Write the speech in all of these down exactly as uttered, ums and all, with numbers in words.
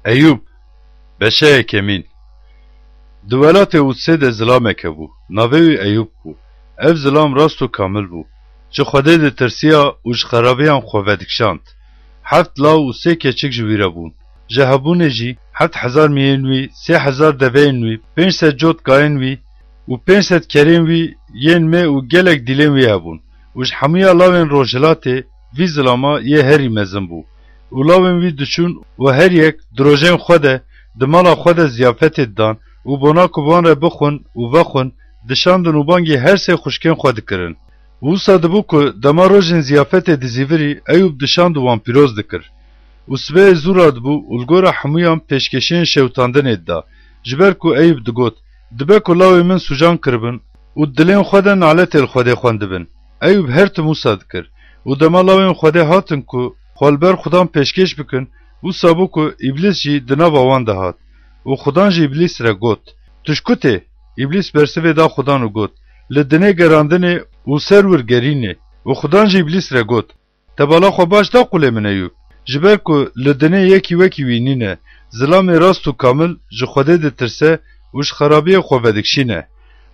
Eyûb, beşa yekemîn. Di welatê Udsê de zilameke bû. Navê wî Eyûb bû. Ev zilam rast û kamil bû. Ji Xwedê ditirsiya û ji xerabiyan xwe vedikişand. Heft law û sê keçik ji wî re bûn. Ji hebûnê jî heft hezar miyên wî, sê hezar deveyên wî, pênc sed cot gayên wî û pênc sed kerên wî yên mê û gelek dîlên wî hebûn. Û ji hemûya lawên rojhilatê vî zilama yê herî mezin bû. Û lawên wî diçûn û her yek di rojên xwe de di mala xwe de ziyafetê didan û bona ku bi wan re bixwin û vexwin, dişandin û bangî her sê xwişkên xwe dikirin. Û wisa dibû ku dema rojên ziyafetê dizîvirî, Eyûb dişand û wan pîroz dikir. Û sibehê zû radibû û li gora hemûyan pêşkêşiyên şewitandinê dida, ji ber ku Eyûb digot, dibe ku lawê min sûcan kiribin û di dilên xwe de naletê li Xwedê xwendibin. Eyûb her tim wisa dikir. Û dema lawên Xwedê hatin ku xwe li ber Xudan pêşkêş bikin, wisa bû ku Îblîs jî di nava wan de hat. Û Xudan ji Îblîs re got, Tu ji ku tê? Îblîs bersivê da Xudan û got, Li dinê gerandinê û ser wir gerînê. Û Xudan ji Îblîs re got, Te bala xwe baş da qulê min Eyûb, ji ber ku li dinê yekî wekî wî nîne, zilamê rast û kamil ji Xwedê ditirse û ji xerabiyê xwe vedikişîne.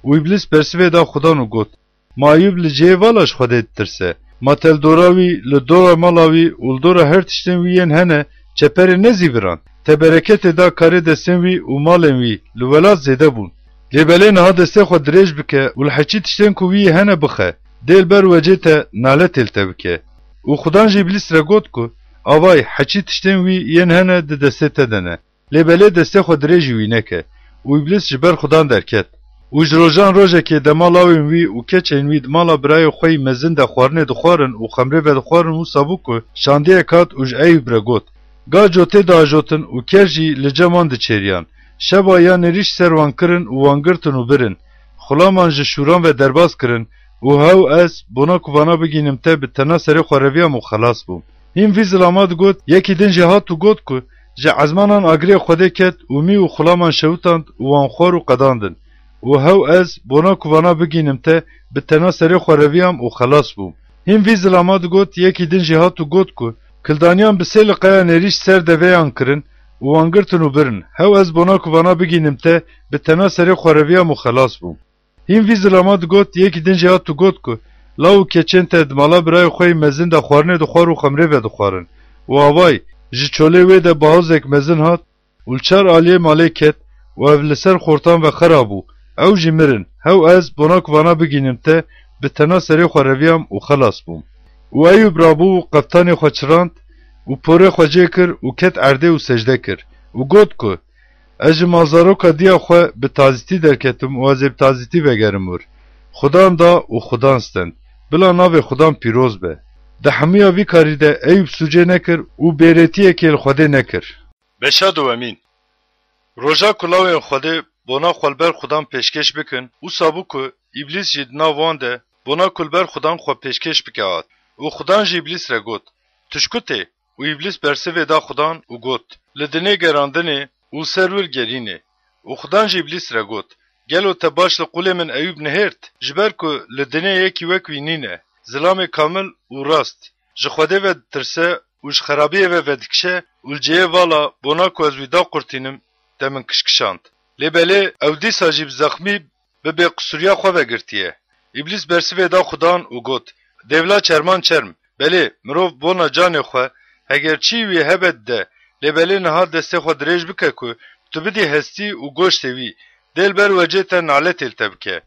Û Îblîs bersivê da Xudan û got, Ma Eyûb li cihê vala ji Xwedê ditirse? Ma te li dora wî, li dora mala wî û li dora her tiştên wî yên hene çeperê nezîviran? Te bereketê da karê destên wî û malên wî, li welat zêde bûn. Lê belê niha destê xwe dirêj bike û li heçî tiştên ku wî yê hene bixe, dê li ber wecê te naletê li te bike. Û Xudan ji Îblîs re got ku, Avay, heçî tiştên wî yên hene di destê te de ne. Lê belê destê xwe dirêjî wî neke. Û Îblîs ji ber Xudan derket. Û ji rojan rojekê dema lawên wî û keçên wî di mala birayê xwe yî mezin de xwarinê dixwarin û xemrê vedixwarin, wisa bû ku şandiyek hat û ji Eyûb re got, Ga cotê diajotin û ker jî li cem wan diçêriyan. Şeva ya nêrîş ser wan kirin û wan girtin û birin. Xulaman ji şûran ve derbas kirin û hew ez, bona ku vana bigînim te, bi tena serê xwe reviyam û xelas bûm. Hîn vî zilama digot, yekî din jî hat û got ku, Ji ezmanan agirê Xwedê ket û mî û xulaman şewitand û wan xwar û qedandin. Û hew ez, bona ku vana bigînim te, bi tena serê xwe reviyam û xelas bûm. Hîn vî zilama digot, yekî din jî hat û got ku, Kildaniyan bi sê liqeya nêrîş ser deveyan kirin û wan girtin û birin. Hew ez, bona ku vana bigînim te, bi tena serê xwe reviyam û xelas bûm. Hîn vî zilama digot, yekî din jî hat û got ku, Law û keçên te di mala birayê xwe yî mezin de xwarinê dixwar û xemrê vedixwarin. Û avay, ji çolê wê de bahozek mezin hat û li çar aliyê malê ket û ev li ser xortan ve xera bû. Ew jî mirin. Hew ez, bona ku vana bigînim te, bi tena serê xwe reviyam û xelas bûm. Û Eyûb rabû û qeftanê xwe çirand û porê xwe cê kir û ket erdê û secde kir û got ku, Ez ji mazaroka diya xwe bi tazîtî derketim û ez ê bi tazîtî vegerim wir. Xudan da û Xudan stend. Bila navê Xudan pîroz be. Di hemûya vî karî de Eyûb sûcê nekir û bêrêtiyekê li Xwedê nekir. Beşa duyemîn. Roja ku lawên Xwedê bona xwe li ber Xudan pêşkêş bikin, wisa bû ku Îblîs jî di nav wan de bona ku li ber Xudan xwe pêşkêş bike hat. Û Xudan ji Îblîs re got, Tu ji ku tê? Û Îblîs bersivê da Xudan û got, Li dinê gerandinê û ser wir gerînê. Û Xudan ji Îblîs re got, Gelo te baş li qulê min Eyûb nihêrt? Ji ber ku li dinê yekî wek wî nîne, zilamê kamil û rast, ji Xwedê ve ditirse û ji xerabiyê ve vedikişe û li cihê vala bona ku ez wî da qurtînim, te min kişkişand. Lê belê ew dîsa jî bi zexmî bi bêqisûriya xwe vegirtiye. Îblîs bersivê da Xudan û got, Dêvla çerman çerm, belê, mirov bona canê xwe, heger çî wî hebe dide, lê belê niha destê xwe dirêj bike ku tu bidî hestî û goştê wî, dê li ber wecê te naletê li te bike.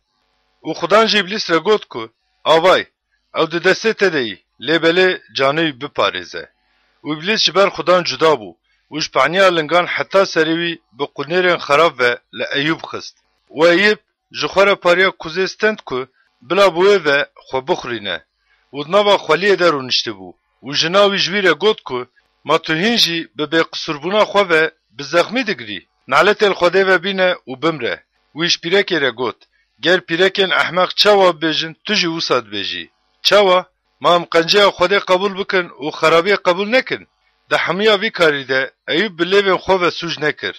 Û Xudan ji Îblîs re got ku, Avay, ew di destê te de yî, lê belê canê wî biparêze. Û Îblîs ji ber Xudan cuda bû û ji paniya lingan heta serê wî bi qunêrên xerab ve li Eyûb xist. Û Eyûb ji xwe re pariya kuzê stend ku bila bi wê ve xwe bixurîne û di nava xweliyê de rûniştibû û jina wî ji wî re got ku, Ma tu hîn jî bi bêqisûrbûna xwe ve bi zexmî digirî? Naletê li Xwedê ve bîne û bimre. Wî ji pîrekê re got, Ger pîrekên ehmeq çawa bibêjin, tu jî wisa dibêjî. Çawa? Ma em qenceya Xwedê qebûl bikin û xerabiyê qebûl nekin? Di hemûya vî karî de Eyûb bi lêvên xwe ve sûc nekir.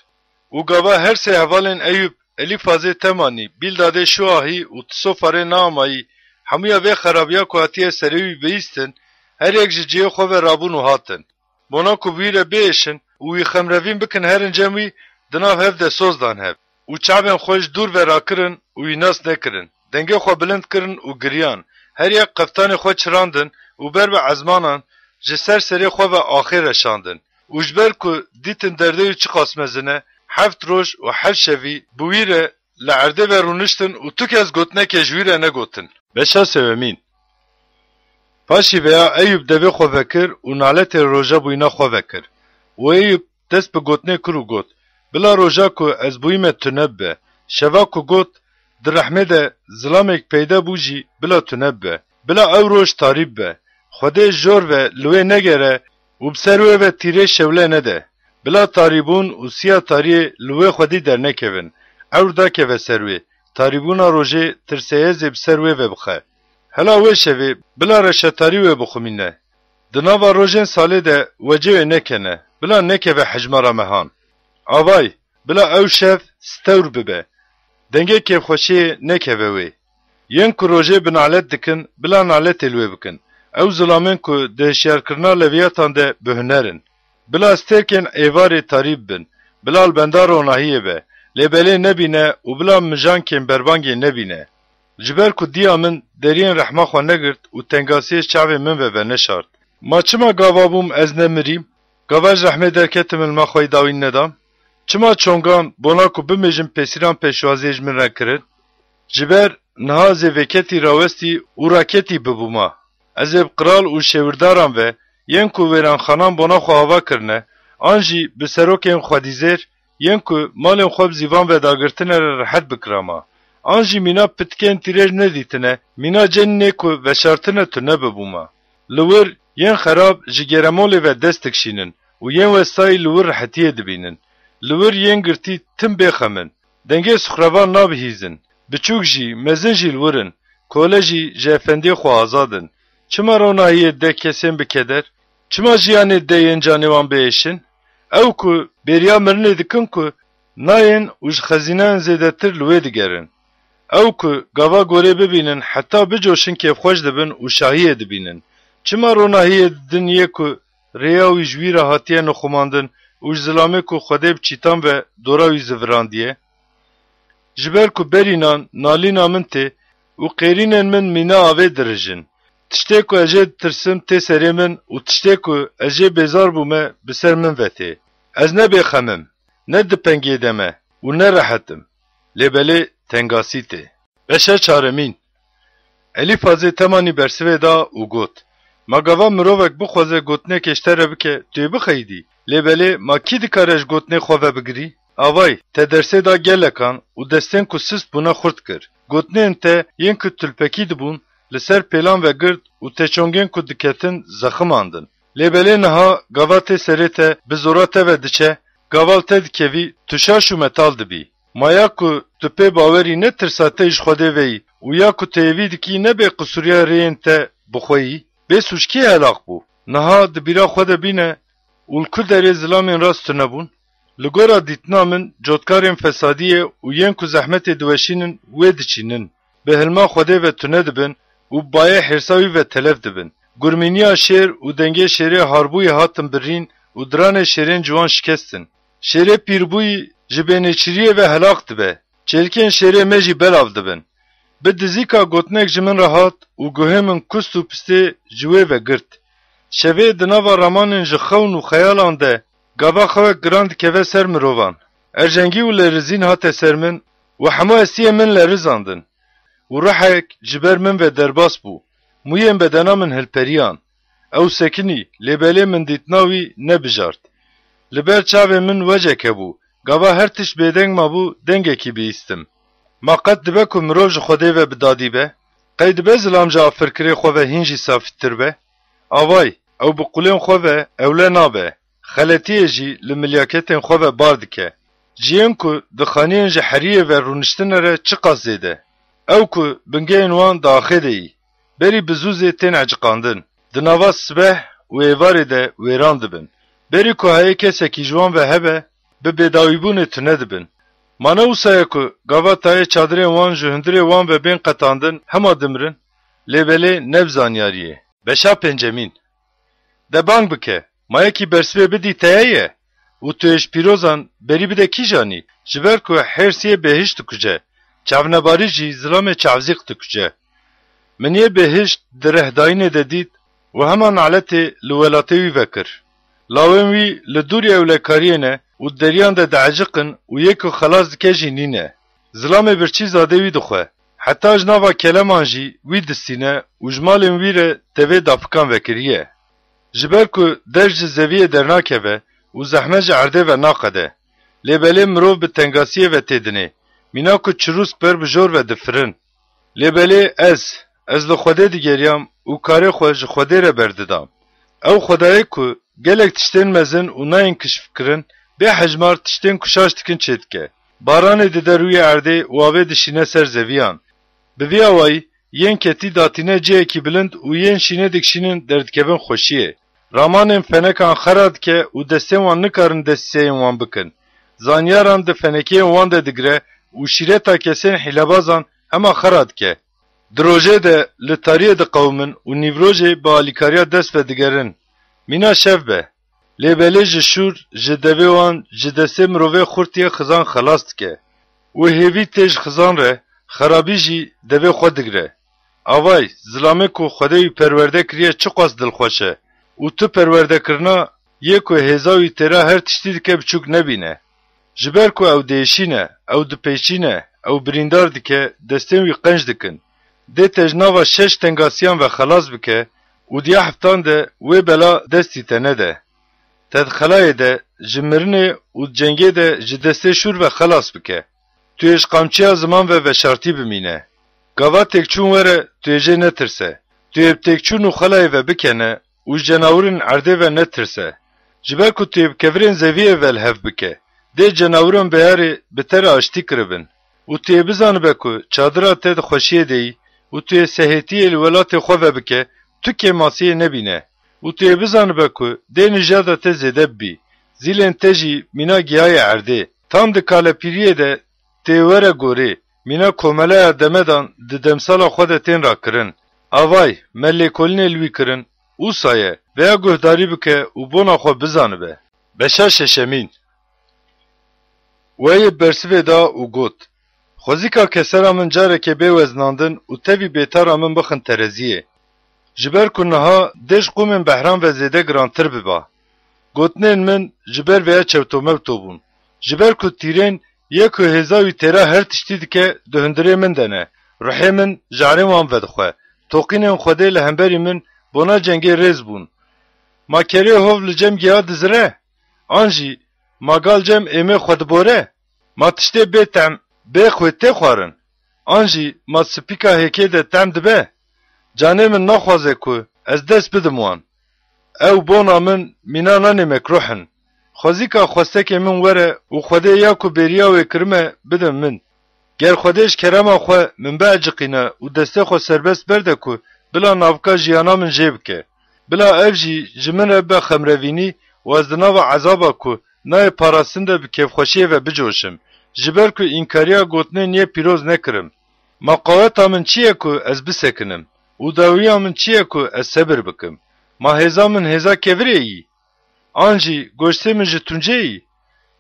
Û gava her sê hevalên Eyûb, Elîfazê Temanî, Bîldadê Şuahî û Tisofarê Naamayî, hemûya vê xerabiya ku hatiye serê wî bihîstin, her yek ji cihê xwe ve rabûn û hatin. Bona ku bi wî re biêşin, û wî xemrevîn bikin herin cem wî, di nav hev de soz dan hev. Û çavên xwe ji dûr ve rakirin û wî nas nekirin. Dengê xwe bilind kirin û giriyan. Her yek qeftanê xwe çirandin û ber bi ezmanan ji ser serê xwe ve axê reşandin. Û ji ber ku dîtin derdê wî çiqas mezin e, heft roj û heft şevî bi wî re li erdê ve rûniştin û tu kes gotinekê ji wî re negotin. Beşa sêwemîn. Paşî veya Eyûb devê xwe vekir û naletê roja bûyîna xwe vekir. Û Eyûb dest bi gotinê kir û got, Bila roja ku ez bûyîme tune bibe. Şeva ku got, di rehmê de zilamêk peyda bû jî bila tune bibe. Bila ew roj tarî bibe. Xwedê jor ve li wê negere û bi ser wê ve tîrê şewle nede. Bila tarîbûn û siya tariyê li wê xwedî dernekevin. Ewr dakeve ser wê. Tarîbûna rojê tirseyezê bi ser wê ve bixe. Hela wê şevê bila reşetarî wê bixumîne. Di nava rojên salê de wecê wê nekene. Bila nekeve hejmara mehan. Avay, bila ew şev stewr bibe. Dengê kêfxweşiyê nekeve wê. Yên ku rojê bi nalet dikin, bila naletê li wê bikin. Ew zilamên ku di hişyarkirina leviyatan de bi huner in. Bila stêrkên êvarê tarî bibin. Bila li benda ronahiyê be. Lê belê nebîne û bila mijankên berbangê nebîne. Ji ber ku diya min deriyên rehma xwe negirt û tengasiyê ji çavê min ve veneşart. Ma çima gava bûm ez nemirîm? Gava ji rehmê derketim, ilma xwe yî dawîn nedam? Çima çongan bona ku bimêjim pêsîran pêşwaziyê ji min re kirin? Ji ber niha ez ê vêketî rawestî û raketî bibûma. Ez ê bi qral û şêwirdaran ve yên ku wêranxanan bona xwe ava kirine, an jî bi serokên xwedîzêr yên ku malên xwe bi zîvan ve dagirtine re rehet bikirama. An jî mîna pitikên tîrêj nedîtine, mîna cenînê ku veşartine tune bibûma. Li wir yên xerab ji geremolê ve dest dikişînin û yên westayî li wir rehetiyê dibînin. Li wir yên girtî tim bêxem in. Dengê suxrevan nabihîzin. Biçûk jî, mezin jî li wir in. Kole jî ji efendiyê xwe azad in. Çima ronahiyê de kesên bi keder? Çima jiyanê de yên canê wan biêşin? Ew ku bêriya mirinê dikin ku nayên û ji xezîneyan zêdetir li wê digerin. Ew ku gava gorê bibînin heta bicoşin kêfxweş dibin û şahiyê dibînin. Çima ronahiyê didin yê ku rêya wî ji wî re hatiye nixumandin û ji zilamê ku Xwedê bi çîtan ve dora wî zivirandiye? Ji ber ku berînan nalîna min tê û qêrînên min mîna avê dirijin. Tiştê ku ez jê ditirsim tê serê min û tiştê ku ez jê bêzar bûme bi ser min ve tê. Ez ne bêxem im, ne di pengê de me û ne rehet im. Lê belê tengasî tê. Beşa çaremîn. Elîfazê Temanî bersivê da û got, Ma gava mirovek bixwaze gotinekê ji te re bike, tu yê bixeyidî? Lê belê ma kî dikare ji gotinê xwe vebigirî? Avay, te dersê da gelekan û destên ku sist bûne xurt kir. Gotinên te yên ku tulpekî dibûn, li ser pêlan vegirt û te çongên ku diketin zeximandin. Lê belê niha gava tê serê te bi zora te ve diçe, gava li te dikevî, tu şaş û metal dibî. Ma ya ku tu pê bawerî ne tirsa te ji Xwedê ve yî û ya ku têyevî dikî ne bê qisûriya rêyên te bi xwe yî? Bê sûc kê helaq bû? Niha di bîra xwe de bîne û li ku derê zilamên rast tune bûn? Li gora dîtina min cotkarên fesadiyê û yên ku zehmetê diweşînin wê diçînin. Bi hilma Xwedê ve tune dibin û bi bayê hêrsa wî ve telef dibin. Gurmîniya şêr û dengê şêrê harbûyî hatin birîn û diranê şêrên ciwan şikestin. Şêrê pîrbûyî ji bênêçiriyê ve helaq dibe. Çêlikên şêrê me jî belav dibin. Bi dizîka gotinek ji min re hat û guhê min kust û pistê ji wê ve girt. Şevê di nava ramanên ji xewn û xeyalan de gava xewek giran dikeve ser mirovan. Erjengî û lerizîn hate ser min û hemû hestiyên min lerizandin. Û ruhek ji ber min ve derbas bû. Mûyên bedena min hilperiyan. Ew sekinî, lê belê min dîtina wî nebijart. Li ber çavên min wecek hebû. Gava her tişt bêdeng mabû, dengekî bihîstim. Ma qet dibe ku mirov ji Xwedê ve bi dadî be? Qey dibe zilam ji afirkirê xwe ve hîn jî safîtir be? Avay, ew bi qulên xwe ve ewle nabe. Xeletiyê jî li milyaketên xwe ve bar dike. Cihên ku di xaniyên ji heriyê ve rûniştine re çiqas zêde. Ew ku bingehên wan di axê de yî. Berî bi zûzê tên eciqandin. Di nava sibeh û êvarê de wêran dibin. Berî ku heyê kesekî ji wan ve hebe, bi bêdawîbûnê tune dibin. Ma ne wisa ye ku gava tayê çadirên wan ji hundirê wan ve bên qetandin, hema dimirin? Lê belê ne bi zanyariyê. Beşa pêncemîn. De bang bike, ma yekî bersivê bidî te heye? û tu yê ji pîrozan berî bide kîjanî? Ji ber ku hêrs yê bêhişt dikuce, çavnebarî jî zilamê çavzîq dikuce. Min yê bêhişt di rehdayînê de dît û hema naletê li welatê wî vekir. Lawên wî li dûrî ewlekariyê ne û di deriyan de dieciqin û yê ku xelas dike jî nîne. Zilamê birçî zadê wî dixwe. Heta ji nava keleman jî wî distîne û ji malên wî re devê dafikan vekiriye. Ji ber ku derv ji zeviyê dernakeve û zehmet ji erdê ve naqede. Lê belê mirov bi tengasiyê ve têdinê. Mîna ku çirûsk ber bi jor ve difirin. Lê belê ez, ez li Xwedê digeriyam û karê xwe ji Xwedê re berdidam. Ew Xwedayê ku gelek tiştên mezin û nayên kişfkirin, bê hejmar tiştên ku şaş dikin çêdike. Baranê dide rûyê erdê û avê dişîne ser zeviyan. Bi vî awayî, yên ketî datîne cihekî bilind û yên şînê dikişînin derdikevin xweşiyê. Ramanên fenekan xera dike û destên wan nikarin destîseyên wan bikin. Zanyaran di fenekiyên wan de digire û şîreta kesên hîlebazan hema xera dike. Di rojê de li tariyê diqewimin û nîvrojê bi alîkariya dest vedigerin. Mîna şev be. Lê belê ji şûr, ji devê wan, ji destê mirovê xurt yê xizan xelas dike. Û hêvî tê ji xizan re, xerabî jî devê xwe digire. Avay, zilamê ku Xwedê wî perwerde kiriye çiqas dilxweş e û tu perwerdekirina yê ku hêza wî têra her tiştî dike biçûk nebîne. Ji ber ku ew diêşîne, ew dipêçîne, ew birîndar dike, destên wî qenc dikin. Dê te ji nava şeş tengasiyan ve xelas bike û diya heftan de wê bela destî te nede. Te di xelayê de, ji mirinê û di cengê de ji destê şûr ve xelas bike. Tu yê ji qamçiya ziman ve veşartî bimîne. Gava têkçûn were, tu yê jê netirse. Tu yê bi têkçûn û xelayê ve bikene û ji cenawirên erdê ve netirse. Ji ber ku tu yê bi kevirên zeviyê ve li hev bike, dê cenawirên beyarê bi te re aştî kiribin. Û tu yê bizanibe ku çadira te di xweşiyê de yî û tu yê sehêtiyê li welatê xwe ve bike, tu kêmasiyê nebîne. Û tu yê bizanibe ku dê nijada te zêde bibî. Zîlên te jî mîna giyayê erdê. Tam di kalepîriyê de tê were gorê, mîna komelaya demedan di demsala xwe de tên rakirin. Avay, me lêkolînê li wî kirin, ûsa ye, veya guhdarî bike û bona xwe bizanibe. Beşa şeşemîn. Wê yê bersivê da û got, Xwezîka kesera min carekê bê weznandin û tevî bêtara min bixin tereziyê. Ji ber ku niha dê ji qûmên behran ve zêde girantir biba. Gotinên min ji ber vêya çewtomewto bûn. Ji ber ku tîrên yê ku hêza wî têra her tiştî dike, di hundirê min de ne. Ruhê min ji erên wan vedixwe. Toqînên Xwedê li hemberî min bona cengê rêz bûn. Ma kerê hov li cem giya dizire? An jî ma gal cem êmê xwe dibore? Ma tiştê bê tehm, bê xwê tê xwarin? An jî ma sipîka hêkê de tehm dibe? Canê min naxwaze ku ez dest bidim wan. Ew bona min mîna nanê mekruh in. Xwezîka xwestekê min were û Xwedê ya ku bêriya wê kirime bidin min. Ger Xwedê ji kerema xwe min bieciqîne û destê xwe serbest berde ku bila navika jiyana min jê bike. Bila ev jî ji min re bibe xemrevînî û ez di nava ezaba ku nayê parastin de bi kêfxweşiyê ve bicoşim, ji ber ku înkariya gotinên yê pîroz nekirim. Ma qaweta min çi ye ku ez bisekinim û dawiya min çi ye ku ez sebir bikim? Ma hêza min hêza kevirê yî? An jî goştê min ji tuncê yî?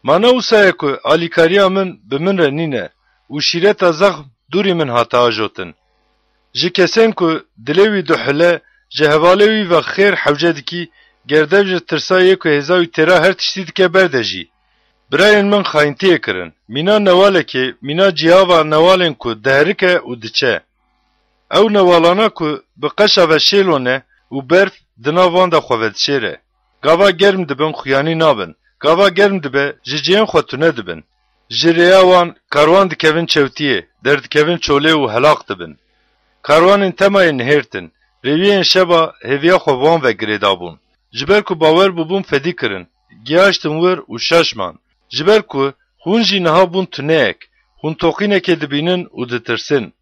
Ma ne wisa ye ku alîkariya min bi min re nîne û şîreta zexm dûrî min hate ajotin? Ji kesên ku dilê wî duhile, ji hevalê wî ve xêr hewce dikî, ger dev ji tirsa yê ku hêza wî têra her tiştî dike berde jî. Birayên min xayintiyê kirin. Mîna newalekê, mîna cihava newalên ku diherike û diçe. Ew newalana ku bi qeşa ve şêlo ne û berf di nav wan de xwe vedişêre. Gava germ dibin, xuyanî nabin. Gava germ dibe, ji cihên xwe tune dibin. Ji rêya wan karwan dikevin çewtiyê, derdikevin çolê û helaq dibin. Karwanên tema yê nihêrtin, rêwiyên şeba hêviya xwe bi wan ve girêdabûn. Ji ber ku bawer bûbûn fedî kirin, gihaştin wir û şaş man. Ji ber ku hûn jî niha bûn tuneyek, hûn toqînekê dibînin û ditirsin.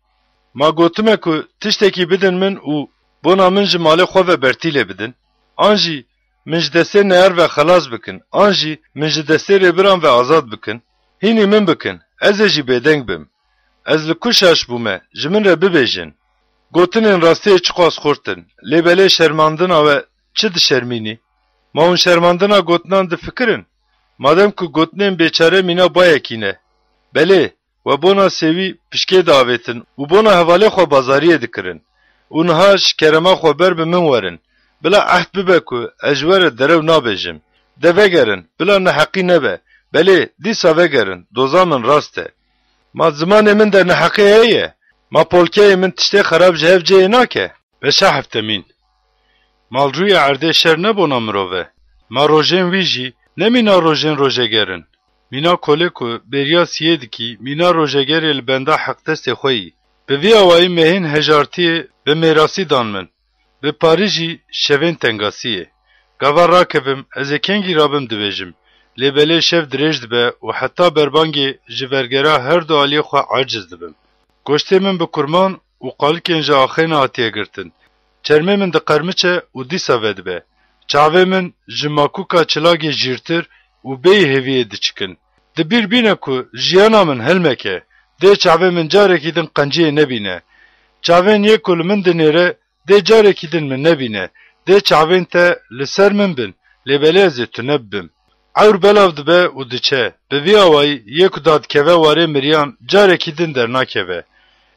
Ma gotime ku tiştekî bidin min û bona min ji malê xwe ve bertîlê bidin? An jî min ji destê neyar ve xelas bikin, an jî min ji destê rêbiran ve azad bikin? Hînî min bikin, ez ê jî bêdeng bim. Ez li ku şaş bûme, ji min re bibêjin. Gotinên rastiyê çiqas xurt in, lê belê şermandina we çi dişermînî? Ma hûn şermandina gotinan difikirin? Madem ku gotinên bêçare mîna bayekî ne. Belê, we bona sêwî pişkê diavêtin û bona hevalê xwe bazariyê dikirin. Û niha ji kerema xwe ber bi min werin. Bila ehd bibe ku ez ji we re derew nabêjim. De vegerin, bila neheqî nebe. Belê, dîsa vegerin, doza min rast e. Ma zimanê min de neheqî heye? Ma polkeyê min tiştê xerab ji hev cihê nake? Beşa heftemîn. Ma li rûyê erdê şer ne bona mirov e. Ma rojên wî jî ne mîna rojên rojeger in. Mîna kolê ku bêriya siyê dikî, mîna rojegerê li benda heqdestê xwe yî. Bi vî awayî mehên hejartiyê bi mêrasî dan min. Bi parî jî şevên tengasiyê. Gava rakevim, ez ê kengî rabim dibêjim. Lê belê şev dirêj dibe û heta berbangê ji vergera her du aliyê xwe aciz dibim. Goştê min bi kurman û qalikên ji axêna hatiye girtin. Çermê min diqermiçe û dîsa vedibe. Çavê min ji makûka çilagê jîrtir û bêyî hêviyê diçikin. Di bîr bîne ku jiyana min hilmek e. Dê çavê min carekî din qenciyê nebîne. Çavên yê ku li min dinêre dê carekî din min nebîne. Dê çavên te li ser min bin, lê belê ez ê tune bibim. Ewr belav dibe û diçe. Bi vî awayî yê ku dadikeve warê miriyan carekî din dernakeve.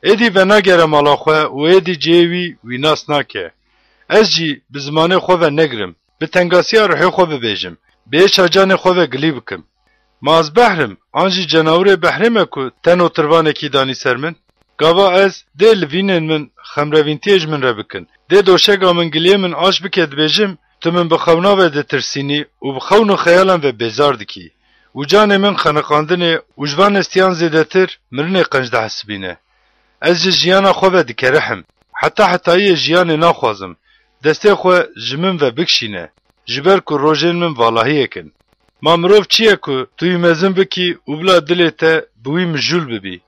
Êdî venagere mala xwe û êdî cihê wî wî nas nake. Ez jî bi zimanê xwe ve negirim. Bi tengasiya ruhê xwe bibêjim. Bi êşa canê xwe ve gilî bikim. Ma ez behrim, an jî cenawirê behrê me ku te notirvanekî danî ser min? Gava ez dê livînên min xemrevîntiyê ji min re bikin. Dê doşega min giliyê min aş bike dibêjim, tu min bi xewna ve ditirsînî û bi xewn û xeyalan ve bêzar dikî. Û canê min xeniqandinê û ji van nestiyan zêdetir mirinê qenc dihesibîne. Ez ji jiyana xwe ve dikerihim. Heta hetayiyê jiyanê naxwazim. Destê xwe ji min ve bikişîne. Ji ber ku rojên min valahiyek in. Ma mirov çi ye ku tu wî mezin bikî û bila dilê te bi wî mijûl bibî?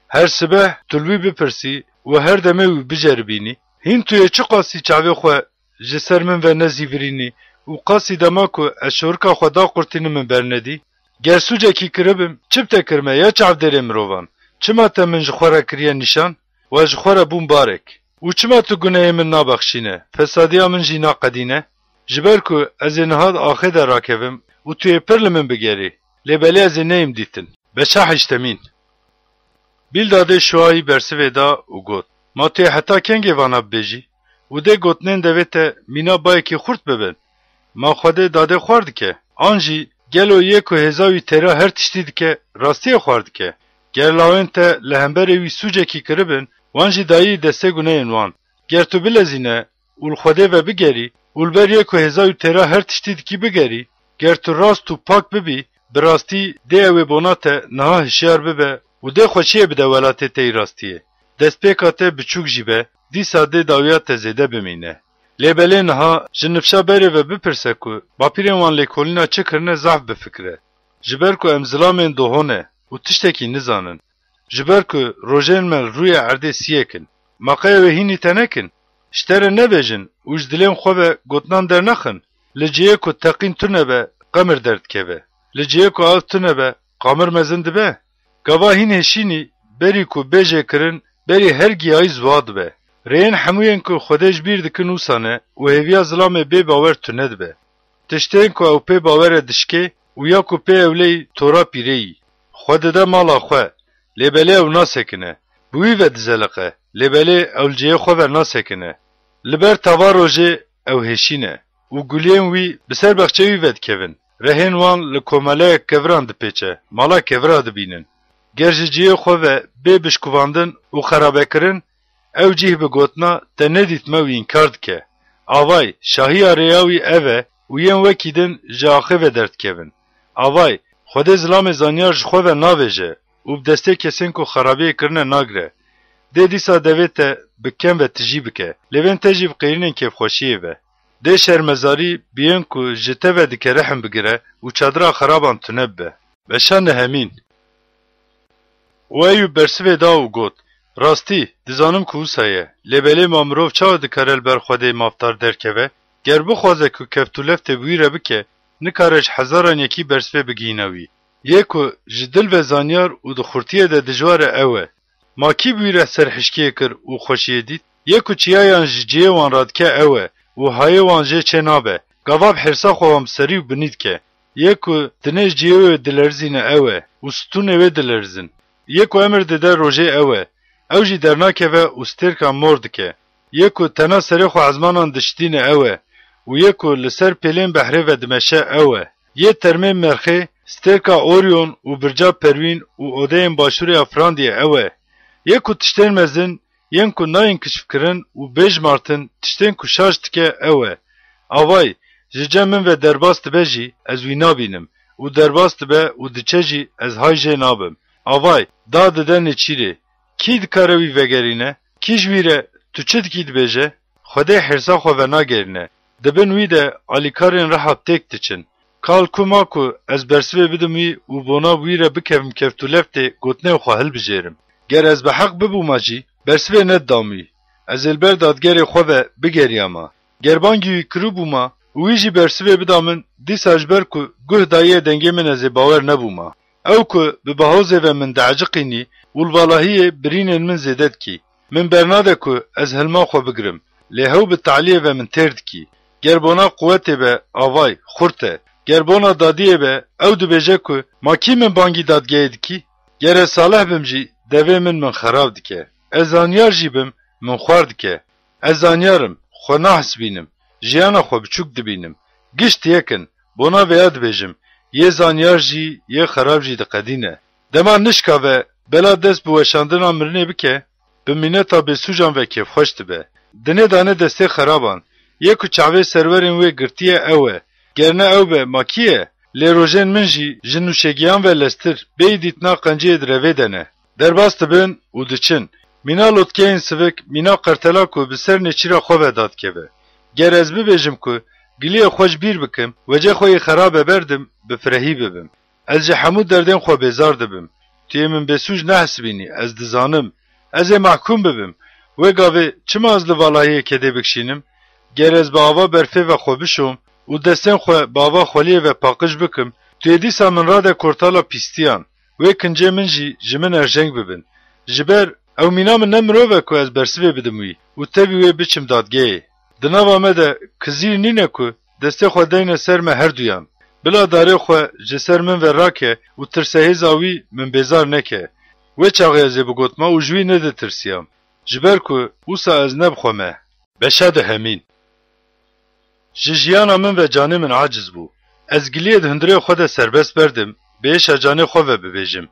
Her sibeh tu li wî bipirsî û her demê wî biceribînî. Hîn tu yê çiqasî çavê xwe ji ser min ve nezîvirînî û qasî dema ku ez şorika xwe daqurtînim min bernedî? Ger sûcekî kiribim, çi bi te kirime ya çavdêrê mirovan? Çima te min ji xwe re kiriye nîşan? We ji xwe re bûn barek. Û çima tu gunehê min nabexşîne, fesadiya min jî naqedîne? Ji ber ku ez ê niha di axê de rakevim û tu yê pir li min bigerî, lê belê ez ê neyim dîtin. Beşa heştemîn. Bîldadê Şuayî bersivê da û got, Ma tu yê heta kengê vana bibêjî? Û dê gotinên devê te mîna bayekî xurt bibin? Ma Xwedê dadê xwar dike? An jî gelo yê ku hêza wî têra her tiştî dike, rastiyê xwar dike? Ger lawên te li hemberê wî sûcekî kiribin, wan jî dayî destê guneyên wan. Ger tu bilezîne û li Xwedê ve bigerî û li ber yê ku hêza wî têra her tiştî dikî bigerî, ger tu rast û pak bibî, bi rastî dê ew ê bona te niha hişyar bibe û dê xweşiyê bide welatê te yî rastiyê. Destpêka te biçûk jî be, dîsa dê dawiya te zêde bimîne. Lê belê niha ji nifşa berê ve bipirse ku bapîrên wan lêkolîna çi kirine zaf bifikire. Ji ber ku em zilamên doho ne û tiştekî nizanin. Ji ber ku rojên me li rûyê erdê siyek in. Ma qey ew ê hînî te nekin? Ji te re nebêjin û ji dilên xwe ve gotinan dernexin. Li cihê ku teqîn tune be, qemir derdikeve. Li cihê ku av tune be, qamir mezin dibe. Gava hîn hêşînî, berî ku bê jêkirin, berî her giyayî ziwa dibe. Rêyên hemûyên ku Xwedê ji bîr dikin wisa ne û hêviya zilamê bê bawer tune dibe. Tiştên ku ew pê bawer e dişkê û ya ku pê ewleyî tora pîreyî. Xwe dide mala xwe, lê belê ew nasekine. Bi wî ve dizeliqe, lê belê ew li cihê xwe ve nasekine. Li ber tava rojê ew hêşîne û guliyên wî bi ser bexçeyê wî vedikevin. Rehên wan li komeleyek keviran dipêçe, mala kevira dibînin. Ger ji cihê xwe ve bê bişkuvandin û xerabekirin, ew cih bi gotina te nedîtme wî înkar dike. Avay, şahiya rêya wî ev e û yên wekî din ji axê ve derdikevin. Avay, Xwedê zilamê zanyar ji xwe ve navêje û bi destê kesên ku xerabiyê kirine nagire. Dê dîsa devê te bi kem ve tijî bike, lêvên te jî bi qêrînên kêfxweşiyê ve. Dê şermezarî bi yên ku ji te ve dikerihin bigire û çadira xeraban tune bibe. Beşa nehemîn. Û Eyûb bersivê da û got, Rastî, dizanim ku wisa ye, lê belê ma mirov çawa dikare li ber Xwedê mafdar derkeve? Ger bixwaze ku keft û leftê bi wî re bike, nikare ji hezaran yekî bersivê bigihîne wî. Yê ku ji dil ve zanyar û di xurtiyê de dijwar e ew e. Ma kî bi wî re serhişkiyê kir û xweşiyê dît? Yê ku çiyayan ji cihê wan radike ew e û hayê wan jê çê nabe. Gava bi hêrsa xwe wan bi serî û binî dike. Yê ku dinê ji cihê wê dilerizîne ew e û stûnê wê dilerizin. Yê ku emir dide rojê ew e. Ew jî dernakeve û stêrka mor dike. Yê ku tena serê xwe ezmanan dişitîne ew e û yê ku li ser pêlên behrê ve dimeşe ew e. Yê termê merxê, stêrka Oryon û birca Perwîn û odeyên başûrê Efrandiyê ew e. Yê ku tiştên mezin, yên ku nayên kişfkirin û bêjmartin, tiştên ku şaş dike ew e. Avay, ji cem min ve derbas dibe jî, ez wî nabînim û derbas dibe û diçe jî, ez hay jê nabim. Avay, da dide nêçîrê. Kî dikare wî vegerîne? Kî ji wî re tu çi dikî dibêje? Xwedê hêrsa xwe venagerîne. Di bin wî de alîkarên reha têk diçin. Kal ku ma ku ez bersivê bidim wî û bona wî re bikevim keftûleftê gotinên xwe hilbijêrim. Ger ez bi heq bibûma jî, bersivê nedidam wî. Ez ê li ber dadgerê xwe ve bigeriyama. Ger bangî wî kiribûma û wî jî bersivê bida min, dîsa ji ber ku guh dayiye dengê min ez ê bawer nebûma. Ew ku bi bahozê ve min dieciqînî û li valahiyê birînên min zêde dikî. Min bernade ku ez hilma xwe bigirim, lê hew bi taliyê ve min têr dikî. Ger bona quwetê be, avay, xurt e. Ger bona dadiyê be, ew dibêje ku ma kî min bangî dadgehê dikî? Ger ez salih bim jî, devê min min xerab dike. Ez zanyar jî bim, min xwar dike. Ez zanyar im, xwe nahesibînim, jiyana xwe biçûk dibînim. Gişt yek in, bona vê ya dibêjim, yê zanyar jî, yê xerab jî diqedîne. Dema nişka ve bela dest bi weşandina mirinê bike, bi mîneta bêsûcan ve kêfxweş dibe. Dinê dane destê xeraban, yê ku çavê serwerên wê girtiye ew e. Ger ne ew be, ma kî ye? Lê rojên min jî ji nûşegiyan ve lestir, bêyî dîtina qenciyê di revê de ne. Derbas dibin û diçin. Mîna lotkeyên sivik, mîna qertela ku bi ser nêçîra xwe ve dadikeve. Ger ez bibêjim ku giliyê xwe ji bîr bikim, wecê xwe yê xerabe berdim, bi firehî bibim. Ez ji hemû derdên xwe bêzar dibim. Tu yê min bêsûc nehesibînî, ez dizanim. Ez ê mehkûm bibim. Wê gavê çima ez li valahiyê kedê bikişînim? Ger ez bi ava berfê ve xwe bişom û destên xwe bi ava xweliyê ve paqij bikim, tu yê dîsa min rade kortala pîstiyan. Wê kincê min jî ji min erjeng bibin. Ji ber ew mîna min ne mirov e ku ez bersivê bidim wî û tevî wê biçim dadgehê. Di nava me de kizîr nîne ku destê xwe deyne ser me herduyan. Bila darê xwe ji ser min ve rake û tirsehêza wî min bêzar neke. Wê çaxê ez ê bigotma û ji wî neditirsiyam. Ji ber ku wisa ez ne bi xwe me. Beşa duhemîn. Ji jiyana min ve canê min aciz bû. Ez giliyê di hundirê xwe de serbest berdim, bi êşa canê xwe ve bibêjim.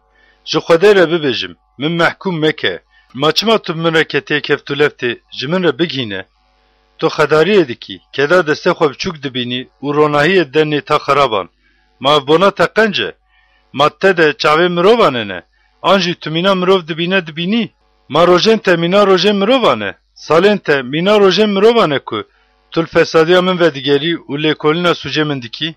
Ji Xwedê re bibêjim, min mehkûm meke. Ma çima tu bi min re ketiyê keft û leftê, ji min re bigihîne? Tu xedariyê dikî, keda destê xwe biçûk dibînî û ronahiyê dide nêta xeraban. Ma ev bona te qenc e? Ma te de çavê mirovan e ne? An jî tu mîna mirov dibîne dibînî? Ma rojên te mîna rojên mirovan e? Salên te mîna rojên mirovan e ku tu li fesadiya min vedigerî û lêkolîna sûcê min dikî?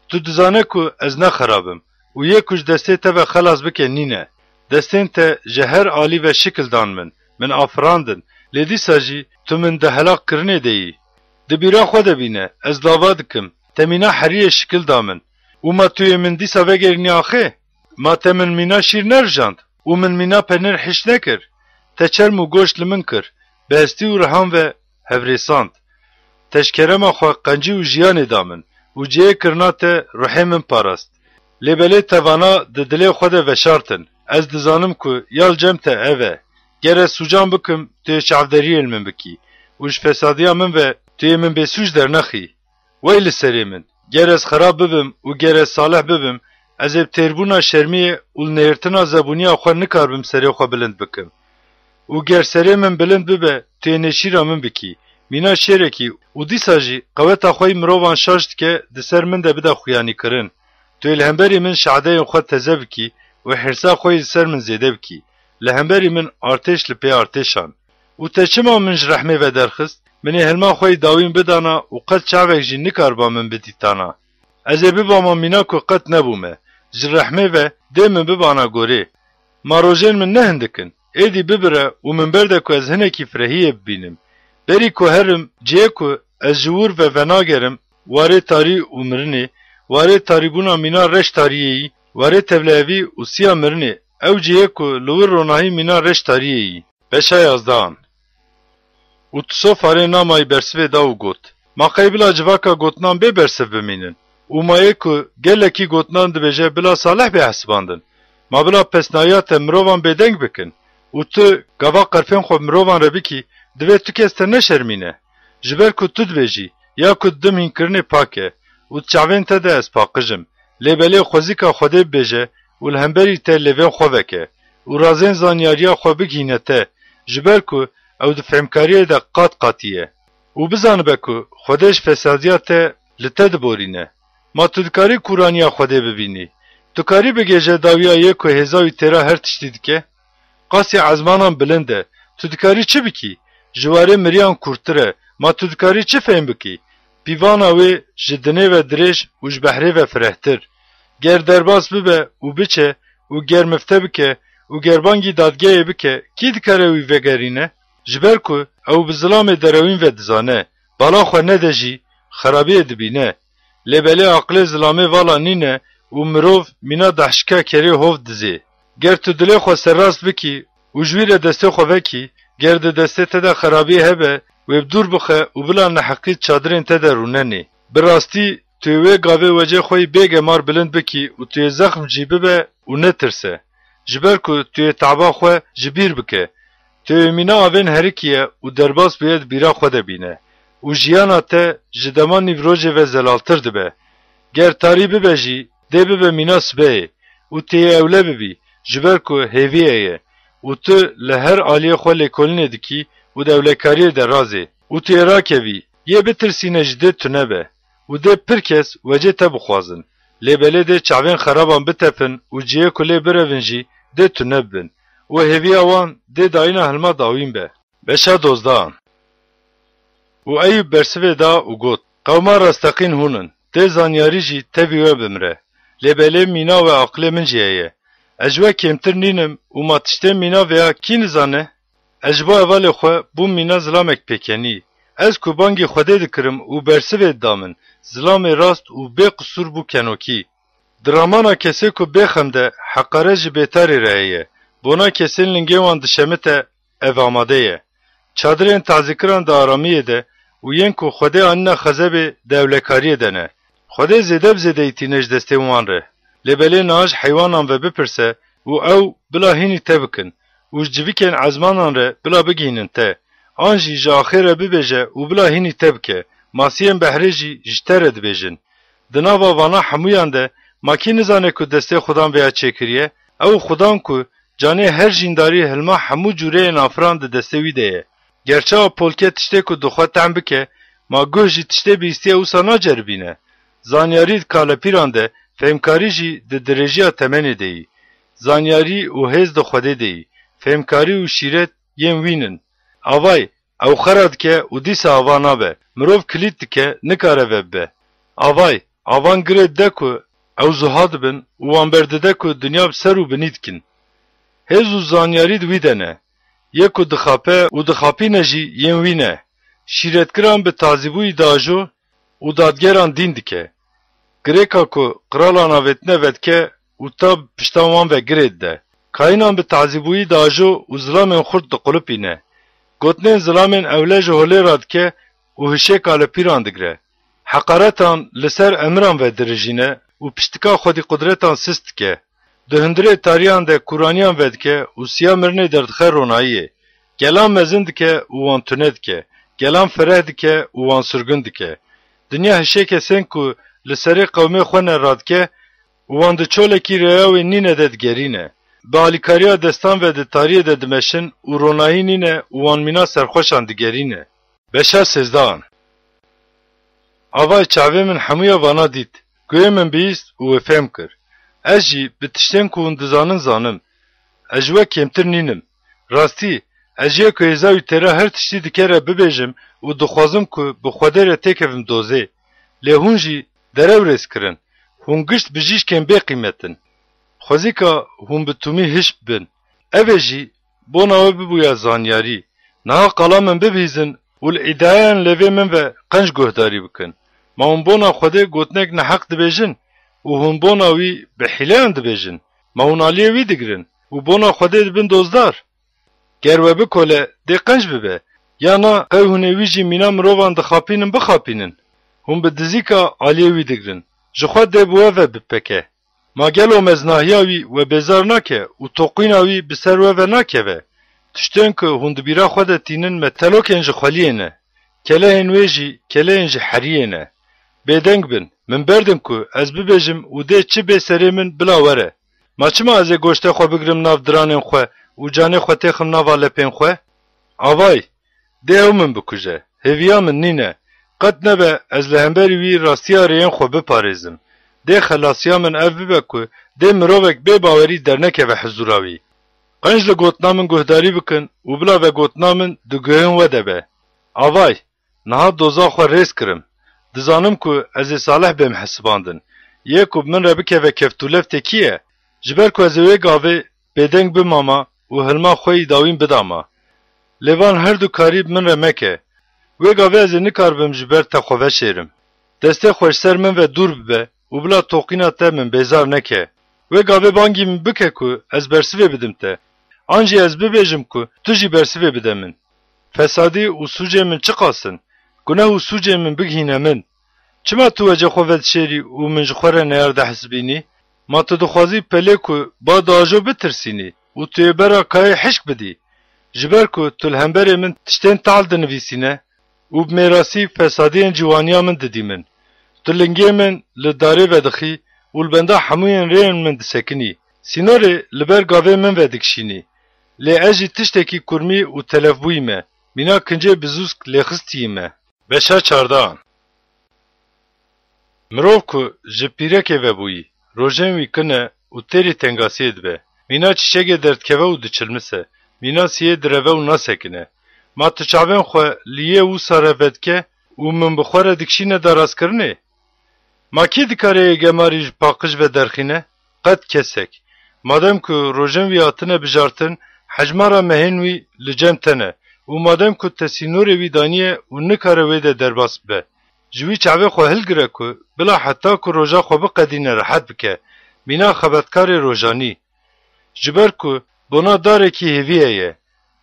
Tu dizane ku ez ne xerab im û yê ku ji destê te ve xelas bike nîne. Destên te ji her alî ve şikil dan min, min afirandin, lê dîsa jî tu min di helaq kirinê de yî. Di bîra xwe de bîne, ez dava dikim, te mîna heriyê şikil da min. Û ma tu yê min dîsa vegerînî axê? Ma te min mîna şîr nerijand û min mîna penir hiş nekir? Te çerm û goşt li min kir, bi hestî û rihan ve hevrêsand. Te ji kerema xwe qencî û jiyanê da min û cihê kirina te ruhê min parast. Lê belê te vana di dilê xwe de veşartin. Ez dizanim ku ya li cem te ev e. Ger ez sûcan bikim, tu yê çavderiyê li min bikî û ji fesadiya min ve tu yê min bêsûc dernexî. Wey li serê min! Ger ez xerab bibim û ger ez salih bibim, ez ê bi têrbûna şermiyê û li nihêrtina zebûniya xwe nikarbim serê xwe bilind bikim. Û ger serê min bilind bibe, tu yê nêçîra min bikî. Mîna şêrekî û dîsa jî qeweta xwe yî mirovan şaş dike, di ser min de bide xuyanîkirin. Tu yê li hemberî min şadeyên xwe teze bikî û hêrsa xwe yî li ser min zêde bikî. Li hemberî min artêş li pê artêşan. Û te çima min ji rehmê ve derxist? Min ê hilma xwe yî dawîn bidana û qet çavek jî nikariba min bidîtana. Ez ê bibama mîna ku qet nebûme. Ji rehmê ve dê min bibana gorê. Ma rojên min ne hindik in. Êdî bibire û min berde ku ez hinekî firehiyê bibînim. Berî ku herim, cihê ku ez ji wir ve venagerim, warê tarî û mirinê, warê tarîbûna mîna reş tariyê yî, warê tevlihevî û siya mirinê, ew cihê ku li wir ronahî mîna reş tariyê yî. Beşa yazdehan. Û Tiso farê namayî bersivê da û got, Ma qey bila civaka gotinan bê bersiv bimînin? Û ma yê ku gelekî gotinan dibêje bila salih bê hesibandin. Ma bila pesnahiya te mirovan bêdeng bikin. Û tu gava qerfên xwe mirovan re bikî, divê tu kes te neşermîne. Ji ber ku tu dibêjî, ya ku didim hînkirinê pak e û di çavên te de ez paqij im. Lê belê xwezîka Xwedê bibêje û li hemberî te lêvên xwe veke û razên zanyariya xwe bigihîne te, ji ber ku ew di fêmkariyê de qat qatî ye. Û bizanibe ku Xwedê ji fesadiya te li te diborîne. Ma tu dikarî kûraniya Xwedê bibînî? Tu karî bigêje dawiya yê ku hêza wî têra her tiştî dike? Qasî ezmanan bilind e. Tu dikarî çi bikî? Ji warê miriyan kûrtir e. Ma tu dikarî çi fêm bikî? Pîvana wê ji dinê ve dirêj û ji behrê ve firehtir. Ger derbas bibe û biçe û ger mifte bike û ger bangî dadgehê bike, kî dikare wî vegerîne? Ji ber ku ew bi zilamê derewîn ve dizane, bala xwe nede jî, xerabiyê dibîne. Lê belê aqilê zilamê vala nîne û mirov mîna dehşika kerê hov dizê. Ger tu dilê xwe serrast bikî û ji wî re destê xwe vekî, ger di destê te de xerabiyê hebe, wê bi dûr bixe û bila neheqî çadirên te de rûnenê. Bi rastî, tu yê wê gavê wecê xwe yî bêgemar bilind bikî û tu yê zexm jî bibe û netirse. Ji ber ku tu yê taba xwe ji bîr bike. Tu yê mîna avên herikî ye û derbas bûye di bîra xwe de bîne. Û jiyana te ji dema nîvrojê ve zelaltir dibe. Ger tarî bibe jî, dê bibe mîna sibehê û tu yê ewle bibî, ji ber ku hêviyê ye û tu li her aliyê xwe lêkolînê dikî û di ewlekariyê derazê û tu yê rakevî, yê bitirsîne jî dê tune be û dê pir kes wecê te bixwazin. Lê belê dê çavên xeraban bitepin û cihê ku lê birevin jî dê tune bibin û hêviya wan dê dayîna hilma dawîn be. Beşa dozdan. Û Eyûb bersivê da û got, Qewma rasteqîn hûn in, dê zanyarî jî tevî we bimire. Lê belê mîna we aqilê min jî heye. Ez ji we kêmtir nînim û ma tiştên mîna vêya kî nizane? Ez ji bo hevalê xwe bûm mîna zilamek pêkenî. Ez ku bangî Xwedê dikirim û bersivê dida min, zilamê rast û bê qisûr bû kenokî. Di ramana kesê ku bêxem de heqaret ji bêtarê re heye, bona kesên lingê wan dişemite, ev amade ye. Çadirên tazîkiran di aramiyê de û yên ku Xwedê anîne xezebê di ewlekariyê de ne. Xwedê zêde bi zêdeyî tîne ji destên wan re. Lê belê niha ji heywanan ve bipirse û ew bila hînî te bikin û ji civikên ezmanan re bila bigihînin te. An jî ji axê re bibêje û bila hînî te bike. Masiyên behrê jî ji te re dibêjin. Di nava vana hemûyan de ma kî nizane ku destê Xudan vêya çêkiriye? Ew Xudan ku canê her jîndarî hilma hemû cûreyên afiran di destê wî de ye. Ger çawa polke tiştê ku dixwe tehm bike, ma guh jî tiştê bihîstiye wisa naceribîne? Zanyarî di kalepîran de, fêmkarî jî di dirêjiya temenê de yî. Zanyarî û hêz di Xwedê de yî. Fêmkarî û şîret yên wîn in. Avay, ew xera dike û dîsa ava nabe. Mirov kilît dike, nikare vebibe. Avay, avan girê dide ku ew zuha dibin û wan berdide ku dinya bi ser û binî dikin. Hêz û zanyarî di wî de ne. Yê ku dixape û dixapîne jî yên wî ne. Şîretgiran bi tazîbûyî diajo û dadgeran dîn dike. Girêka ku qiralan avêtine vedike û ta bi pişta wan ve girê dide. Kayînan bi tazîbûyî diajo û zilamên xurt diqulipîne. Gotinên zilamên ewle ji holê radike û hişê kalepîran digire. Heqaretan li ser emiran ve dirijîne û piştika xwedîqudretan sist dike. Di hundirê tariyan de kûraniyan vedike û siya mirinê derdixe ronahiyê. Gelan mezin dike û wan tune dike. Gelan fereh dike û wan sirgûn dike. Dinya hişê kesên ku li serê qewmê xwe ne radike û wan di çolekî rêya wê nîne de digerîne. Bi alîkariya destan ve di tariyê de dimeşin û ronahî nîne û wan mîna serxweşan digerîne. Beşa sêzdehan. Avay çavê min hemûya vana dît, guhê min bihîst û wê fêm kir. Ez jî bi tiştên ku hûn dizanin zanim. Ez ji we kêmtir nînim. Rastî, ez jê ku hêza wî têra her tiştî dike re bibêjim û dixwazim ku bi Xwedê re têkevim dozê. Lê hûn jî derewrêz kirin. Hûn gişt bijîşkên bê qîmet in. Xwezîka hûn bi tûmî hişk bibin. Ev ê jî bona we bibûya zanyarî. Niha qala min bibihîzin û li îdiayan lêvê min ve qenc guhdarî bikin. Ma hûn bona Xwedê gotinek neheq dibêjin û hûn bona wî bi hîleyan dibêjin? Ma hûn aliyê wî digirin û bona Xwedê dibin dozdar? Ger we bikole, dê qenc bibe. Ya na, qey hûn ê wî jî mîna mirovan dixapînin, bixapînin. Hûn bi dizîka aliyê wî digirin. Ji xwe dê bi we ve bipeke. Ma gelo meznahiya wî we bêzar nake û toqîna wî bi ser we ve nakeve? Tiştên ku hûn di bîra xwe de tînin me telokên ji xweliyê ne. Kelehên wê jî kelehên ji heriyê ne. Bêdeng bin, min berdim ku ez bibêjim û dê çi bê serê min bila were. Ma çima ez ê goştê xwe bigrim nav diranên xwe û canê xwe têxim nava lepên xwe? Avay, dê ew min bikuje. Hêviya min nîne. Qet nebe ez li hemberî wî rastiya rêyên xwe biparêzim. Dê xelasiya min ev bibe ku dê mirovek bê bawerî dernekeve hizûra wî. Qenc li gotina min guhdarî bikin û bila vegotina min di guhên we de be. Avay, niha doza xwe rêz kirim. Dizanim ku ez ê salih bêm hesibandin. Yê ku bi min re bikeve keftûleftê kî ye? Ji ber ku ez ê wê gavê bêdeng bimama û hilma xwe yî dawîn bidama. Lê van her du karî bi min re meke. Wê gavê ez ê nikaribim ji ber te xwe veşêrim. Destê xwe ji ser min ve dûr bibe û bila toqîna te min bêzar neke. Wê gavê bangî min bike ku ez bersivê bidim te. An jî ez bibêjim ku tu jî bersivê bide min. Fesadî û sûcên min çiqas in? Guneh û sûcên min bigihîne min. Çima tu wecê xwe vedişêrî û min ji xwe re neyar dihesibînî? Ma tu dixwazî pelê ku ba diajo bitirsînî û tu yê bera kayê hişk bidî? Ji ber ku tu li hemberê min tiştên tal dinivîsîne û bi mêrasî fesadiyên ciwaniya min didî min. Tu lingê min li darê vedixî û li benda hemûyên rêyên min disekinî. Sînorê li ber gavê min vedikişînî. Lê ez jî tiştekî kurmî û telefbûyî me. Mîna kincê bizûsk lêxistiyî me. Beşa çardehan. Mirov ku ji pîrekê vebûyî, rojên wî kin e û têrî tengasiyê dibe. Mîna çîçegê derdikeve û diçilmise. Mîna siyê direve û nasekine. Ma tu çavên xwe li yê wisa re vedike û min bi xwe re dikişîne darastkirinê? Ma kî dikare yê gemarî ji paqij ve derxîne? Qet kesek. Madem ku rojên wî hatine bijartin, hejmara mehên wî li cem te ne û madem ku te sînorê wî daniye û nikare wê de derbas bibe, ji wî çavê xwe hilgire ku bila heta ku roja xwe biqedîne rehet bike, mîna xebatkarê rojanî. Ji ber ku bona darekî hêviyê ye.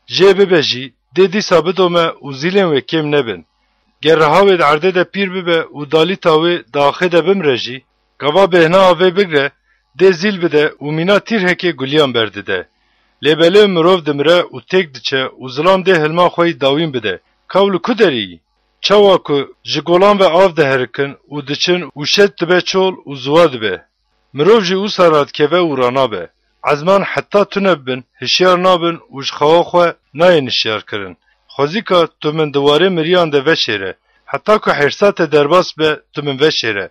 Jê bibe jî, dê dîsa bidome û zîlên wê kêm nebin. Ger reha wê di erdê de pîr bibe û dalîta wê di axê de bimire jî, gava bêhna avê bigre, dê zîl bide û mîna tîrhekê guliyan berdide. Lê belê mirov dimire û têk diçe û zilam dê hilma xwe yî dawîn bide. Ka ew li ku derê yî? Çawa ku ji golan ve av diherikin û diçin û şet dibe çol û ziwa dibe. Mirov jî wisa radikeve û ranabe. Ezman heta tune bibin, hişyar nabin û ji xewa xwe nayên hişyarkirin. Xwezîka tu min di warê miriyan de veşêre. Heta ku hêrsa te derbas be, tu min veşêre.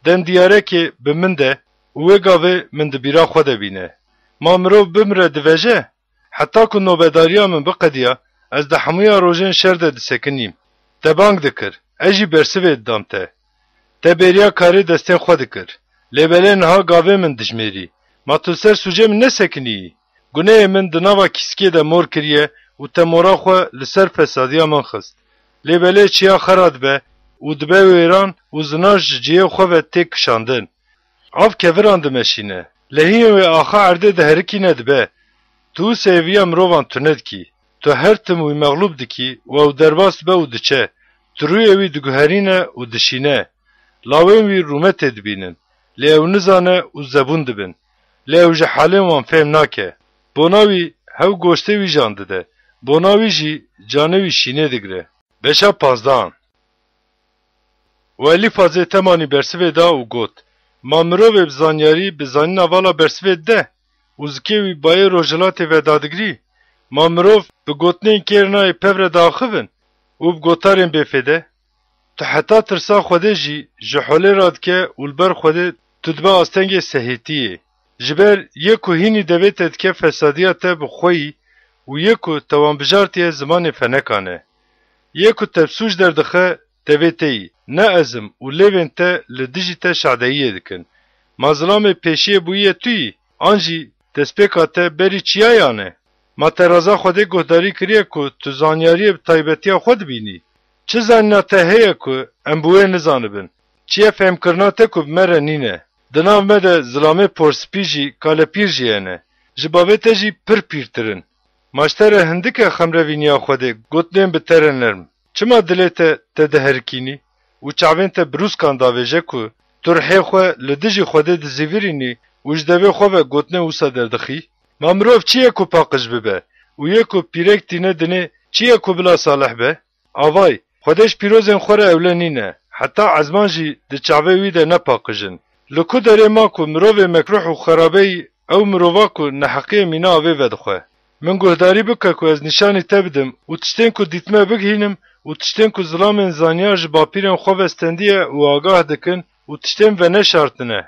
Dem diyarekê bi min de û wê gavê min di bîra xwe de bîne. Ma mirov bimire diveje? Heta ku nobedariya min biqediya, ez di hemûya rojên şer de disekinîm. Te bang dikir, ez jî bersivê didam te. Te bêriya karê destên xwe dikir. Lê belê niha gavê min dijmêrî. Ma tu li ser sûcê min nesekiniyî? Gunehê min di nava kîskê de mor kiriye û te mora xwe li ser fesadiya min xist. Lê belê çiya xera dibe û dibe wêran û zinar ji cihê xwe ve têk kişandin. Av keviran dimeşîne. Lehiyên wê axa erdê diherikîne dibe. Tu sêviya mirovan tune dikî. Tu her tim wî mexlûb dikî û ew derbas dibe û diçe. Tu rûyê wî diguherîne û dişîne. Lawên wî rûmetê dibînin. Lê ew nizane û zebûn dibin. Lê ew ji halên wan fêm nake. Bona wî hew goştê wî jan dide. Bona wî jî canê wî şînê digire. Beşa panzdehan. Û Elîfazê Temanî bersivê da û got, Ma mirovê bi zanyarî, bi zanîna vala bersivê dide û zikê wî bayê rojhilatê ve dadigirî? Ma mirov bi gotinên kêr nayê pevre diaxivin û bi gotarên bêfêde? Tu heta tirsa Xwedê jî ji holê radike û li ber Xwedê tu dibe astengê sehêtiyê. Ji ber yê ku hînî devê te dike fesadiya te bi xwe yî û yê ku te wan bijartiye zimanê fenekan e. Yê ku te bi sûc derdixe devê te yî, ne ezim û lêvên te li dijî te şadeyiyê dikin. Ma zilamê pêşiyê bûyiye tu yî, an jî destpêka te berî çiyayan e? Ma te raza Xwedê guhdarî kiriye ku tu zanyariyê bi taybetiya xwe dibînî? Çi zanîna te heye ku em bi wê nizanibin? Çi ye fehmkirina te ku bi me re nîne? Di nav me de zilamê porspî jî kalepîr jî hene. Ji bavê te jî pir pîrtir in. Ma ji te re hindik e xemrevîniya Xwedê, gotinên bi te re nerm. Çima dilê te te diherikînî û çavên te bi rûskan davêje ku Tu rihê xwe li dijî Xwedê dizîvirînî û ji devê xwe ve gotinên wisa derdixî? Ma mirov çi ye ku paqij bibe û yê ku pîrek tîne dinê çi ye ku bila salih be? Avay, Xwedê ji pîrozên xwe re ewle nîne, heta ezman jî di çavê wî de ne paqij in. Li ku derê ma ku mirovê mekruh û xerabeyî ew mirova ku neheqiyê mîna avê vedixwe? Min guhdarî bike ku ez nîşanî te bidim û tiştên ku dîtime bigihînim û tiştên ku zilamên zanyar ji bapîrên xwe ve stendiye û agah dikin û tiştên veneşartine.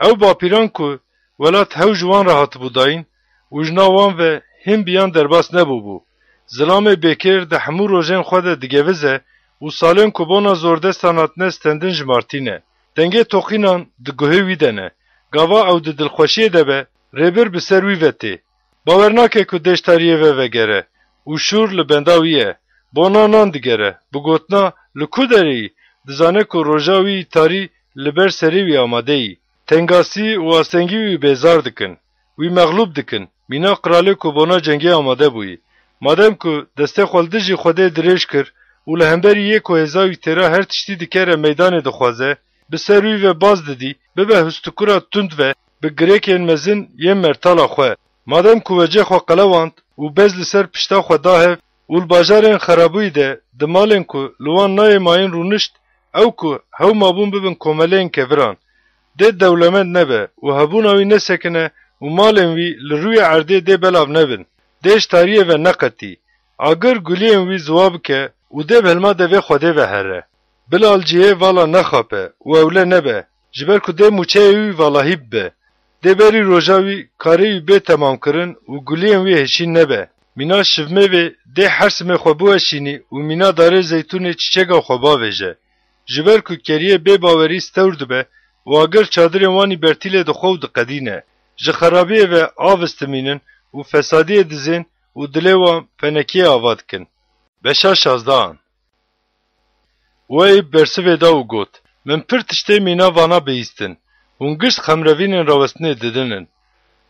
Ew bapîran ku welat hew ji wan re hatibû dayîn û ji nav wan ve hîn biyan derbas nebûbû. Zilamê bêkêr di hemû rojên xwe de digevize û salên ku bona zordestan hatine stendin jimartî ne. Dengê toqînan di guhê wî de ne. Gava ew di dilxweşiyê de be, rêbir bi ser wî ve tê. Bawer nake ku dêj tariyê ve vegere û şûr li benda wî ye. Bona nan digere, bi gotina li ku derê yî, dizane ku roja wî yî tarî li ber serê wî amade yî. Tengasî û astengî wî bêzar dikin. Wî mexlûb dikin. Mîna qiralê ku bona cengê amade bûyî. Madem ku destê xwe li dijî Xwedê dirêj kir û li hemberî yê ku hêza wî têra her tiştî dikere meydanê dixwaze, bi ser wî ve baz didî, bibe hustikura tund ve bi girêkên mezin yên mertala xwe. Madem ku wecê xwe qelewand û bez li ser pişta xwe da hev û li bajarên xerabûyî de di malên ku li wan nayê mayîn rûnişt, ew ku hew mabûn bibin komeleyên keviran, dê dewlemend nebe û hebûna wî nesekine û malên wî li rûyê erdê dê belav nebin. Dê ji tariyê ve neqetî. Agir guliyên wî ziwa bike û dê bi hilma devê Xwedê ve here. Bila li cihê vala nexape û ewle nebe, ji ber ku dê mûçeyê wî valahî bibe. Dê berî roja wî karê wî bê temamkirin û guliyên wî hêşîn nebe. Mîna şivmêvê dê hersimê xwe biweşînî û mîna darê zeytûnê çîçega xwe bavêje. Ji ber ku keriyê bê bawerî stewr dibe û agir çadirên wan î bertîlê dixwe û diqedîne. Ji xerabiyê ve av istimînin û fesadiyê dizên û dilê wan fenekiyê ava dikin. Beşa şazdehan. Wê bersivê da û got, Min pir tiştê mîna vana bihîstin. Hûn giş xemrevînên rawestinê didinin.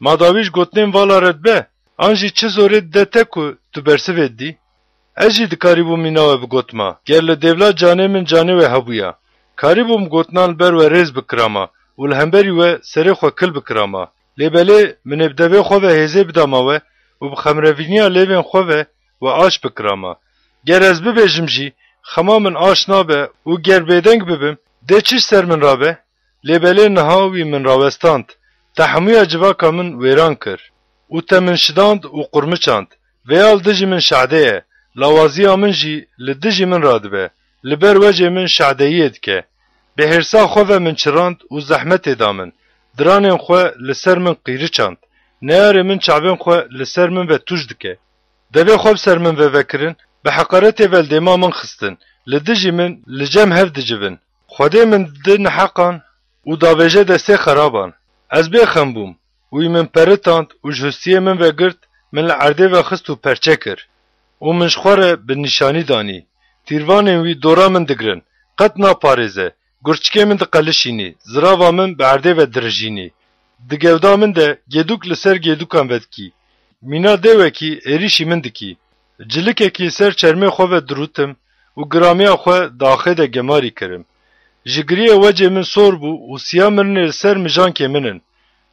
Ma dawî ji gotinên vala re dibe, an jî çi zorê dide te ku tu bersivê didî? Ez jî dikarîbûm mîna we bigotma, ger li dêvla canê min canê we hebûya. Karîbûm gotinan li ber we rêz bikirama û li hemberî we serê xwe kil bikirama. Lê belê min ê bi devê xwe ve hêzê bidama we û bi xemrevîniya lêvên xwe ve we aş bikirama. Ger ez bibêjim jî, xema min aş nabe û ger bêdeng bibim, dê çi ji ser min rabe? Lê belê niha wî min rawestand, te hemûya civaka min wêran kir û te min şidand û qurmiçand. Vêya li dijî min şehde ye, lawaziya min jî li dijî min radibe, li ber wecê min şehdeyiyê dike. Bi hêrsa xwe ve min çirand û zehmetê da min. Diranên xwe li ser min qîriçand. Neyarê min çavên xwe li ser min ve tûj dike. Devê xwe bi ser min ve vekirin, bi heqaretê ve li dêma min xistin, li dijî min li cem hev dicivin. Xwedê min didi neheqan û davêje destê xeraban. Ez bêxem bûm û wî min peritand û ji hustiyê min ve girt, min li erdê ve xist û perçe kir. Û min ji xwe re bi nîşanî danî. Tîrvanên wî dora min digirin, qet naparêze, gurçikê min diqelişînî, zirava min bi erdê ve dirijînî. Di gewda min de gêdûk li ser gêdûkan vedikî. Mîna dêwekî êrîşî min dikî. Cilikekî ser çermê xwe ve dirûtim û giramiya xwe di axê de gemarî kirim. Ji giriyê wecê min sor bû û siya mirinê li ser mijankê min in.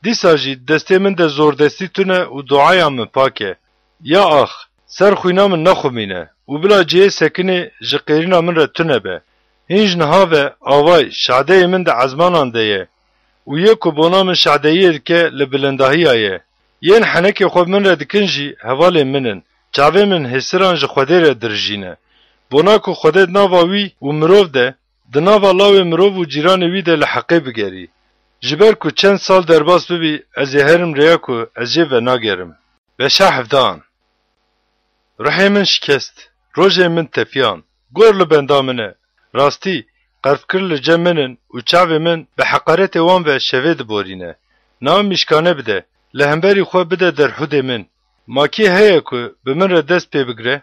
Dîsa jî destê min de zordestî tune û duaya min pak e. Ya ax, ser xwîna min nexumîne û bila cihê sekinê ji qêrîna min re tune be. Hîn ji niha ve avay şadeyê min di ezmanan de ye û yê ku bona min şadeyiyê dike li bilindahiya ye. Yên henekê xwe min re dikin jî hevalên min in. Çavê min hêsiran ji Xwedê re dirijîne. Bona ku Xwedê di nava wî û mirov de, di nava lawê mirov û cîranê wî de li heqê bigerî. Ji ber ku çend sal derbas bibî, ez ê herim rêya ku ez jê venagerim. Beşa hevdehan. Ruhê min şikest, rojên min tefiyan, gor li benda min e. Rastî, qerfkir li cem min in û çavê min bi heqaretê wan ve şevê diborîne. Niha mîşkane bide, li hemberî xwe bide derhudê min. Ma kê heye ku bi min re dest pê bigire?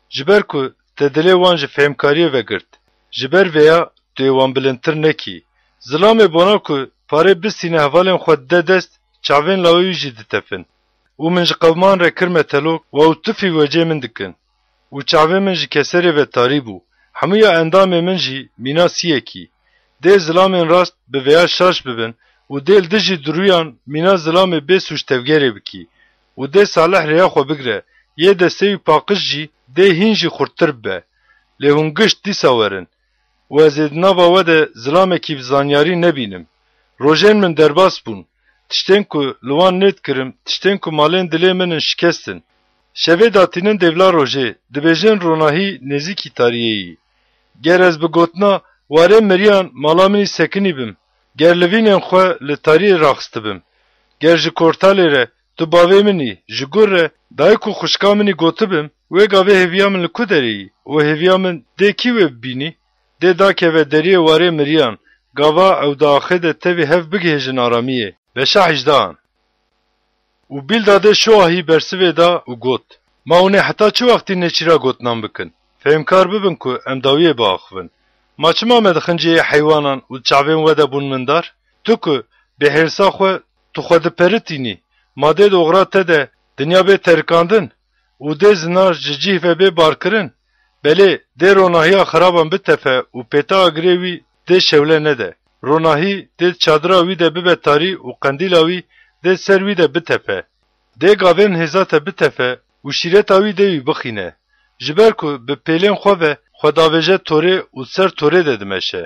Ji ber ku te dilê wan ji fêhmkariyê vegirt. Ji ber vêya tu yê wan bilindtir nekî. Zilamê bona ku parê bistîne hevalên xwe dide dest, çavên lawê wî jî ditefin. Û min ji qewman re kirme telok, we û tifî wecê min dikin. Û çavê min ji keserê ve tarî bû. Hemûya endamê min jî mîna siyekî. Dê zilamên rast bi vêya şaş bibin û dê li dijî dirûyan mîna zilamê bê sûc tevgerê bikî û dê Salih rêya xwe bigire, yê destê wî paqij jî dê hîn jî xurttir bibe. Lê hûn gişt dîsa werin û ez ê di nava we de zilamekî bi zanyarî nebînim. Rojên min derbas bûn. Tiştên ku li wan nêt kirim, tiştên ku malên dilê min in şikestin. Şevê datînin dêvla rojê, dibêjin ronahî nêzîkî tariyê yî. Ger ez bi gotina warê miriyan mala min î sekinî bim, ger livînên xwe li tariyê raxistibim, ger ji Kortalê re tu bavê min î, ji Gur re dayik û xwişka min î gotibim, wê gavê hêviya min li ku derê yî û hêviya min dê kî wê bibînî? Dê dakeve deriyê warê miriyan, gava ew di axê de tevî hev bigihêjin aramiyê. Beşa hejdehan. Û Bîldadê şoahî bersivê da û got, Ma hûn ê heta çi wextî nêçîra gotinan bikin? Fehmkar bibin ku em dawiyê biaxivin. Ma çima me dixin cihê heywanan û di çavên we de bûn mindar? Tu ku bêhêrsa xwe tu xwe diperitînî, ma dê di oxira te de dinya bê terikandin û dê zinar ji cih ve bê barkirin? Belê, dê ronahiya xiraban bitefe û pêta agirê wî dê şewle nede. Ronahî dê çadira wî de bibe tarî û qendîla wî dê ser wî de bitefe. Dê gavên hêza te bitefe û şîreta wî dê wî bixîne. Ji ber ku bi pêlên xwe ve xwe davêje torê û ser torê de dimeşe.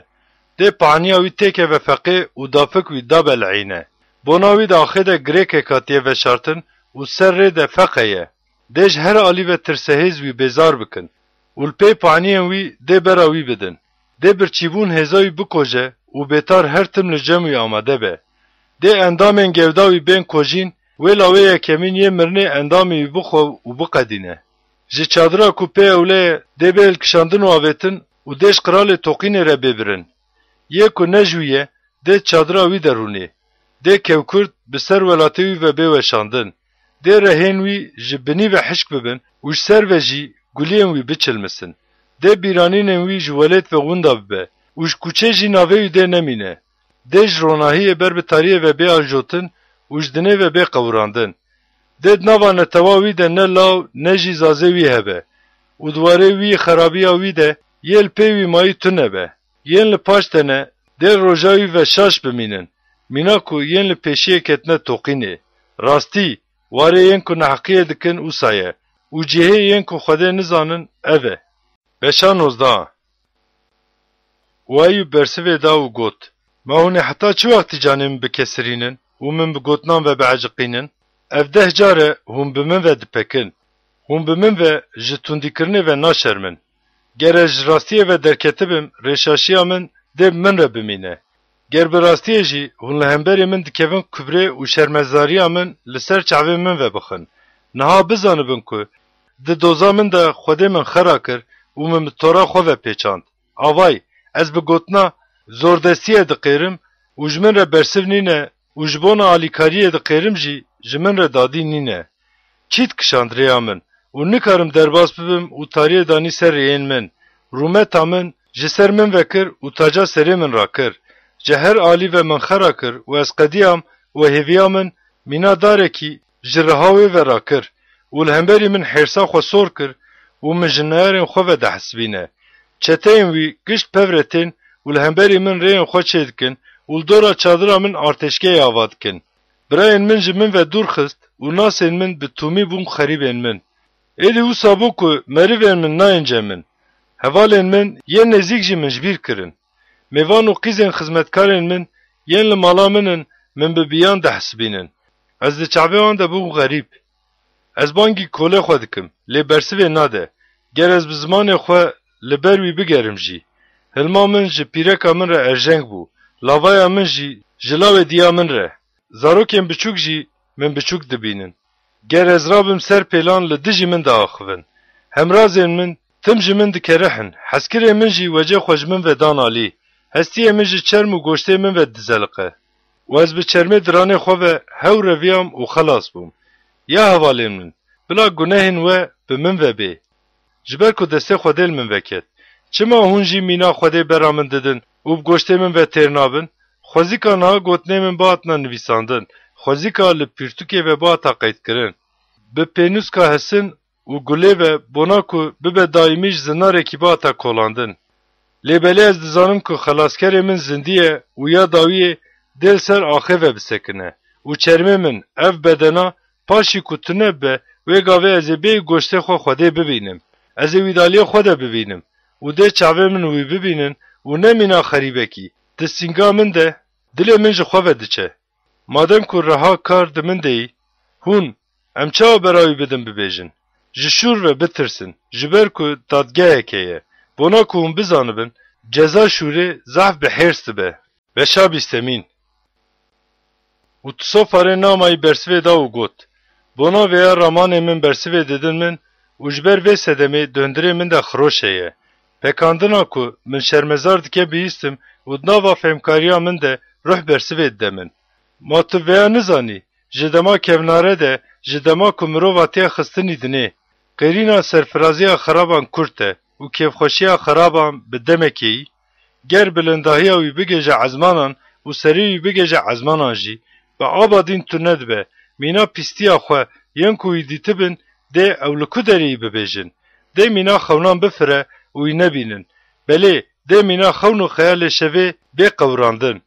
Dê paniya wî têkeve feqê û dafik wî dabe li eyne. Bona wî di axê de girêkek hatiye veşartin û ser rê de feqe ye. Dê ji her alî ve tirsehêz wî bêzar bikin û li pey paniyên wî dê bera wî bidin. Dê birçîbûn hêza wî bikoje û bêtar her tim li cem wî amade be. Dê endamên gewda wî bên kojîn, wê lawê yekemîn yê mirinê endamê wî bixwe û biqedîne. Ji çadira ku pê ewle ye, dê bê hilkişandin û avêtin û dê ji qiralê Toqînê re bê birin. Yê ku ne ji wî ye, dê çadira wî de rûnê. Dê kewkurt bi ser welatê wî ve bê weşandin. Dê rehên wî ji binî ve hişk bibin û ji ser ve jî guliyên wî biçilmisin. Dê bîranînên wî ji welêt ve winda bibe û ji kuçê jî navê wî dê nemîne. Dê ji ronahiyê ber bi tariyê ve bê ajotin û ji dinê ve bê qewirandin. Dê di nava netewa wî de ne law ne jî zazê wî hebe û di warê wî xerabiya wî de yê li pê wî mayî tune be. Yên li paş de ne, dê roja wî ve şaş bimînin, mîna ku yên li pêşiyê ketine toqînê. Rastî, warê yên ku neheqiyê dikin wisa ye û cihê yên ku Xwedê nizanin ev e. Beşa nozdeh. Û Eyûb bersivê da û got, Ma hûn ê heta çi wextî canê min bikesirînin û min bi gotinan ve bieciqînin? Ev deh car e hûn bi min ve dipekin. Hûn bi min ve ji tundîkirinê ve naşermin. Ger ez ji rastiyê ve derketibim, rêşaşiya min dê bi min re bimîne. Ger bi rastiyê jî hûn li hemberî min dikevin kubrê û şermezariya min li ser çavên min ve bixin. Niha bizanibin ku di doza min de Xwedê min xera kir û min bi tora xwe ve pêçand. Avay, ez bi gotina zordestiyê diqêrim û ji min re bersiv nîne û ji bona alîkariyê diqêrim jî ji min re dadî nîne. Çît kişand rêya min û nikarim derbas bibim û tariyê danî ser rêyên min. Rûmeta min ji ser min vekir û taca serê min rakir. Ji her alî ve min xera kir û ez qediyam û hêviya min mîna darekî ji riha wê ve rakir û li hemberî min hêrsa xwe sor kir û min ji neyarên xwe ve dihesibîne. Çeteyên wî gişt pev re tên û li hemberî min rêyên xwe çêdikin û li dora çadira min artêşgehê ava dikin. Birayên min ji min ve dûr xist û nasên min bi tûmî bûn xerîbên min. Êdî wisa bû ku merivên min nayên cem min. Hevalên min yên nêzîk jî min ji bîr kirin. Mêvan û qîzên xizmetkarên min yên li mala min in, min bi biyan dihesibînin. Ez di çavê wan de bûm xerîb. Ez bangî kolê xwe dikim, lê bersivê nade. Ger ez bi zimanê xwe li ber wî bigerim jî. Hilma min ji pîreka min re erjeng bû, lavaya min jî ji lawê diya min re. Zarokên biçûk jî min biçûk dibînin. Ger ez rabim ser pêlan, li dijî min diaxivin. Hemrazên min tim ji min dikerihin, hezkirên min jî wecê xwe ji min ve dan alî. Hestiyê min ji çerm û goştê min ve dizeliqe. Û ez bi çermê diranê xwe ve hew reviyam û xelas bûm. Ya hevalên min, bila gunehên we bi min ve bê. Ji ber ku destê Xwedê li min veket. Çima hûn jî mîna Xwedê bera min didin û bi goştê min ve têr nabin? Xwezîka niha gotinê min bihatina nivîsandin, xwezîka li pîrtûkê ve bihata qeydkirin. Bi pênûska hesin û gulê ve bona ku bibe daîmî ji zinarekî bihata kolandin. Lê belê ez dizanim ku xelaskerê min zindî ye û ya dawiyê dê li ser axê ve bisekine û çermê min, ev bedena, paşî ku tune bibe, wê gavê ez ê bêyî goştê xwe Xwedê bibînim. Ez ê wî di aliyê xwe de bibînim û dê çavê min wî bibînin û ne mîna xerîbekî. Di sînga min de, dilê min ji xwe ve diçe. Madem ku reha kar di min de yî, hûn, em çawa bera wî bidin bibêjin? Ji şûr ve bitirsin, ji ber ku dadgeheke ye. Bona ku hûn bizanibin, ceza şûrê zehf bi hêrs dibe. Beşa bîstemîn. Û Tisofarê namayî bersivê da û got, Bona vêya ramanê min bersivê didin min û ji ber vê sedemê di hundirê min de xiroşe ye. Pekandina ku min şermezar dike bihîstim û di nava fêmkariya min de ruh bersivê dide min. Ma tu vêya nizanî, ji dema kevnare de, ji dema ku mirov hatiye xistinî dinê, qêrîna serfiraziya xeraban kurt e û kêfxweşiya xeraban bi demekê yî, ger bilindahiya wî bigêje ezmanan û serê wî bigêje ezmanan jî, bi aba dîn tune dibe, mîna pîstiya xwe yên ku wî dîtibin dê ew li ku derê yî bibêjin. Dê mîna xewnan bifire û wî nebînin. Belê, dê mîna xewn û xeyalê şevê bê qewirandin.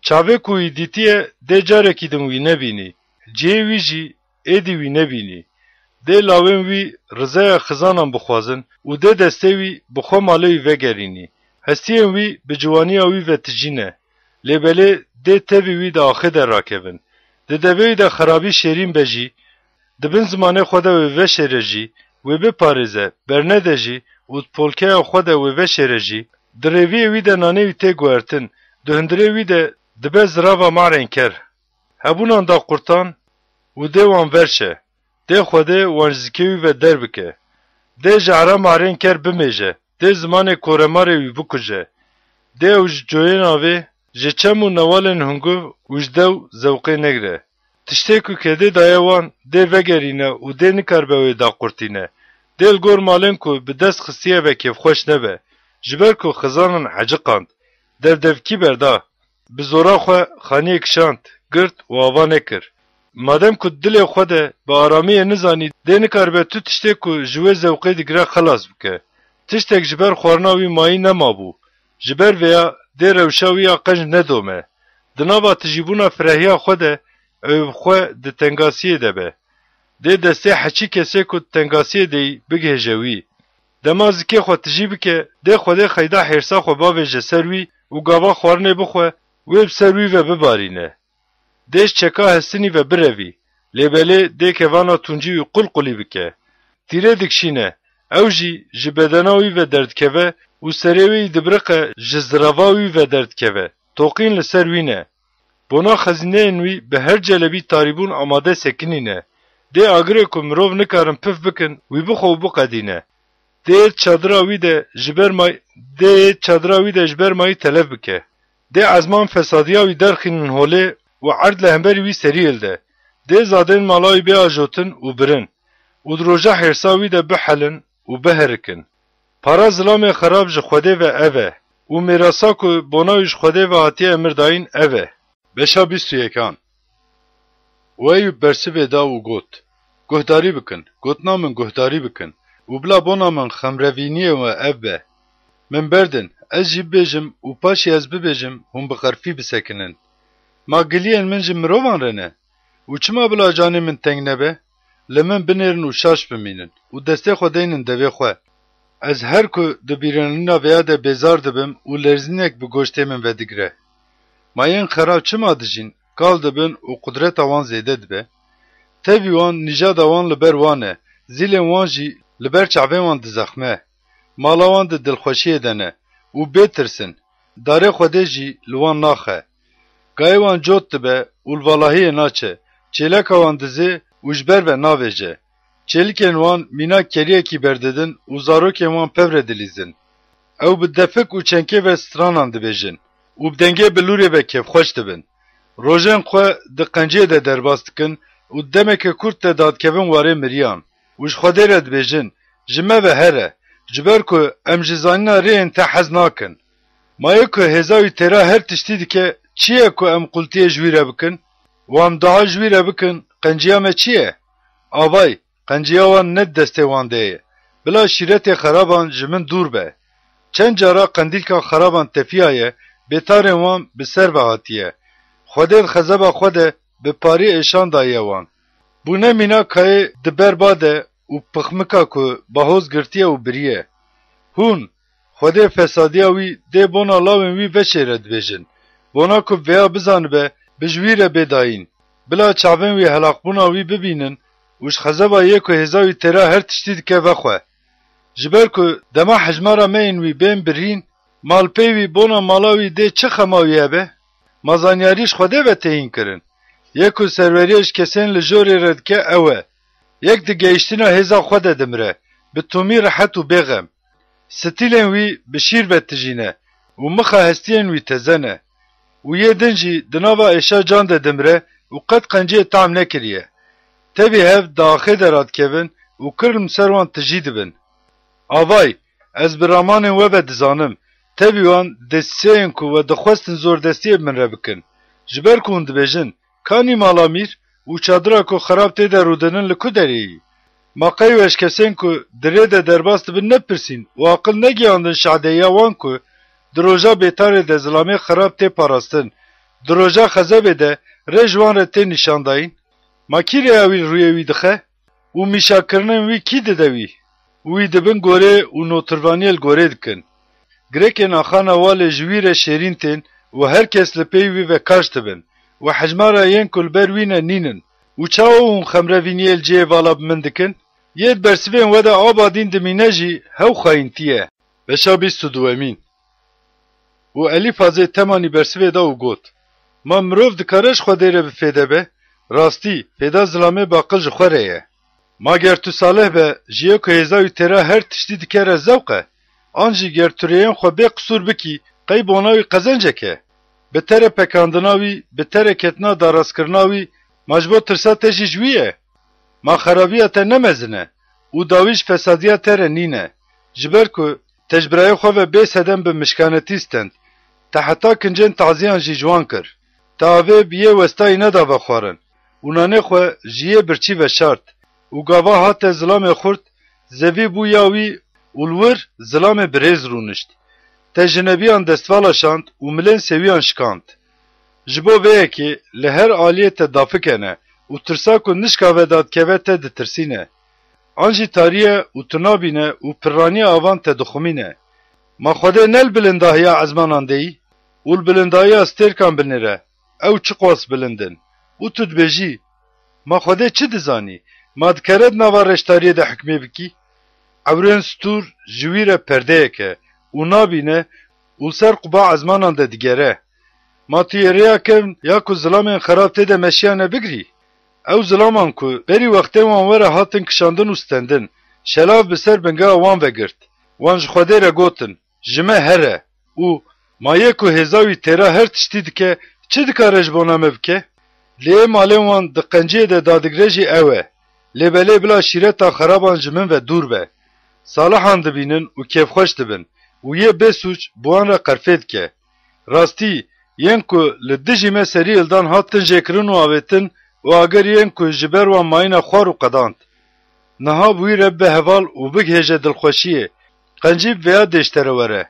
Çavê ku wî dîtiye dê carekî din wî nebînî. Cihê wî jî êdî wî nebînî. Dê lawên wî rizeya xizanan bixwazin û dê destê wî bi xwe malê wî vegerînî. Hestiyên wî bi ciwaniya wî ve tijî ne. Lê belê dê tevî wî di axê de rakevin. Di devê wî de xerabî şêrîn be jî, di bin zimanê xwe de wê veşêre jî, wê biparêze, bernede jî û di polkeya xwe de wê veşêre jî, di rêviyê wî de nanê wî tê guhertin, di hundirê wî de dibe zirava marên ker. Hebûnan da qurtan û dê wan verşe, dê Xwedê wan ji zikê wî ve derbike. Dê ji era marên ker bimêje, dê zimanê koremarê wî bikuje. Dê ew ji coyên avê, ji çem û newalên hunguv û ji dew zewqê negre. Tiştê ku kedê daye wan dê vegerîne û dê nikaribe wê daqurtîne. Dê li gor malên ku bi dest xistiye ve kêfxweş nebe. Ji ber ku xizanan heciqand, devdevkî berda, bi zora xwe xaniyê kişand, girt û ava nekir. Madem ku dilê xwe de bi aramiyê nizanî, dê nikaribe tu tiştê ku ji wê zewqê digire xelas bike. Tiştek ji ber xwarina wî mayî nemabû. Ji ber vêya dê rewşa wî ya qenc nedome. Di nava tijîbûna firehiya xwe de ew ê bi xwe di tengasiyê de be. Dê destê heçî kesê ku di tengasiyê de yî bigihêje wî. Dema zikê xwe tijî bike, dê Xwedê xeyda hêrsa xwe bavêje ser wî û gava xwarinê bixwe, wê bi ser wî ve bibarîne. Dê ji çeka hestinî ve birevî, lê belê dê kevana tuncî wî qul qulî bike. Tîrê dikişîne, ew jî ji bedena wî ve derdikeve û serê wê yî dibiriqe ji zirava wî ve derdikeve. Toqîn li ser wî ne. Bona xezîneyên wî bi her celebî tarîbûn amade sekinîne. Dê agirê ku mirov nikarin pif bikin, wî bixwe û biqedîne. Dê yê çadira wî de ji ber may-, dê yê çadira wî de ji ber mayî telef bike. Dê ezman fesadiya wî derxînin holê û erd li hemberî wî serî hilde. Dê zadên mala wî bê ajotin û birin û di roja hêrsa wî de bihelin û biherikin. Para zilamê xerab ji Xwedê ve ev e û mêrasa ku bona wî ji Xwedê ve hatiye emirdayîn ev e. Beşa bîst û yekan. Û Eyûb bersivê da û got, Guhdarî bikin, gotina min guhdarî bikin û bila bona min xemrevîniyê we ev be. Min berdin, ez jî bibêjim û paşî ez bibêjim, hûn bi xerfî bisekinin. Ma giliyên min ji mirovan re ne? Û çima bila canê min teng nebe? Li min binêrin û şaş bimînin û destê xwe deynin devê xwe. Ez her ku di bîranîna vêya de bêzar dibim û lerzînek bi goştê min vedigre. Ma yên xerab çima dijîn, kal dibin û qudreta wan zêde dibe? Tevî wan nîjada wan li ber wan e, zîlên wan jî li ber çavên wan dizexme. Mala wan di dilxweşiyê de ne û bê tirs in, darê Xwedê jî li wan naxe. Gayê wan cot dibe û li valahiyê naçe, çêleka wan dizê û ji ber ve navêje. Çêlikên wan mîna keriyekî berdidin û zarokên wan pevre dilîzin. Ew bi defik û çenkê ve stranan dibêjin û bi dengê bilûrê ve kêfxweş dibin. Rojên xwe di qenciyê de derbas dikin û demeke kurt de dadikevin warê miriyan û ji Xwedê re dibêjin, Ji me ve here, ji ber ku em ji zanîna rêyên te hez nakin. Ma yê ku hêza wî têra her tiştî dike, çi ye ku em qultiyê ji wî re bikin? Û em dua ji wî re bikin, qenciya me çi ye? Avay, qenciya wan ne di destê wan de ye. Bila şîretê xeraban ji min dûr be. Çend cara qendîlka xeraban tefiyaye, bêtarên wan bi ser ve hatiye. Xwedê di xezeba xwe de bi parî êşan daye wan. Bûne mîna kayê di ber ba de û pixmika ku bahoz girtiye û biriye. Hûn, Xwedê fesadiya wî dê bona lawên wî veşêre dibêjin. Bona ku vêya bizanibe, bi ji wî re bê dayîn. Bila çavên wî helaqbûna wî bibînin û ji xezeba yê ku hêza wî têra her tiştî dike vexwe. Ji ber ku dema hejmara me yên wî bên birîn, malpey wî bona mala wî dê çi xema wî hebe? Ma zanyarî ji Xwedê ve tê hîn kirin. Yê ku serweriya ji kesên li jorê re dike ew e. Yek di gehiştina hêza xwe de dimire, bi tomî rehet û bêxem. Stilên wî bi şîr ve tijî ne û mixa hestiyên wî teze ne. Û yê din jî di nava êşa can de dimire û qet qenciyê tam nekiriye. Tevî hev di axê de radikevin û kirm ser wan tijî dibin. Avay, ez bi ramanên we ve dizanim, tevî wan destîseyên ku we dixwestin zordestiyê bi min re bikin. Ji ber ku hûn dibêjin, Kanî mala mîr û çadira ku xerab tê de rûdinin li ku derê yî? Ma qey we ji kesên ku di rê de derbas dibin nepirsîn û aqil negiyandin şadeyiya wan ku di roja bêtarê de zilamê xerab tê parastin, di roja xezebê de rê ji wan re tê nîşandayîn? Ma kî rêya wî li rûyê wî dixe? Û mîşakirinên wî kî dide wî? Û wî dibin gorê û notirvaniyê li gorê dikin. Girêkên axana walê ji wî re şêrîn tên û her kes li pey wî ve kaş dibin û hejmara yên ku li ber wî ne nînin. Û çawa hûn xemrevîniyê li cihê vala bi min dikin? Yê di bersivên we de aba dîn dimîne jî hew xayîntî ye. Beşa bîst û duwemîn. Û Elîfazê Temanî bersivê da û got, Ma mirov dikare ji Xwedê re bi fêde be? Rastî, fêda zilamê baqil ji xwe re ye. Ma ger tu salih be, ji yê ku hêza wî têra her tiştî dike re zewq e? An jî ger tu rêyên xwe bê qisûr bikî, qey bona wî qezencek e? Bi te re pekandina wî, bi te re ketina darezkirina wî, ma ji bo tirsa te jî ji wî ye? Ma xerabiya te ne mezin e û dawî ji fesadiya te re nîne, ji ber ku te ji birayê xwe ve bê sedem bi mişkanetî stend, te heta kincên taziyan jî ji wan kir. Te avê bi yê westayî neda vexwarin û nanê xwe ji yê birçî veşart û gava hate zilamê xurt, zevî bû ya wî û li wir zilamê birêz rûnişt. Te jinebiyan destvala şand û milên sêwiyan şikand. Ji bo vê yekê li her aliyê te dafik hene û tirsa ku nişka ve dadikeve te ditirsîne. An jî tarî ye û tu nabîne û pirraniya avan te dixumîne. Ma Xwedê ne li bilindahiya ezmanan de yî û li bilindahiya stêrkan binêre, ew çiqas bilind in. Û tu dibêjî, Ma Xwedê çi dizanî? Ma dikare di nava reştariyê de hikmê bikî? Ewrên stûr ji wî re perdeyek e û nabîne û li ser quba ezmanan de digere. Ma tu yê rêya kevn ya ku zilamên xerab tê de meşiyane bigirî? Ew zilaman ku berî wextên wan were hatin kişandin û stendin, şelav bi ser bingeha wan ve girt. Wan ji Xwedê re gotin, Ji me here û Ma yê ku hêza wî têra her tiştî dike, çi dikare ji bona me bike? Lê yê malên wan di qenciyê de dadigre jî ew e. Lê belê bila şîreta xeraban ji min ve dûr be. Salihan dibînin û kêfxweş dibin û yê bê sûc bi wan re qerfê dike. Rastî, yên ku li dijî me serî hildan hatin jêkirin û avêtin û agir yên ku ji ber wan mayîne xwar û qedand. Niha bi wî re bibe heval û bigihêje dilxweşiyê. Qencî bi vêya dêştere were.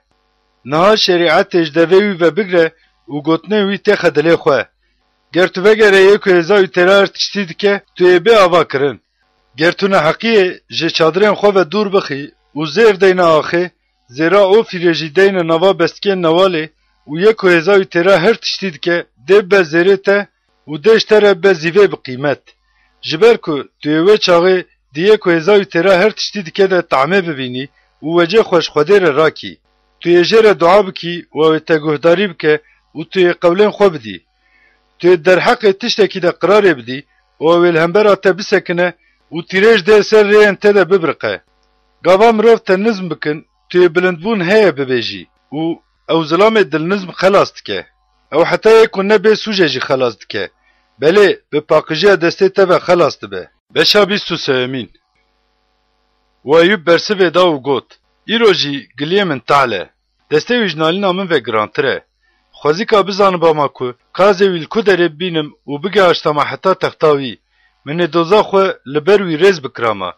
Niha şerîetê ji devê wî ve bigre û gotinên wî têxe dilê xwe. Ger tu vegere yê ku hêza wî têra her tiştî dike, tu yê bê ava kirin. Ger tu neheqiyê ji çadirên xwe ve dûr bixî û zêr deyne axê, zêra ofîrê jî deyne nava bestikên newalê û yê ku hêza wî têra her tiştî dike, dê bibe zêrê te û dê ji te re bibe zîvê bi qîmet. Ji ber ku tu yê wê çaxê di yê ku hêza wî têra her tiştî dike de tahmê bibînî û wecê xwe ji Xwedê re rakî. Tu yê jê re dua bikî û ew ê te guhdarî bike û tu yê qewlên xwe bidî. Tu yê derheqê tiştekî de qirarê bidî û ew ê li hembera te bisekine û tîrêj dê ser rêyên te de bibiriqe. Gava mirov te nizm bikin, tu yê bilindbûn heye bibêjî û ew zilamê dilnizm xelas dike. Ew heta yê ku ne bê sûc e jî xelas dike. Belê, bi paqijiya destê te ve xelas dibe. Beşa bîst û sêyemîn. Û Eyûb bersivê da û got, Îro jî giliyê min tehl e. Destê wî ji nalîna min ve girantir e. Xwezîka bizanibama ku kazê wî li ku derê bibînim û bigihaştama heta texta wî, min ê doza xwe li ber wî rêz bikirama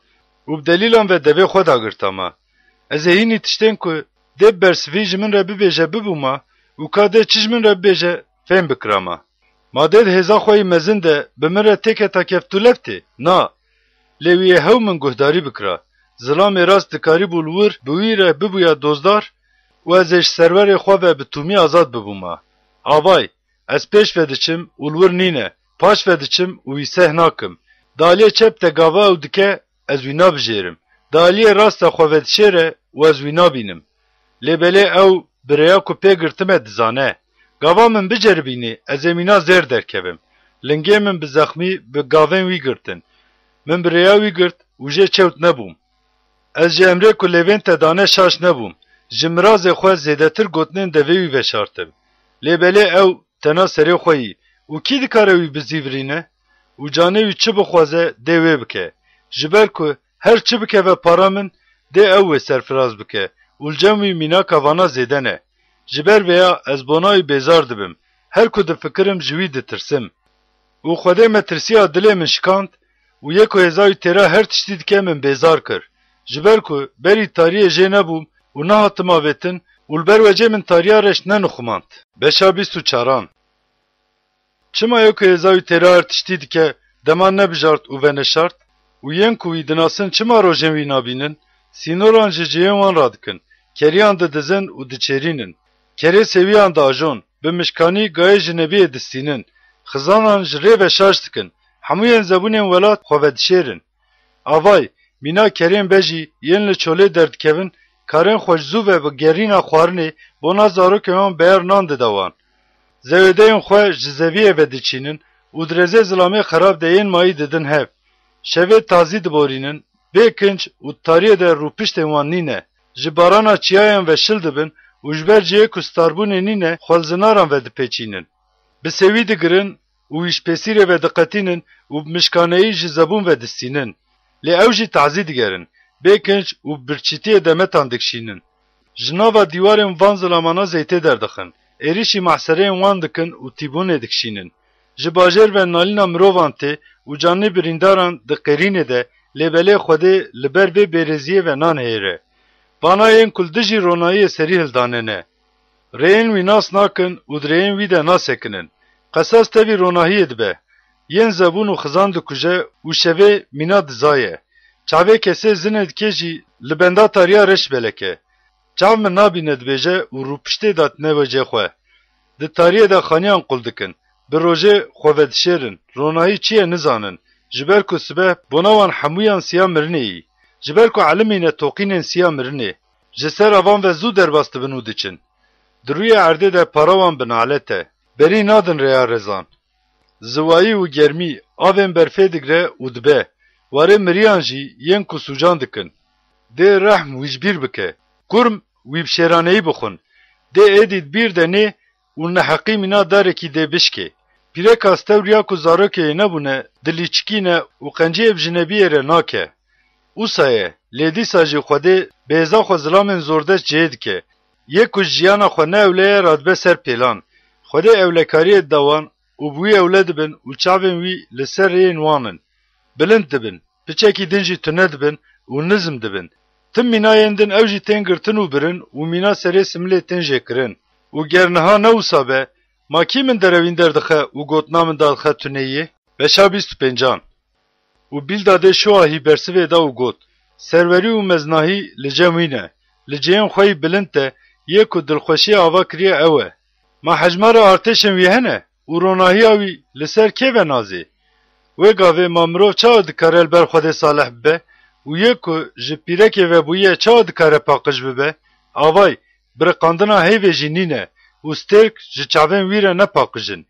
û bi delîlan ve devê xwe dagirtama. Ez ê hînî tiştên ku dê bersivî ji min re bibêje bibûma û ka dê çi ji min re bibêje fêm bikirama. Ma dê di hêza xwe yî mezin de bi min re têketa kevtûlev tê? Na. Lê wî yê hew min guhdarî bikira. Zilamê rast dikarîbû li wir bi wî re bibûya dozdar û ez ê ji serwerê xwe ve bi tûmî azad bibûma. Avay, ez pêş ve diçim û li wir nîne, paş ve diçim û wî seh nakim. Di aliyê çep de gava ew dike, ez wî nabijêrim. Di aliyê rast de xwe vedişêre û ez wî nabînim. Lê belê ew bi rêya ku pê girtime dizane. Gava min biceribînî, ez ê mîna zêr derkevim. Lingê min bi zexmî bi gavên wî girtin. Min bi rêya wî girt û jê çewt nebûm. Ez ji emrê ku lêvên te dane şaş nebûm. Ji mirazê xwe zêdetir gotinên devê wî veşartim. Lê belê ew tena serê xwe yî û kî dikare wî bizîvirîne? Û canê wî çi bixwaze dê wê bike. Ji ber ku her çi bikeve para min, dê ew wê serfiraz bike û li cem wî mînaka vana zêde ne. Ji ber vêya ez bona wî bêzar dibim. Her ku difikirim ji wî ditirsim. Û Xwedê metirsiya dilê min şikand û yê ku hêza wî têra her tiştî dike min bêzar kir. Ji ber ku berî tariyê jê nebûm û nehatim avêtin û li ber wecê min tariya reş nenixumand. Beşa bîst û çaran. Çima yê ku hêza wî têra her tiştî dike, dema nebijart û veneşart? Û yên ku wî dinasin çima rojên wî nabînin? Sînoran ji cihên wan radikin, keriyan didizin û diçêrînin. Kerê sêwiyan diajon, bi mişkanî gayê jinebiyê distînin. Xizanan ji rê ve şaş dikin, hemû yên zebûnên welat xwe vedişêrin. Avay, mîna kerên bejî yên li çolê derdikevin, karên xwe ji zû ve bi gerîna xwarinê bona zarokên wan beyar nan dide wan. Zewêdeyên xwe ji zeviyê ve diçînin û di rezê zilamê xerab de yên mayî didin hev. Şevê tazî diborînin, bê kinc û tariyê de rûpiştên wan nîne. Ji barana çiyayan ve şil dibin û ji ber cihê ku starbûnê nîne, xwe li zinaran ve dipêçînin. Bi sêwî digirin û wî ji pêsîrê ve diqetînin û bi mişkaneyî ji zebûn ve distînin. Lê ew jî tazî digerin, bê kinc û bi birçîtiyê demetan dikişînin. Ji nava dîwarên van zilamana zeytê derdixin, êrîşî mehsereyên wan dikin û tîbûnê dikişînin. Ji bajêr ve nalîna mirovan tê û canê birîndaran di qêrînê de, lê belê Xwedê li ber vê bêrêziyê ve nanihêre. Vana yên ku li dijî ronahiyê serî hildanene. Rêyên wî nas nakin û di rêyên wî de nasekinin. Qesas tevî ronahiyê dibe. Yên zebûn û xizan dikuje û şevê mîna dizaye. Çavê kesê zinê dike jî li benda tariya reş beleke. Çav min nabîne dibêje û rûpiştê datine wecê xwe. Di tariyê de xaniyan qul dikin. Bi rojê xwe vedişêrin. Ronahî çi ye nizanin. Ji ber ku sibe bona wan hemûyan siya mirinê yî. Ji ber ku elimîne toqînên siya mirinê. Ji ser avan ve zû derbas dibin û diçin. Di rûyê erdê de para wan bi nalet e. Berî nadin rêya rezan. Ziwayî û germî avên berfê digre û dibe. Warê miriyan jî yên ku sûcan dikin. Dê rehm wî ji bîr bike. Kurm wî bi şêraneyî bixwin. Dê êdî di bîr de nê û neheqî mîna darekî dê bişkê. Pîreka stewr ya ku zarokê yê nebûne, dilîçikîne û qenciyê bi jinebiyê re nake. Usa ye, lê dîsa jî Xwedê bi hêza xwe zilamên zordest cihê dike. Yê ku ji jiyana xwe ne ewle ye, radibe ser pêlan. Xwedê ewlekariyê dida wan û bi wî ewle dibin û çavên wî li ser rêyên wan in. Bilind dibin, piçekî din jî tune dibin û nizm dibin. Tim mîna yên din ew jî tên girtin û birin û mîna serê similê tên jêkirin. Û ger niha ne wisa be, ma kî min derewîn derdixe û gotina min dadixe tuneyiyê? Beşa bîst û pêncan. Û Bîldadê Şuahî bersivê da û got, Serwerî û meznahî li cem wî ne, li cihên xwe yî bilind e, yê ku dilxweşiya ava kiriye ew e. Ma hejmara artêşên wî hene û ronahiya wî li ser kê ve nazê? Wê gavê ma mirov çawa dikare li ber Xwedê salih bibe û yê ku ji pîrekê ve bûye çawa dikare paqij bibe? Avay, biriqandina heyvê jî nîne û stêrk ji çavên wî re ne paqij in.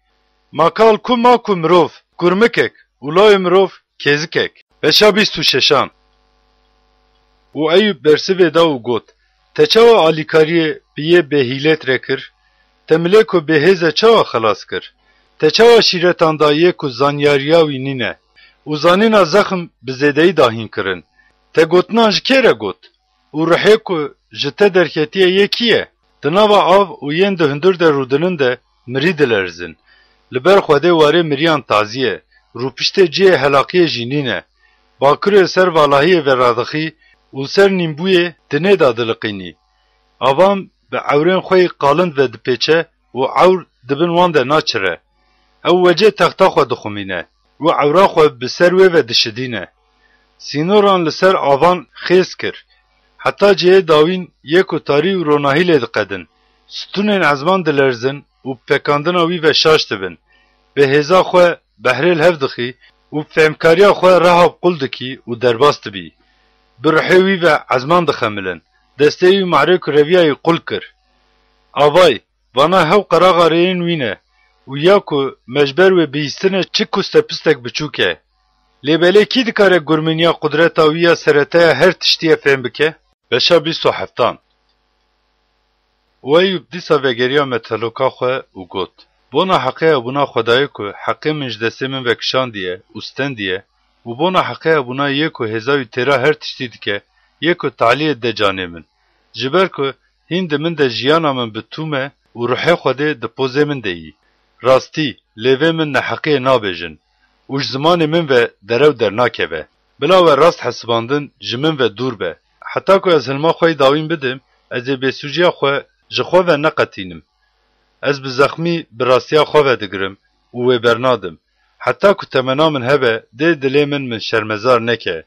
Ma kal ku ma ku mirov, kurmikek û lawê mirov kêzikek. Beşa bîst û şeşan. Û Eyûb bersivê da û got, Te çawa alîkariyê bi yê bêhîlêt re kir? Te milê ku bêhêz e çawa xelas kir? Te çawa şîretan da yê ku zanyariya wî nîne û zanîna zexm bi zêdeyî dahîn kirin? Te gotinan ji kê re got? Û rihê ku ji te derketiye yê kî ye? Di nava av û yên di hundir de rûdinin de mirî dilerizin. Li ber Xwedê warê miriyan tazî ye, rûpiştê cihê helaqiyê jî nîne. Bakirê ser valahiyê veradixî û li ser nîmbûyê dinê dadiliqînî. Avan bi ewrên xwe yî qalind ve dipêçe û ewr di bin wan de naçire. Ew wecê texta xwe dixumîne û ewra xwe bi ser wê ve dişidîne. Sînoran li ser avan xêz kir. Heta cihê dawîn yê ku tarî û ronahî lê diqedin. Stûnên ezman dilerzin û bi pekandina wî ve şaş dibin. Bi hêza xwe behrê li hev dixî û bi fehmkariya xwe reha bi qul dikî û derbas dibî. Bi ruhê wî ve ezman dixemilin. Destê wî marê ku reviyayî qul kir. Avay, vana hew qeraxa rêyên wî ne û ya ku me ji ber wê bihîstine çi kustepistek biçûk e. Lê belê kî dikare gurminiya qudreta wî ya sereteya her tiştî ye fêm bike? Beşa bîst û heftan. Û Eyûb dîsa vegeriya metehloka xwe û got, Bona heqeya bûna Xwedayê ku heqê min ji destê min ve kişandiye û stendiye û bona heqeya bûna yê ku hêza wî têra her tiştî dike, yê ku taliyê dide canê min. Ji ber ku hîn di min de jiyana min bi tûm e û ruhê Xwedê di pozê min de yî. Rastî, lêvê min neheqiyê nabêjin û ji zimanê min ve derew dernakeve. Bila we rast hesibandin ji min ve dûr be. Heta ku ez hilma xwe yî dawîn bidim, ez ê bêsûciya xwe ji xwe ve neqetînim. Ez bi zexmî bi rastiya xwe ve digirim û wê bernadim. Heta ku temena min hebe, dê dilê min min şermezar neke.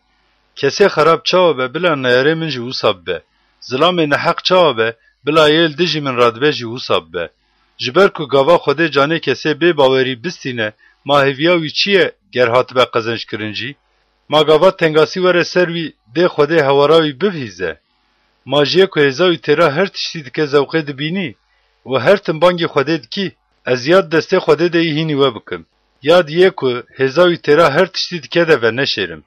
Kesê xerab çawa be, bila neyarê min jî wisa bibe. Zilamê neheq çawa be, bila yê li dijî min radibe jî wisa bibe. Ji ber ku gava Xwedê canê kesê bê bawerî bistîne, ma hêviya wî çi ye ger hatibe qezenckirin jî? Ma gava tengasî were ser wî, dê Xwedê hewara wî bibihîze? Ma ji yê ku hêza wî têra her tiştî dike zewqê dibînî û her tim bangî Xwedê dikî? Ez ya di destê Xwedê de yî hînî we bikim, ya di yê ku hêza wî têra her tiştî dike de veneşêrim.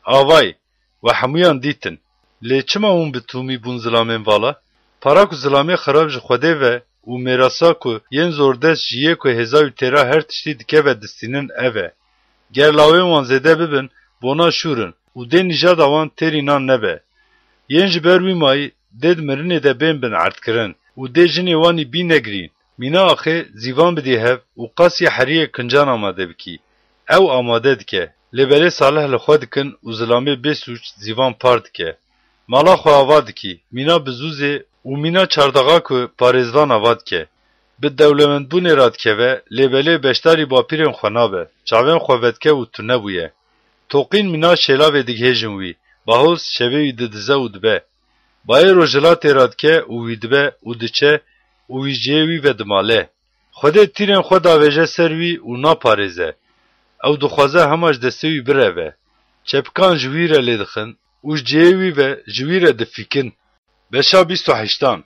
Avay, we hemûyan dîtin. Lê çima hûn bi tûmî bûn zilamên vala? Para ku zilamê xerab ji Xwedê ve û mêrasa ku yên zordest ji yê ku hêza wî têra her tiştî dike ve distînin ev e. Ger lawên wan zêde bibin, bona şûr in û dê nîjada wan têrî nan nebe. Yên ji ber wî mayî dê di mirinê de bên bin erdkirin û dê jinê wan î bî negirîn. Mîna axê zîvan bidî hev û qasî heriyê kincan amade bikî. Ew amade dike. Lê belê salih li xwe dikin û zilamê bê sûc zîvan par dike. Mala xwe ava dikî, mîna bi zûzê û mîna çardaxa ku parêzvan ava dike. Bi dewlemendbûnê radikeve, lê belê beşdarî bapîrên xwe nabe, çavên xwe vedike û tune bûye. Toqîn mîna şêlavê digihêjin wî, bahoz şevê wî didize û dibe. Bayê rojhilatê radike û wî dibe û diçe û wî cihê wî ve dimale. Xwedê tîrên xwe davêje ser wî û naparêze. Ew dixwaze hema ji destê wî bireve. Çepikan ji wî re lê dixin û ji cihê wî ve ji wî re difîkin. Beşa bîst û heştan.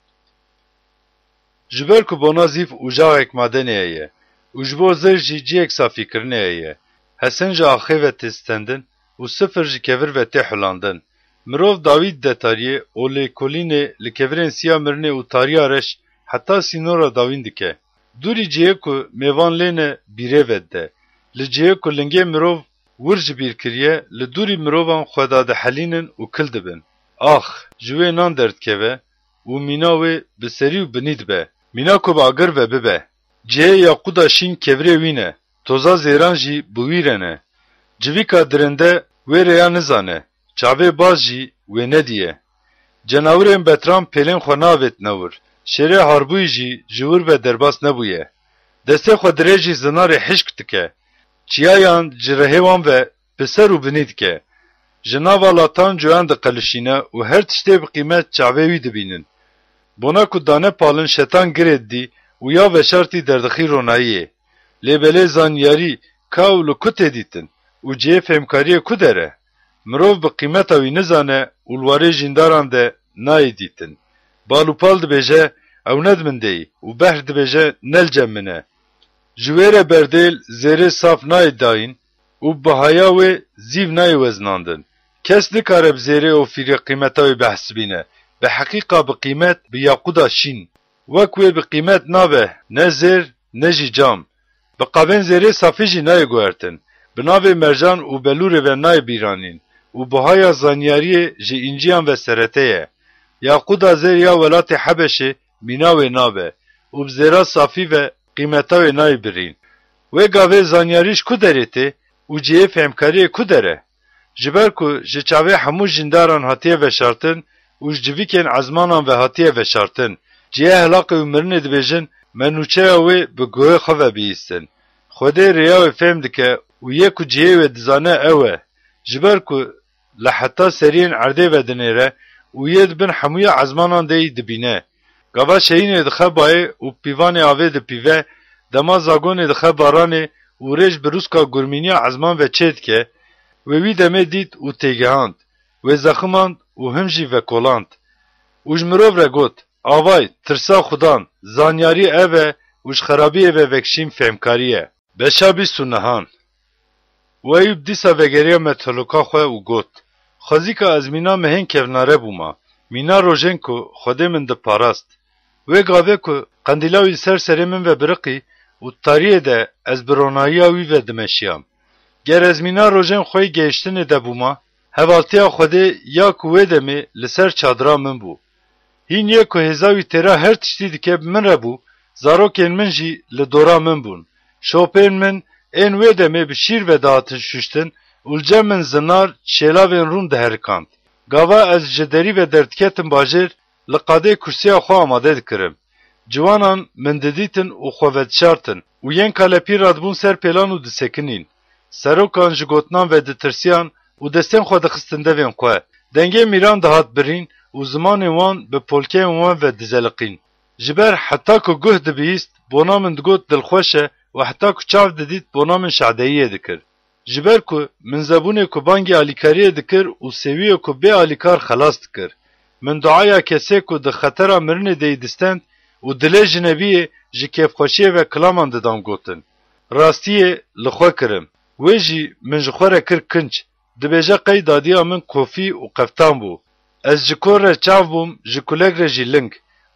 Ji ber ku bona zîv ucaxek madenê heye û ji bo zir jî cihek safîkirinê heye. Hesin ji axê ve tê stendin û sifir ji kevir ve tê hulandin. Mirov dawî dide tariyê û lêkolînê li kevirên siya mirinê û tariya reş heta sînora dawîn dike. Dûrî cihê ku mêvan lê ne bîrê vedide. Li cihê ku lingê mirov wir ji bîr kiriye, li dûrî mirovan xwe dadihelînin û kil dibin. Ax, ji wê nan derdikeve û mîna wê bi serî û binî dibe. Mîna ku bi agir ve bibe. Cihê yaquda şîn kevirê wî ne, toza zêran jî bi wî re ne. Civîka dirinde wê rêya nizane, çavê baz jî wê nedîye. Cenawirên betran pêlên xwe navêtine wir, şêrê harbûyî jî ji wir ve derbas nebûye. Destê xwe dirêjî zinarê hişk dike, çiyayan ji rihê wan ve bi ser û binî dike. Ji nava latan coyan diqelişîne û her tiştê bi qîmet çavê wî dibînin. Bona ku dane palin şetan girê didî û ya veşartî derdixî ronahiyê. Lê belê zanyarî ka û li ku tê dîtin û cihê fêmkariyê ku der e? Mirov bi qîmeta wî nizane û li warê jîndaran de nayê dîtin. Bal û pal dibêje, ew ne di min de yî û behr dibêje, ne li cem min e. Ji wê re berdêl zêrê saf nayê dayîn û bihaya wê zîv nayê weznandin. Kes nikare bi zêrê Ofîrê qîmeta wê behsibîne. Bi heqîqa bi qîmet bi yaquda şîn. Wek wê bi qîmet nabe ne zêr ne jî cam. Bi qabên zêrê safî jî nayê guhertin. Bi navê mercan û belûrê ve nayê bîranîn û buhaya zanyariyê ji înciyan ve serete ye. Yaquda zêr ya welatê Hebeşê mîna wê nabe û bi zêra safî ve qîmeta wê nayê birîn. Wê gavê zanyarî ji ku derê tê û cihê fehmkariyê ku der e? Ji ber ku ji çavê hemû jîndaran hatiye veşartin, û ji civîkên ezmanan ve hatiye veşartin. Cihê helaqê û mirinê dibêjin, me nûçeya wê bi guhê xwe ve bihîstin. Xwedê rêya wê fêm dike û yê ku cihê wê dizane ew e. Ji ber ku li heta seriyên erdê ve dinêre û yê di bin hemûya ezmanan de yî dibîne. Gava şehînê dixe bayê û pîvanê avê dipîve, dema zagonê dixe baranê û rêj bi rûska gurmîniya ezman ve çêdike, wê wî demê dît û têgihand. Wê zeximand û him jî vekoland. Û ji mirov re got, Avay, tirsa Xudan, zanyarî ev e û ji xerabiyê ve vekişîn fêmkarî ye. Beşa bîst û nehan. Û Eyûb dîsa vegeriya methelûka xwe û got, Xwezîka ez mîna mehên kevnare bûma, mîna rojên ku Xwedê min diparast. Wê gavê ku qendîla wî li ser serê min ve biriqî û tariyê de ez bi ronahiya wî ve dimeşiyam. Ger ez mîna rojên xwe yê gehiştinê de bûma, hevaltiya Xwedê ya ku wê demê li ser çadira min bû. Hîn yê ku hêza wî têra her tiştî dike bi min re bû, zarokên min jî li dora min bûn. Şopên min ên wê demê bi şîr ve dihatin şuştin û li cem min zinar, şêlavên rûn diherikand. Gava ez ji derî ve derdiketim bajêr, li qadê kursiya xwe amade dikirim. Ciwanan min didîtin û xwe vedişartin û yên kalepî radibûn ser pêlan û disekinîn. Serokan ji gotinan ve ditirsiyan û destên xwe dixistin devên xwe. Dengê mîran dihat birîn û zimanên wan bi polkeyên wan ve dizeliqîn. Ji ber heta ku guh dibihîst, bona min digot dilxweş e û heta ku çav didît, bona min şadeyiyê dikir. Ji ber ku min zebûnê ku bangî alîkariyê dikir û sêwiyê ku bê alîkar xelas dikir. Min duaya kesê ku di xetera mirinê de yî distend û dilê jinebiyê ji kêfxweşiyê ve kilaman didan gotin. Rastiyê li xwe kirim. Wê jî min ji xwe re kir kinc. Dibêje qey dadiya min kofî û qeftan bû. Ez ji kor re çav bûm, ji kulek re jî ling.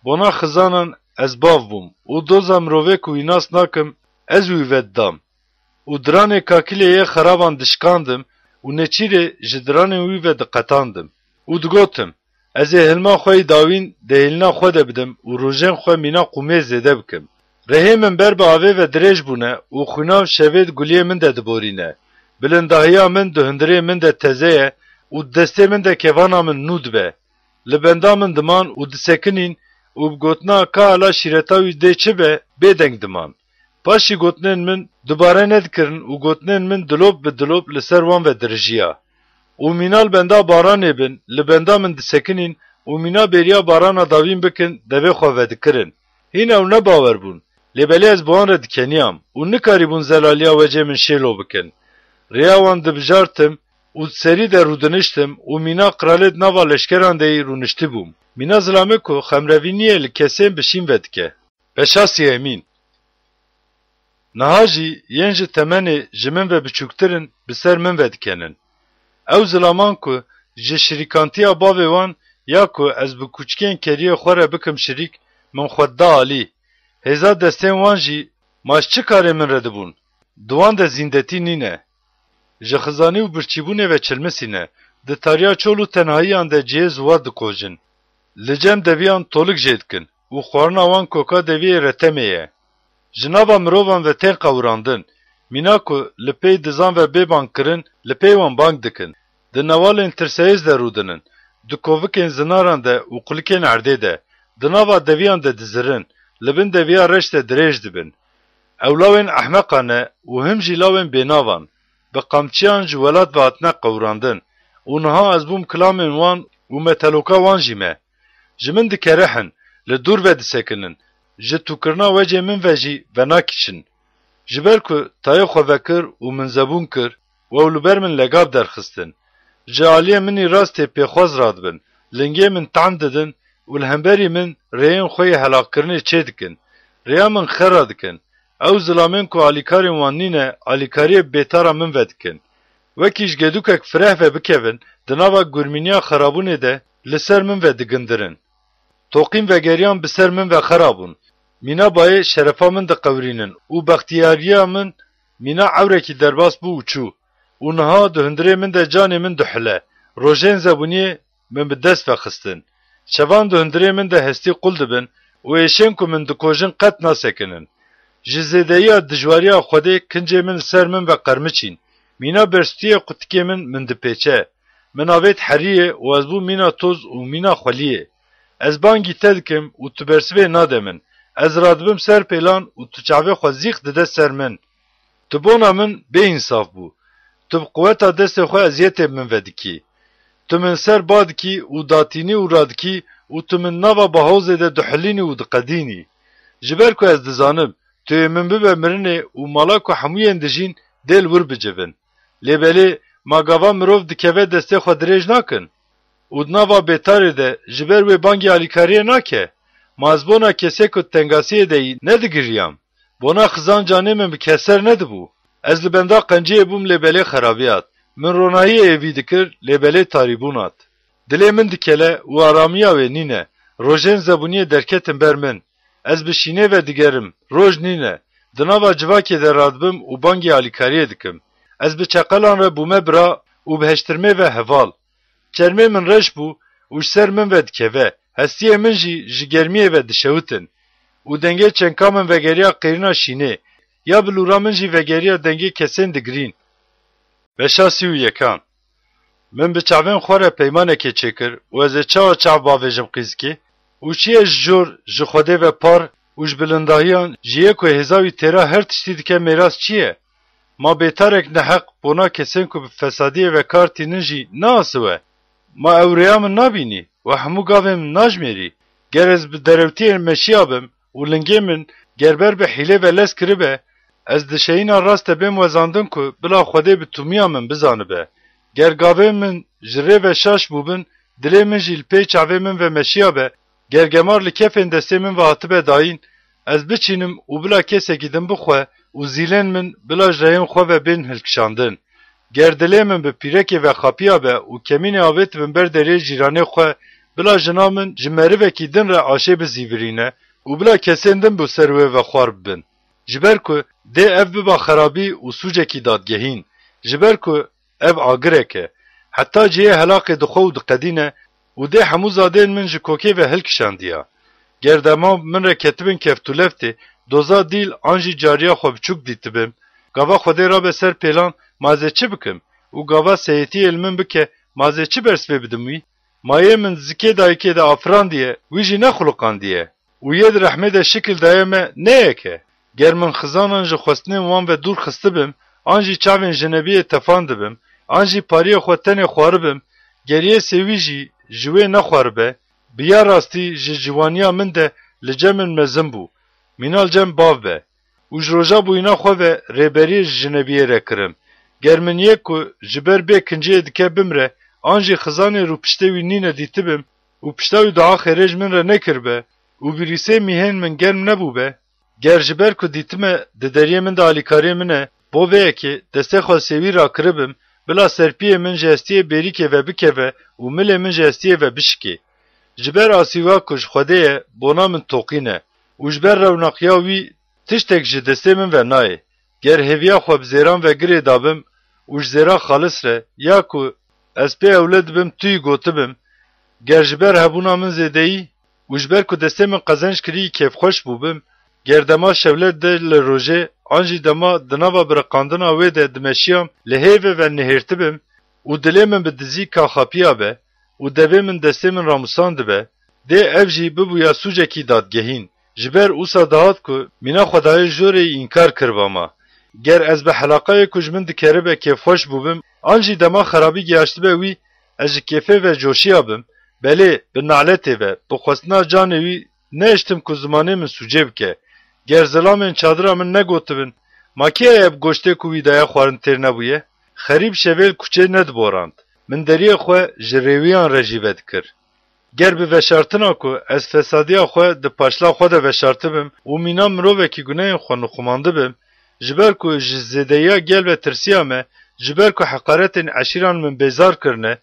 Bona xizanan ez bav bûm û doza mirovê ku wî nas nakim, ez wî vedidam. Û diranê kakilê yê xeraban dişikandim û neçîrê ji diranên wî ve diqetandim. Û digotim, Ez ê hilma xwe yî dawîn di hêlîna xwe de bidim û rojên xwe mîna qûmê zêde bikim. Rihê min ber bi avê ve dirêj bûne û xwîna şevê di guliyê min de diborîne. Bilindahiya min di hundirê min de teze ye û di destê min de kevana min nû dibe. Li benda min diman û disekinîn û bi gotina ka ela şîreta wî dê çi be, bêdeng diman. Paşî gotinên min dubare nedikirin û gotinên min dilop bi dilop li ser wan ve dirijiya. Û mîna li benda baranê bin, li benda min disekinîn û mîna bêriya barana davîn bikin, devê xwe vedikirin. Hîn ew ne bawer bûn, lê belê ez bi wan re dikeniyam û nikarîbûn zelaliya wecê min şêlo bikin. Rêya wan dibijartim û di serî de rûdiniştim û mîna qiralê di nava leşkeran de yî rûniştibûm. Mîna zilamê ku xemrevîniyê li kesên bi şîn vedike. Beşa sêyemîn. Niha jî yên ji temenê ji min ve biçûktir in, bi ser min ve dikenin. Ew zilaman ku ji şirîkantiya bavê wan ya ku ez bi kûçikên keriyê xwe re bikim şirîk, min xwe dida alî. Hêza destên wan jî ma ji çi karê min re dibûn? Di wan de zîndetî nîne. Ji xizanî û birçîbûnê ve çilmisîne, di tariya çol û tenhayiyan de cihê ziwar dikojin. Li cem deviyan tolik jê dikin û xwarina wan koka deviyê retemê ye. Ji nava mirovan ve tên qewirandin, mîna ku li pey dizan ve bê bang kirin, li pey wan bang dikin. Di newalên tirseyêz de rûdinin, di kovikên zinaran de û qulikên erdê de, di nava deviyan de dizirin, li bin deviya reş de dirêj dibin. Ew lawên ehmeqan e û him jî lawên bênavan, bi qamçiyan ji welat ve hatine qewirandin û niha ez bûm kilamên wan û meteloka wan jî me. Ji min dikerihin, li dûr ve disekinin, ji tûkirina wecê min ve jî venakişin. Ji ber ku tayê xwe vekir û min zebûn kir, û ew li ber min legav derxistin. Ji aliyê min î rastê pêxwaz radibin, lingê min tam didin û li hemberî min rêyên xwe yê helaqkirinê çêdikin. Rêya min xera dikin. Ew zilamên ku alîkarên wan nîne, alîkariyê bêtara min vedikin. Wekî ji gedûkek fireh ve bikevin, di nava gurmîniya xerabûnê de li ser min ve digindirin. Toqîn vegeriyan bi ser min ve xera bûn. Mîna bayê şerefa min diqewirînin û bextiyariya min mîna ewrekî derbas bû û çû. Û niha di hundirê min de canê min dihile. Rojên zebûniyê min bi dest ve xistin. Şevan di hundirê min de hestî qul dibin û êşên ku min dikojin qet nasekinin. Ji zêdeyiya dijwariya Xwedê kincê min li ser min ve qermiçîn. Mîna berstûyê qutikê min min dipêçe. Min avêt heriyê û ez bûm mîna toz û mîna xweliyê. Ez bangî te dikim û tu bersivê nade min. Ez radibim ser pêlan û tu çavê xwe zîx dide ser min. Tu bona min bêînsaf bû. Tu bi quweta destê xwe eziyetê bi min vedikî. Tu min ser ba dikî û datînî û radikî û tu min nava bahozê de dihilînî û diqedînî. Ji ber ku ez dizanim, tu yê min bibe mirinê û mala ku hemûyên dijîn dê li wir bicivin. Lê belê, ma gava mirov dikeve destê xwe dirêj nakin? Û di nava bêtarê de ji ber wê bangî alîkariyê nake? Ma ez bona kesê ku di tengasiyê de yî nedigiriyam? Bona xizan canê min bi keser nedibû? Ez li benda qenciyê bûm lê belê xerabî hat. Min ronahiyê êvî dikir lê belê tarîbûn hat. Dilê min dikele û aramiya wê nîne. Rojên zebûniyê derketin ber min. Ez bi şînê ve digerim. Roj nîne. Di nava civakê de radibim û bangî alîkariyê dikim. Ez bi çeqelan re bûme bira û bi heştirmê ve heval. Çermê min reş bû û ji ser min ve dikeve. Hestiyê min jî ji germiyê ve dişewitin. Û dengê çenka min vegeriya qêrîna şînê. Ya bilûra min jî vegeriya dengê kesên digirîn. Beşa sî û yekan. Min bi çavên xwe re peymanekê çêkir û ez ê çawa çav bavêjim qîzikê? Û çi ye ji jor, ji Xwedê ve par û ji bilindahiyan, ji yê ku hêza wî têra her tiştî dike mêras çi ye? Ma bêtarek neheq bona kesên ku bi fesadiyê ve kar tînin jî naasiwe? Ma ew rêya min nabînî û hemû gavên min najmêrî? Ger ez bi derewtiyê meşiya bim û lingê min ger ber bi hîlê ve lez kiribe, ez dişeyîna raste bêm wezandin ku bila Xwedê bi tûmiya min bizanibe. Ger gavên min ji rê ve şaş bûbin, dilê min jî li pey çavê min ve meşiya be, ger gemar li kefên destê min ve hatibe dayîn, ez biçînim û bila kesekî din bixwe û zîlên min bila ji reyên xwe ve bên hilkişandin. Ger dilê min bi pîrekê ve xapiya be û kemînê avêtibin ber deriyê cîranê xwe, bila jina min ji merivekî din re aşê bizîvirîne û bila kesên din bi ser wê ve xwar bibin. Ji ber ku dê ev biba xerabî û sûcekî dadgehîn. Ji ber ku ev agirek e. Heta cihê helaqê dixwe û diqedîne û dê hemû zadên min ji kokê ve hilkişandiya. Ger dema min re ketibin keftûleftê, doza dîl an jî cariya xwe biçûk dîtibim, gava Xwedê rabe ser pêlan, ma ez ê çi bikim? Û gava seyetiyê li min bike, ma ez ê çi bersivê bidim wî? Ma yê min di zikê dayikê de afirandiye, wî jî nexuliqandiye. Û yê di rehmê de şikil daye me ne yek e. Ger min xizanan ji xwestinên wan ve dûr xistibim, an jî çavên jinebiyê tefandibim, an jî pariyê xwe tenê xwaribim, ger yê sêwî jî ji wê nexwaribe, bi ya rastî ji ciwaniya min de li cem min mezin bû. Mîna li cem bav be. Û ji roja bûyîna xwe ve rêberiyê ji jinebiyê re kirim. Ger min yek ku ji ber bê kinciyê dike bimre, an jî xizanê rûpiştê wî nîne dîtibim û pişta wî dua xêrê ji min re nekiribe û vîrîsê mîhên min germ nebûbe, ger ji ber ku dîtime di deriyê min de alîkariyê min e, bo vê yekê destê xwe sêwî rakiribim, bila serpiyê min ji hestiyê bêrîkê ve bikeve û milê min ji hestiyê ve bişikê. Ji ber asîva ku ji Xwedê ye, bona min toqîn e û ji ber rewnaqiya wî tiştek ji destê min ve nayê. Ger hêviya xwe bi zêran ve girê dabim û ji zêra xalis re, ya ku ez pê ewle dibim tu yî gotibim, ger ji ber hebûna min zêdeyî û ji ber ku destê min qezenc kirî kêfxweş bûbim, ger dema şewlet de li rojê an jî dema di nava biriqandina wê de dimeşiyam li hêvê ve nihêrtibim û dilê min bi dizî ka xapiya be û devê min destê min ramusandibe, dê ev jî bibûya sûcekî dadgehîn. Ji ber wisa dihat ku mîna xwe dayê jorê înkar kiriba me. Ger ez bi helaqayê ku ji min dikeribe kêfxweş bûbim, an jî dema xerabî gihaştibe wî, ez ji kêfê ve coşiya bim, belê bi naletê ve, bi xwestina canê wî nehiştim ku zimanê min sûcê bike. Ger zilamên çadira min negotibin, ma kê heye bi goştê ku wî daye xwarin têr nebûye? Xerîb şevê li kuçê nediborand. Min deriyê xwe ji rêwiyan re jî vedikir. Ger bi veşartina ku ez fesadiya xwe di paşla xwe de veşartibim û mîna mirovekî gunehên xwe nixumandibim, ji ber ku ji zêdeyiya gel ve tirsiya me, ji ber ku heqaretên eşîran min bêzar kirine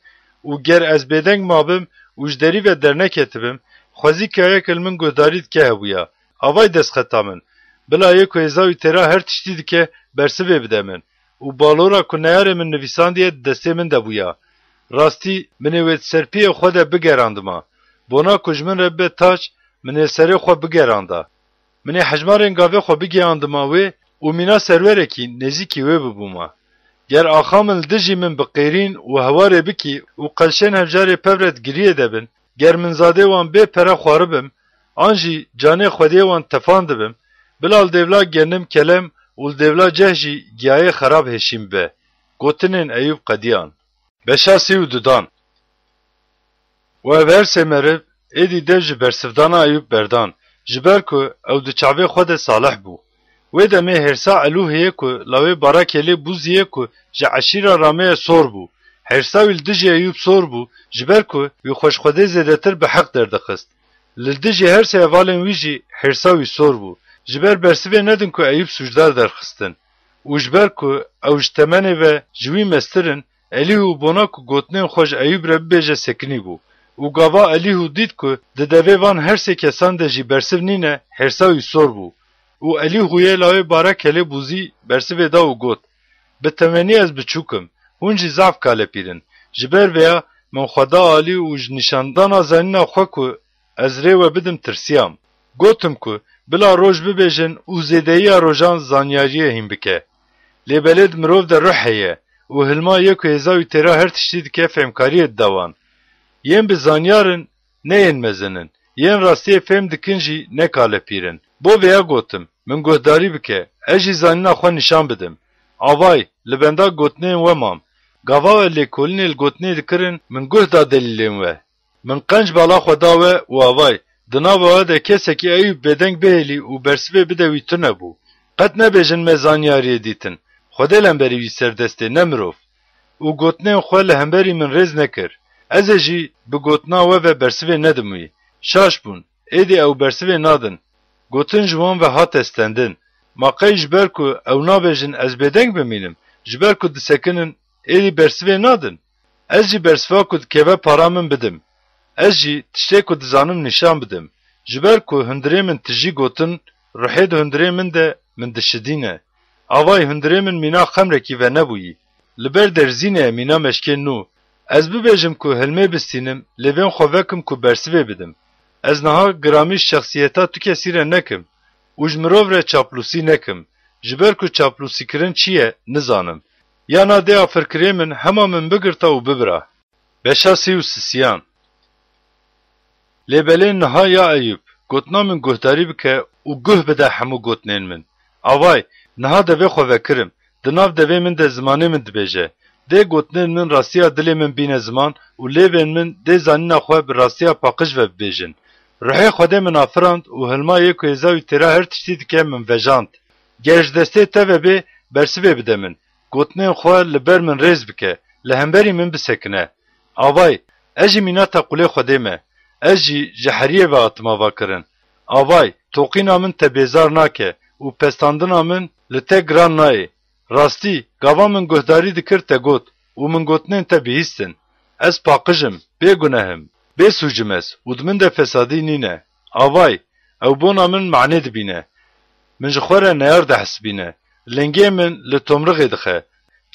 û ger ez bêdeng mabim û ji derî ve derneketibim, xwezî kayek li min guhdarî dike hebûya. Avay destxeta min. Bila yê ku hêza wî têra her tiştî dike, bersivê bide min. Û balora ku neyarê min nivîsandiye di destê min de bûya. Rastî, min ê wê di ser piyê xwe de bigerandima. Bona ku ji min re bibe taç, min ê serê xwe bigeranda. Min ê hejmarên gavê xwe bigihiyandima wê û mîna serwerekî nêzîkî wê bibûma. Ger axa min li dijî min bi qêrîn û hewarê bikî û qelşên hevjarê pevret giriyê de bin, ger min zadê wan bê pere xwaribim, an jî canê xwediyê wan tefan dibim, bila li dêvla genim kelem û li dêvla ceh jî giyayê xerab hêşîn bibe. Gotinên Eyûb qediyan. Beşa sî û dudan. Û ev her sê meriv êdî dev ji bersivdana Eyûb berdan, ji ber ku ew di çavê xwe de salih bû. Wê demê hêrsa Elûhê ye ku lawê Barakêlê Bûziyê ku ji eşîra Ramê ye sor bû. Hêrsa wî li dijî Eyûb sor bû, ji ber ku wî xwe ji Xwedê zêdetir bi heq derdixist. Li dijî her sê hevalên wî jî hêrsa wî sor bû, ji ber bersivê nedin ku Eyûb sûcdar derxistin. Û ji ber ku ew ji temenê ve ji wî mestir in, Elîhû bona ku gotinên xwe ji Eyûb re bibêje sekinî bû. Û gava Elîhû dît ku di devê van her sê kesan de jî bersiv nîne, hêrsa wî sor bû. Û Elîhûyê lawê Barakêlê Bûzî bersivê da û got, Bi temenî ez biçûk im, hûn jî zaf kalepîr in. Ji ber vêya min xwe da alî û ji nîşandana zanîna xwe ku ez rê we bidim tirsiyam. Gotim ku bila roj bibêjin û zêdeyiya rojan zanyariyê hîn bike. Lê belê di mirov de ruh heye û hilma yê ku hêza wî têra her tiştî dike fêmkariyê dide wan. Yên bi zanyar in, ne yên mezin in. Yên rastiyê fêm dikin jî ne kalepîr in. Bo vêya gotim, min guhdarî bike, ez jî zanîna xwe nîşan bidim. Avay, li benda gotinên we mam. Gava we lêkolînê li gotinê dikirin, min guh da delîlên we. Min qenc bala xwe da we û avay, di nava we de kesekî Eyûb bêdeng bihêlî û bersivê bide wî tune bû. Qet nebêjin me zanyariyê dîtin. Xwedê li hemberî wî ser destê, ne mirov. Û gotinên xwe li hemberî min rêz nekir. Ez ê jî bi gotina we ve bersivê nedim wî. Şaş bûn. Êdî ew bersivê nadin. Gotin ji wan ve hate stendin. Ma qey ji ber ku ew nabêjin ez bêdeng bimînim, ji ber ku disekinin, êdî bersivê nadin? Ez jî bersiva ku dikeve para min bidim. Ez jî tiştê ku dizanim nîşan bidim. Ji ber ku hundirê min tijî gotin, ruhê di hundirê min de min dişidîne. Avay hundirê min mîna xemrekî venebûyî. Li ber derzînê ye mîna meşkên nû. Ez bibêjim ku hilmê bistînim, lê bên xwe vekim ku bersivê bidim. Ez niha giramî şexsiyeta tu kesî re nekim û ji mirov re çaplûsî nekim. Ji ber ku çaplûsîkirin çi ye, nizanim. Ya na dê afirkirê min hema min bigirta û bibira. Beşa sî û sisiyan. Lê belê niha ya Eyûb, gotina min guhdarî bike û guh bide hemû gotinên min. Avay, niha devê xwe vekirim, di nav devê min de zimanê min dibêje. Dê gotinên min rastiya dilê min bîne ziman û lêvên min dê zanîna xwe bi rastiya paqij ve bibêjin. Ruhê Xwedê min afirand û hilma yê ku hêza wî têra her tiştî dike min vejand. Ger ji destê te ve bê, bersivê bide min. Gotinên xwe li ber min rêz bike, li hemberî min bisekine. Avay, ez jî mîna teqûlê Xwedê me. Ez jî ji heriyê ve hatime avakirin. Avay, toqîna min te bêzar nake û pestandina min li te giran nayê. Rastî, gava min guhdarî dikir te got û min gotinên te bihîstin. Ez paqij im, bêguneh im, bê sûc im ez û di min de fesadî nîne. Avay, ew bona min manê dibîne. Min ji xwe re neyar dihesibîne. Lingê min li tomrixê dixe.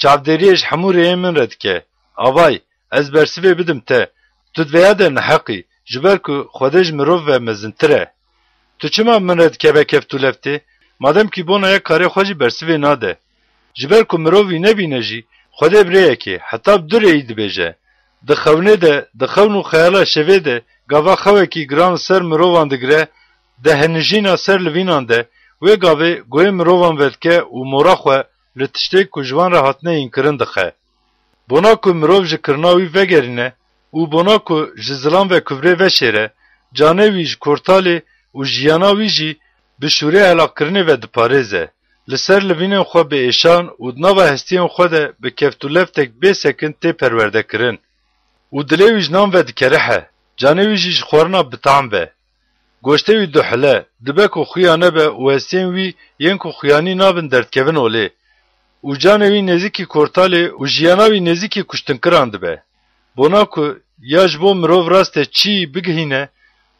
Çavdêriyê ji hemû rêyên min re dike. Avay, ez bersivê bidim te. Tu di vêya de neheq î, ji ber ku Xwedê ji mirov ve mezintir e. Tu çima min re dikeve keft û leftê? Madem kî bona yek karê xwe jî bersivê nade. Ji ber ku mirov wî nebîne jî, Xwedê bi rêyekê, heta bi du rêyî dibêje. Di xewnê de, di xewn û xeyala şevê de, gava xewekî giran li ser mirovan digire, dehenijîna ser livînan de, wê gavê guhê mirovan vedike û mora xwe li tiştê ku ji wan re hatine hînkirin dixe. Bona ku mirov ji kirina wî vegerîne û bona ku ji zilam ve kuvrê veşêre, canê wî ji kortalê û jiyana wî jî bi şûrê helaqkirinê ve diparêze. Li ser livînên xwe bi êşan û di nava hestiyên xwe de bi keft û leftek bê sekin tê perwerdekirin. Û dilê wî ji nan ve dikerihe, canê wî jî ji xwarina bi tam ve. Goştê wî duhile, dibe ku xuya nebe û hestiyên wî yên ku xuyanî nabin derdikevin olê. Û canê wî nêzîkî kortalê û jiyana wî nêzîkî kuştinkiran dibe. Bona ku ya ji bo mirov raste çî bigihîne,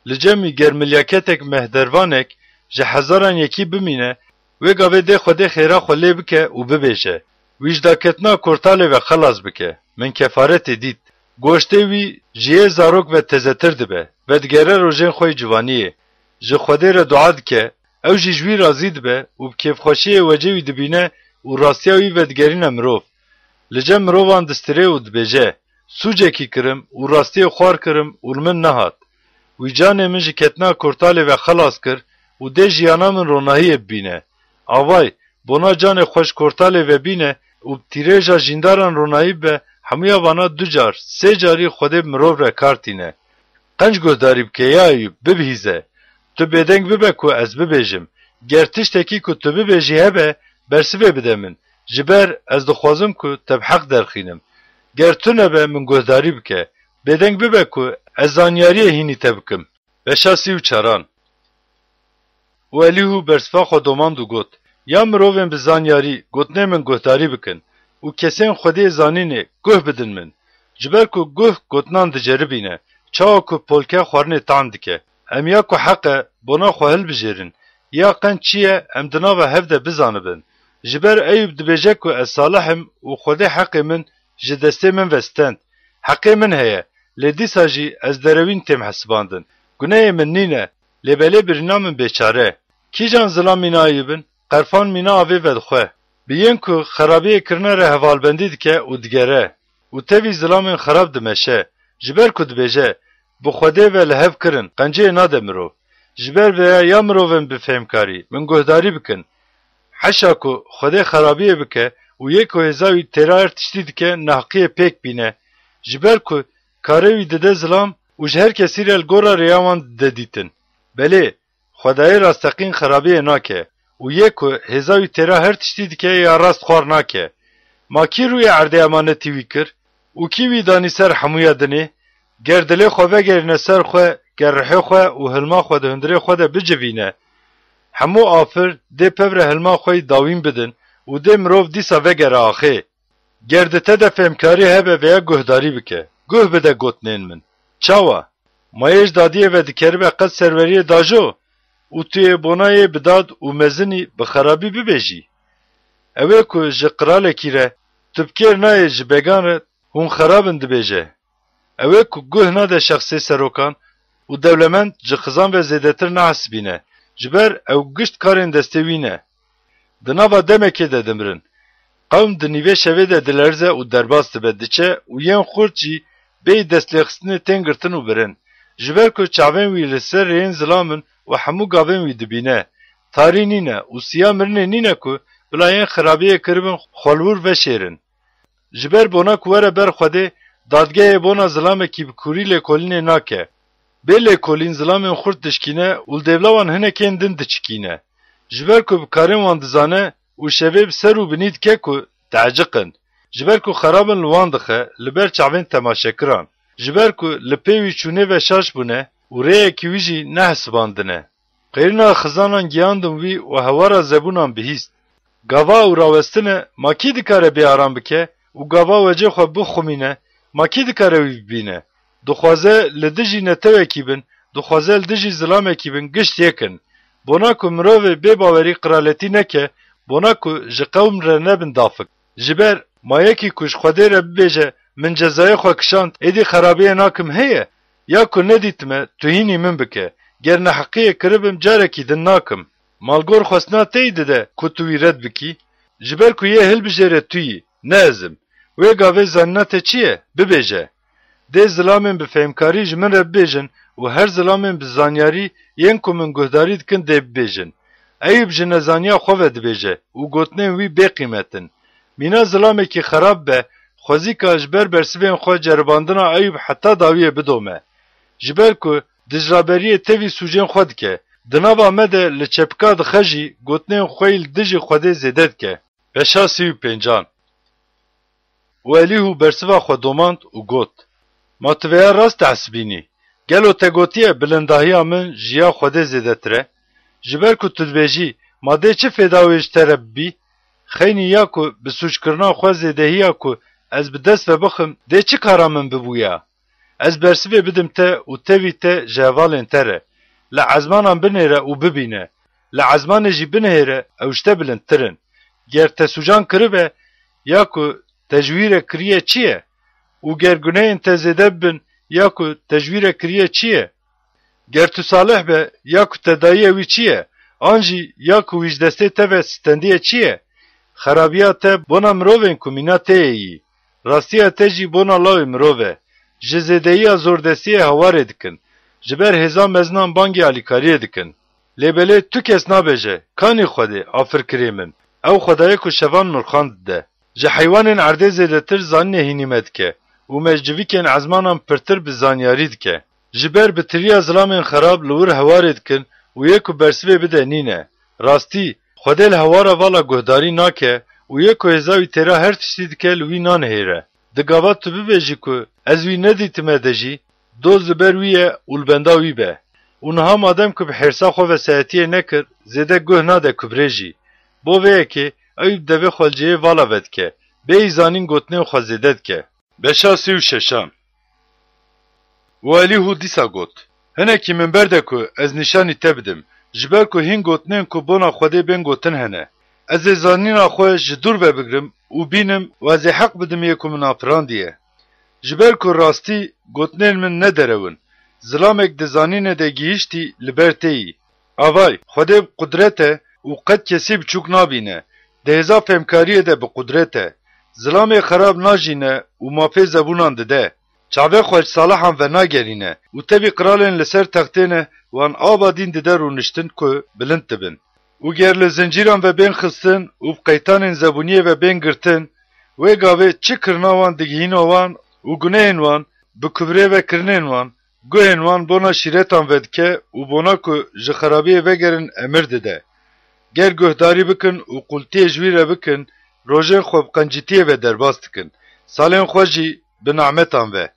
li cem wî ger milyaketek mehdervanek ji hezaran yekî bimîne, wê gavê dê Xwedê xêra xwe lê bike û bibêje, wî ji daketina kortalê ve xelas bike, min kefaretê dît. Goştê wî ji yê zarok ve tezetir dibe, vedigere rojên xwe yê ciwaniyê. Ji Xwedê re dua dike, ew jî ji wî razî dibe û bi kêfxweşiyê wecê wî dibîne û rastiya wî vedigerîne mirov. Li cem mirovan distirê û dibêje, sûcekî kirim û rastiyê xwar kirim û li min nehat. Wî canê min ji ketina kortalê ve xelas kir û dê jiyana min ronahiyê bibîne. Avay, bona canê xwe ji kortalê ve bîne û bi tîrêja jîndaran ronahî bibe, hemûya vana du car, sê carî Xwedê bi mirov re kar tîne. Qenc guhdarî bike, ya Eyûb, bibihîze. Tu bêdeng bibe ku ez bibêjim. Ger tiştekî ku tu bibêjî hebe, bersivê bide min. Ji ber ez dixwazim ku te bi heq derxînim. Ger tune be, min guhdarî bike. Bêdeng bibe ku ez zanyariyê hînî te bikim. Beşa sî û çaran. Û Elîhu bersiva xwe domand û got, Ya mirovên bi zanyarî, gotinê min guhdarî bikin û kesên Xwedê zanînê guh bidin min. Ji ber ku guh gotinan diceribîne, çawa ku polke xwarinê tam dike. Em ya ku heq e, bona xwe hilbijêrin, ya qenc çi ye, em di nava hev de bizanibin. Ji ber Eyûb dibêje ku ez salih im û Xwedê heqê min ji destê min ve stend. Heqê min heye, lê dîsa jî ez derewîn têm hesibandin. Gunehê min nîne, lê belê birîna min bêçare. Kîjan zilam mîna Eyûb in, qerfan mîna avê vedixwe. Bi yên ku xerabiyê kirine re hevalbendî dike û digere û tevî zilamên xerab dimeşe, ji ber ku dibêje, Bi Xwedê ve li hev kirin, qenciyê nade mirov. Ji ber vê ya mirovên bi fêmkarî, min guhdarî bikin. Heşa ku Xwedê xerabiyê bike û yê ku hêza wî têra her tiştî dike, neheqiyê pêk bîne. Ji ber ku karê wî dide zilam û ji her kesî re li gora rêya wan dide dîtin. Belê, Xwedayê rasteqîn xerabiyê nake û yê ku hêza wî têra her tiştî dike ya rast xwar nake. Ma kî rûyê erdê emanetî wî kir û kî wî danî ser hemûya dinê? Ger dilê xwe vegerîne ser xwe, ger rihê xwe û hilma xwe di hundirê xwe de bicivîne, hemû afir dê pevre hilma xwe yî dawîn bidin û dê mirov dîsa vegere axê. Ger di te de fêmkarî hebe veya guhdarî bike, guh bide gotinên min. Çawa? Ma yê ji dadiyê ve dikeribe qet serweriyê dajo û tu yê bona yê bi dad û mezinî bi xerabî bibêjî? Ew ê ku ji qiralekî re, tu bi kêr nayê ji began re hûn xerab in dibêje. Ew ê ku guh nade şexsê serokan û dewlemend ji xizan ve zêdetir nahesibîne, ji ber ew gişt karên destê wî ne. Di nava demekê de dimirin. Qewm di nîvê şevê de dilerze û derbas dibe, diçe û yên xurt jî bêyî destlêxistinê tên girtin û birin. Ji ber ku çavên wî li ser rêyên zilam in û hemû gavên wî dibîne. Tarî nîne û siya mirinê nîne ku bila yên xirabiyê kiribin xwe li wir veşêrin. Ji ber bona ku were ber Xwedê, dadgehê bona zilamekî bi kûrî lêkolînê nake. Bê lêkolîn zilamên xurt dişkîne û li dêvla wan hinekên din diçikîne. Ji ber ku bi karên wan dizane û şevê bi ser û binî dike ku teeciqin. Ji ber ku xerabin li wan dixe, li ber çavên temaşekiran. Ji ber ku li pê wî çûnê ve şaş bûne û rêyekî wî jî nehesibandine. Qêrîna xizanan gihandin wî û hewara zebûnan bihîst. Gava ew rawestine, ma kî dikare bêaram bike û gava wecê xwe bixumîne, ma kî dikare wî bibîne? Dixwaze li dijî netewekî bin, dixwaze li dijî zilamekî bin, gişt yek in. Bona ku mirovê bê bawerî qiraletî neke, bona ku ji qewm re nebin dafik. Ji ber ma yekî ku ji Xwedê re bibêje, Min cezayê xwe kişand, êdî xerabiyê nakim heye? Ya ku nedîtime, tu hînî min bike. Ger neheqiyê kiribim, carekî din nakim. Malgor xwestina te yî dide ku tu wî red bikî? Ji ber ku yê hilbijêre tu yî, ne ez im. Wê gavê zanîna te çi ye? Bibêje. Dê zilamên bi fêmkarî ji min re bibêjin û her zilamên bi zanyarî yên ku min guhdarî dikin dê bibêjin. Eyûb ji nezaniya xwe ve dibêje û gotinên wî bêqîmet in. Mîna zilamekî xerab be, xwezîka ji ber bersivên xwe ceribandina Eyûb heta dawiyê bidome. Ji ber ku dijraberiyê tevî sûcên xwe dike, di nava me de li çepika dixe jî gotinên xwe yî li dijî Xwedê zêde dike. Beşa sî û pêncan. Û Elîhu bersiva xwe domand û got, Ma tu vêya rast dihesibînî? Gelo te gotiye bilindahiya min ji ya Xwedê zêdetir e? Ji ber ku tu dibêjî, Ma dê çi fêda wê ji te re bibî? Xeynî ya ku bi sûckirina xwe zêdehiya ku ez bi dest ve bixim, dê çi kara min bibûya? Ez bersivê bidim te û tevî te ji hevalên te re. Li ezmanan binêre û bibîne. Li ezmanê jî binihêre, ew ji te bilindtir in. Ger te sûcan kiribe, ya ku te ji wî re kiriye çi ye? Û ger gunehên te zêde bibin, ya ku te ji wî re kiriye çi ye? Ger tu salih be, ya ku te dayiye wî çi ye? An jî ya ku wî ji destê te ve stendiye çi ye? Xerabiya te bona mirovên ku mîna te ye yî. Rastiya te jî bona lawê mirov e. Ji zêdeyiya zordestiyê hewarê dikin. Ji ber hêza mezinan bangê alîkariyê dikin. Lê belê tu kes nabêje, "Kanî Xwedê, afirkirê min." Ew Xwedayê ku şevan mirxan dide. Ji heywanên erdê zêdetir zanînê hînî me dike û me ji civîkên ezmanan pirtir bi zanyarî dike. Ji ber bi tiriya zilamên xerab li wir hewarê dikin û yê ku bersivê bide nîne. Rastî, Xwedê li hewara vala guhdarî nake û yê ku hêza wî têra her tiştî dike li wî nanihêre. Di gava tu bibêjî ku ez wî nedîtime de jî, doz li ber wî ye û li benda wî be. Û niha madem ku bi hêrsa xwe vesayetiyê nekir, zêde guh nade kubrê jî. Bo vê yekê ew bi devê xwe li cihê vala vedike, bêyî zanîn gotinên xwe zêde dike. Beşa sê û şeşan. Û Elîhu dîsa got, "Hinekî min berde ku ez nîşanî te bidim, ji ber ku hîn gotinên ku bona Xwedê bên gotin hene. Ez ê zanîna xwe ji dûr ve bigrim û bînim û ez ê heq bidim yê ku min afirandiye. Ji ber ku rastî gotinên min ne derew in, zilamek di zanînê de gihîştî li ber te yî. Avay, Xwedê bi qudret e û qet kesî biçûk nabîne, di hêza fêmkariyê de bi qudret e. Zilamê xerab najîne û mafê zebûnan dide. Çavê xwe ji salihan venagerîne û tevî qiralên li ser textê ne wan ava dîn dide rûniştin ku bilind dibin. Û ger li zincîran ve bên xistin û bi qeytanên zebûniyê ve bên girtin, wê gavê çi kirina wan digihîna wan û gunehên wan, bi kubrê ve kirinên wan, guhên wan bona şîretan vedike û bona ku ji xerabiyê vegerin emir dide. Ger guhdarî bikin û qultiyê ji wî re bikin, rojên xwe bi qencîtiyê ve derbas dikin, salên xwe jî bi nametan ve.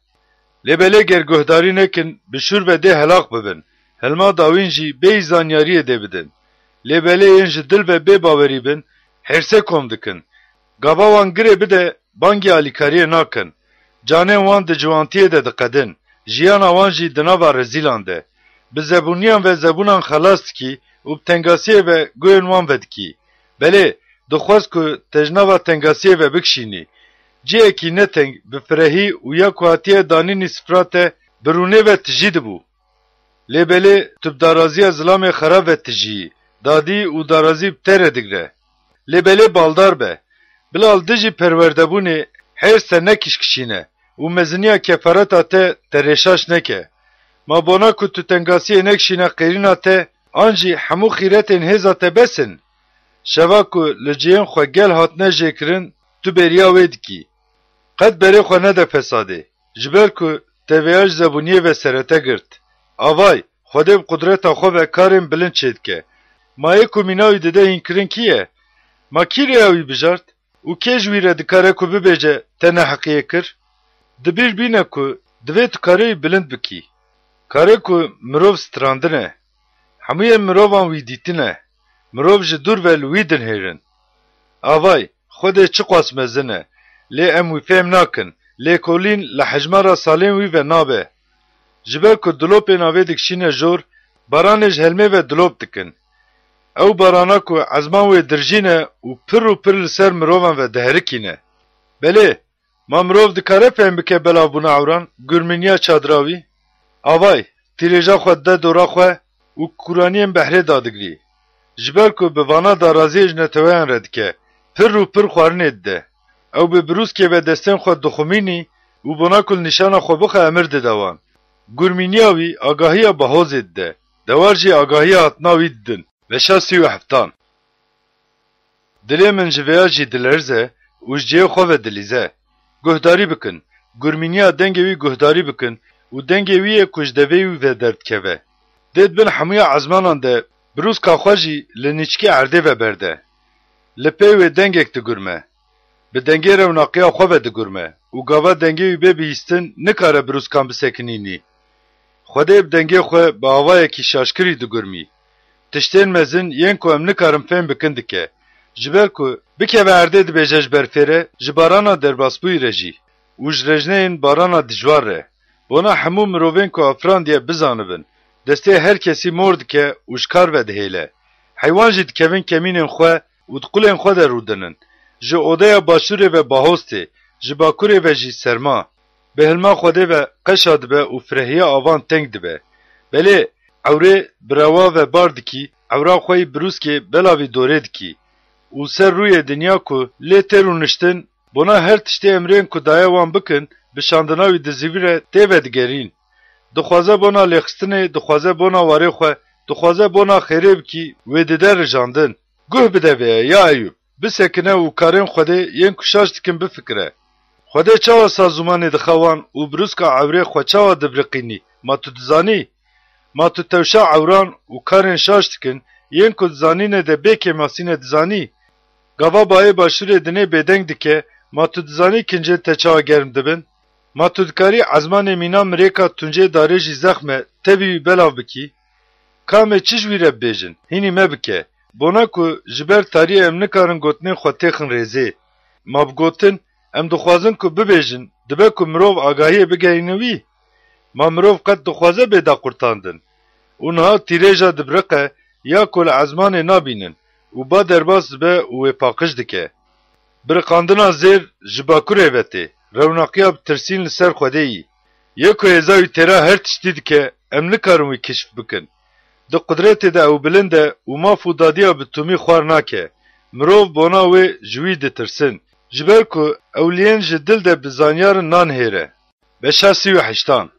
Lê belê ger guhdarî nekin, bi şûr ve dê helaq bibin, hilma dawîn jî bêyî zanyariyê dê bidin. Lê belê yên ji dil ve bê bawerî bin, hêrsê kom dikin. Gava wan girê bide, bangî alîkariyê nakin. Canên wan di ciwantiyê de diqedin, jiyana wan jî di nava rezîlan de. Bi zebûniyan ve zebûnan xelas dikî û bi tengasiyê ve guhên wan vedikî. Belê, dixwest ku te ji nava tengasiyê ve bikişînî. Cihekî ne teng, bi firehî û ya ku hatiye danînî sifra te, bi rûnê ve tijî dibû. Lê belê tu bi daraziya zilamê xerab ve tijîyî, dadî û darazî bi te re digre. Lê belê baldar be. Bila li dijî perwerdebûnê hêrs te nekişkişîne û meziniya kefareta te te rêşaş neke. Ma bona ku tu tengasiyê nekişîne qêrîna te, an jî hemû xîretên hêza te bes in? Şeva ku li cihên xwe gel hatine jêkirin, tu bêriya wê dikî. Qet berê xwe nede fesadê, ji ber ku te vêya ji zebûniyê ve serete girt. Avay, Xwedê bi qudreta xwe ve karên bilind çêdike. Ma yê ku mîna wî dide hînkirin kî ye? Ma kî rêya wî bijart? Û kê ji wî re dikare ku bibêje, te neheqiyê kir? Di bîr bîne ku divê tu karê wî bilind bikî. Karê ku mirov strandine. Hemûyên mirovan wî dîtine. Mirov ji dûr ve li wî dinihêrin. Avay, Xwedê çiqas mezin e, lê em wî fêm nakin, lêkolîn li hejmara salên wî ve nabe. Ji ber ku dilopên avê dikişîne jor, baranê ji helmê ve dilop dikin. Ew barana ku ezman wê dirjî ne û pir û pir li ser mirovan ve diherikîne. Belê, ma mirov dikare fêm bike belavbûna ewran, gurmîniya çadira wî? Avay, tîrêja xwe dide dora xwe û kûraniyên behrê dadigirî. Ji ber ku bi vana daraziyê ji neteweyan re dike, pir û pir xwarinê dide. Ew bi birûskê ve destên xwe dixumînî û bona ku li nîşana xwe bixe emir dide wan. Gurmîniya wî, agahiya bahozê dide. Dewar jî agahiya hatina wî didin. Beşa sî û heftan. Dilê min ji vêya jî dilerze û ji cihê xwe ve dilîze. Guhdarî bikin, gurmîniya dengê wî guhdarî bikin û dengê wî ye ku ji devê wî ve derdikeve. Dê di bin hemûya ezmanan de birûska xwe jî li nîçkê erdê ve berde. Li pey wê dengek digurme. Bi dengê rewnaqiya xwe ve digurme û gava dengê wî bê bihîstin nikare birûskan bisekinînî. Xwedê bi dengê xwe bi awayekî şaşkirî digurmî. Tiştên mezin yên ku em nikarin fêm bikin dike. Ji ber ku bikeve erdê dibêje ji berfê re, ji barana derbasbûyî re jî û ji rejneyên barana dijwar re. Bona hemû mirovên ku afirandiye bizanibin, destê her kesî mor dike û ji kar vedihêle. Heywan jî dikevin kemînên xwe û di qulên xwe de rûdinin. Ji odeya başûrê ve bahoz tê, ji bakurê ve jî serma. Bi hilma Xwedê ve qeşa dibe û firehiya avan teng dibe. Belê, ewrê bi rewa ve bar dikî, ewra xwe yî birûskê belavî dorê dikî. Û ser rûyê dinya ku lê tê rûniştin, Bona her tiştê emrên ku daye wan bikin, bi şandina wî di zîvî re tê vedigerîn. Dixwaze bona lêxistinê, dixwaze bona warê xwe, dixwaze bona xêrê bikî, wê dide rijandin. Guh bide vê ye, ya Eyûb, bisekine û karên Xwedê yên ku şaş dikin bifikire. Xwedê çawa sazûmanê dixe wan û birûska ewrê xwe çawa dibiriqînî, ma tu dizanî? Ma tu tewşa ewran û karên şaş dikin, yên ku dizanîne de bê kêmasîne dizanî? Gava bayê başûrê dinê bêdeng dike, ma tu dizanî kincên te çawa germ dibin? Ma tu dikarî ezmanê mîna mirêka tuncê darê jî zexm e, tevî wî belav bikî? Ka em ê çi ji wî re bibêjin? Hînî me bike. Bona ku ji ber tariyê em nikarin gotinên xwe têxin rêzê. Ma bi gotin, em dixwazin ku bibêjin, dibe ku mirov agahiyê bigehîne wî? Ma mirov qet dixwaze bê daqurtandin? Û niha tîrêja dibiriqe ya ku li ezmanê nabînin û ba derbas dibe û wê paqij dike. Biriqandina zêr ji bakurê ve tê, rewnaqiya bi tirsîn li ser Xwedê yî. Yê ku hêza wî têra her tiştî dike, em nikarin wî kişf bikin. Di qudretê de ew bilind e û maf û dadiya bi tûmî xwar nake. Mirov bona wê ji wî ditirsin. Ji ber ku ewliyên ji dil de bi zanyarin nanihêre. Beşa sî û heştan.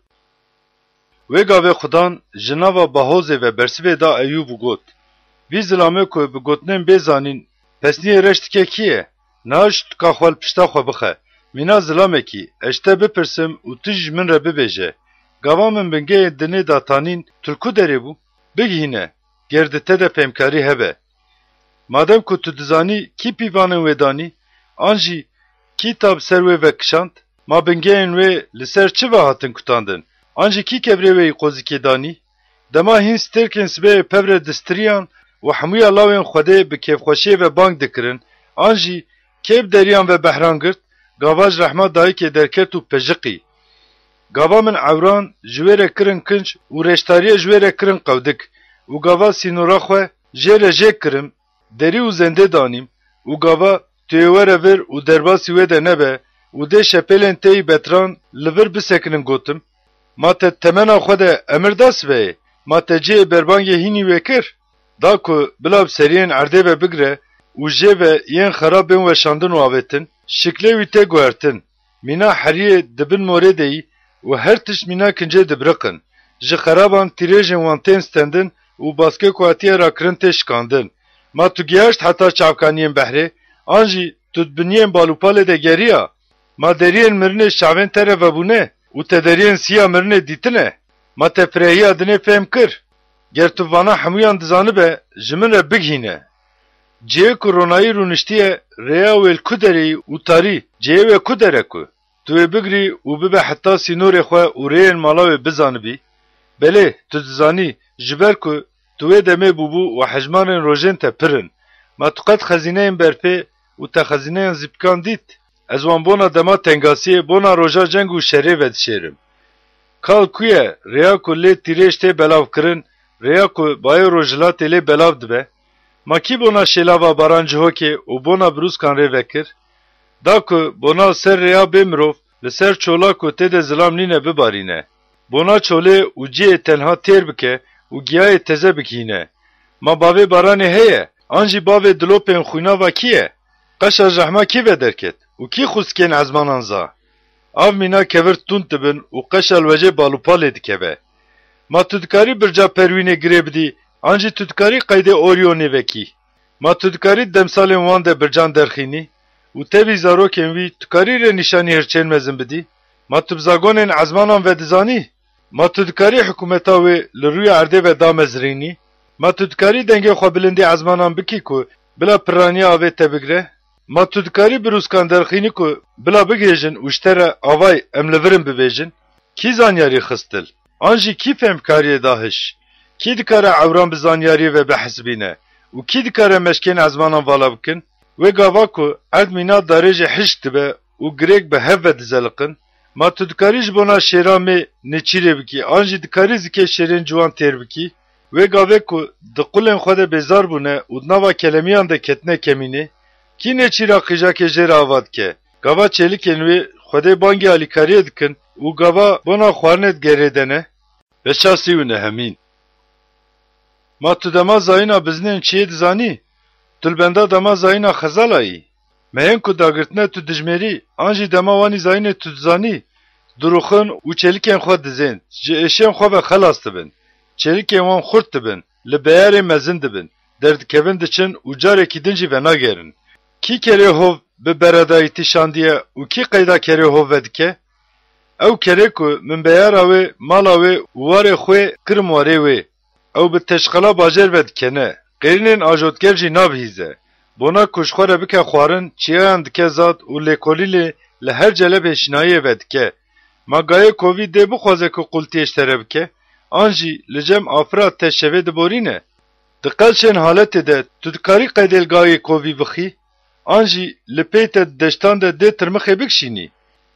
Wê gavê Xudan ji nava bahozê ve bersivê da Eyûb û got, Vî zilamê ku bi gotinên bê zanîn pesniyê reş dike kî ye? Niha ji tu ka xwe li pişta xwe bixe. Mîna zilamekî, ez ji te bipirsim û tu jî ji min re bibêje. Gava min bingehên dinê da tanîn, tu li ku derê bû? Bigihîne, ger di te de fêmkarî hebe. Madem ku tu dizanî kî pîvanên wê danî, an jî kî ta bi ser wê ve kişand, ma bingehên wê li ser çi ve hatin kutandin, an jî kî kevirê wê yî qozikê danî? Dema hîn stêrkên sibehê pevre distiriyan û hemûya lawên Xwedê bi kêfxweşiyê ve bang dikirin, an jî kê bi deriyan ve behran girt, gava ji rehma dayikê derket û pejiqî. Gava min ewran ji wê re kirin kinc û reştariyê ji wê re kirin qewdik û gava sînora xwe jê re jêk kirim, derî û zendê danîm û gava tu yê were vir û derbasî wê de nebe û dê şepêlên te yî betran li vir bisekinin gotim, Ma te temena xwe de emir da sibehê? Ma te cihê berbangê hînî wê kir? Da ku bila bi seriyên erdê ve bigire û jê ve yên xerab bên weşandin û avêtin, şiklê wî tê guhertin. Mîna heriyê di bin morê de yî û her tişt mîna kincê dibiriqin. Ji xeraban tîrêjên wan tên stendin û baskê ku hatiye rakirin tê şikandin. Ma tu gihaşt heta çavkaniyên behrê, an jî tu di biniyên balûpalê de geriya? Ma deriyên mirinê ji çavên te re vebûne û te deriyên siya mirinê dîtine? Ma te firehiya dinê fêm kir? Ger tu vana hemûyan dizanibe, ji min re bigihîne. Cihê ku ronayî rûniştiye, rêya wê li ku derê yî û tarî, cihê wê ku derek e? Tu wê bigirî û bibe heta sînorê xwe û rêyên mala wê bizanibî? Belê, tu dizanî, ji ber ku tu wê demê bûbû û hejmarên rojên te pir in. Ma tu qet xezîneyên berfê û te xezîneyên zîpkan dît? Ez wan bona dema tengasiyê, bona roja ceng û şerê vedişêrim. Kal ku ye, rêya ku lê tîrêj tê belavkirin, rêya ku bayê rojhilatê lê belav dibe? Ma kî bona şêlava baran Cihokê û bona birûskan rê vekir? Da ku bona li ser rêya bê mirov, li ser çola ku tê de zilam nîne bibarîne. Bona çolê û cihê tenha têr bike û giyayê teze bigihîne. Ma bavê baranê heye, an jî bavê dilopên xwînava kî ye? Qeşa ji rehma kî vederket û kî xûskên ezmanan za? Av mîna kevir tund dibin û qeşa li wecê balûpalê dikeve. Ma tu dikarî birca Perwînê girê bidî, an jî tu dikarî qeydê Orionê vekî? Ma tu dikarî demsalên wan de bircan derxînî û tevî zarokên wî tu karî rê nîşanî hirçên mezin bidî? Ma tu bi zagonên ezmanan ve dizanî? Ma tu dikarî hikûmeta wê li rûya erdê ve damezirînî? Ma tu dikarî dengê xwe bilindî ezmanan bikî ku bila piraniya avê te bigire? Ma tu dikarî birûskan derxînî ku bila bigihêjin û ji te re avay em li vir in bibêjin? Kî zanyarî xist dil? An jî kî fêmkariyê da hiş? Kî dikare ewran bi zanyariyê ve bihesibîne û kî dikare meşkên ezmanan vala bikin? Wê gava ku erd mîna darêjê hişk dibe û girêk bi hev ve dizeliqin, ma tu dikarî ji bona şêra mê nêçîrê bikî, an jî dikarî zikê şêrên ciwan têr bikî? Wê gavê ku di qulên xwe de bêzar bûne û di nava kelemiyan de ketine kemînê, kî nêçîra qîjakê jê re ava dike? Gava çêlikên wê Xwedê bangî alîkariyê dikin û gava bona xwarinê digerê de ne? Beşa sî û nehemîn. Ma tu dema zayîna bizinên çiyê dizanî? Tu li benda dema zayîna xezala yî? Meyên ku dagirtine tu dijmêrî, an jî dema wanî zayînê tu dizanî, dirûxin û çêlikên xwe dizên, ji êşên xwe ve xelas dibin. Çêlikên wan xurt dibin, li beyarê mezin dibin, derdikevin diçin û carekî din jî venagerin. Kî kerê hov bi beredayîtî şandiye û kî qeyda kerê hov vedike? Ew kerê ku min beyara wê, mala wê û warê xwê kirim warê wê. Ew bi teşqela bajêr vedikene, qêrînên ajotger jî nabihîze. Bona ku ji xwe re bike xwarin, çiyayan dike zad û lêkolînê li her celebê şinayiyê vedike. Ma gayê kovî dê bixwaze ku qultiyê ji te re bike, an jî li cem afira te şevê diborîne? Di qelşên haletê de tu dikarî qeydê li gayê kovî bixî? An jî li pey te di deştan de dê tirmixê bikişînî?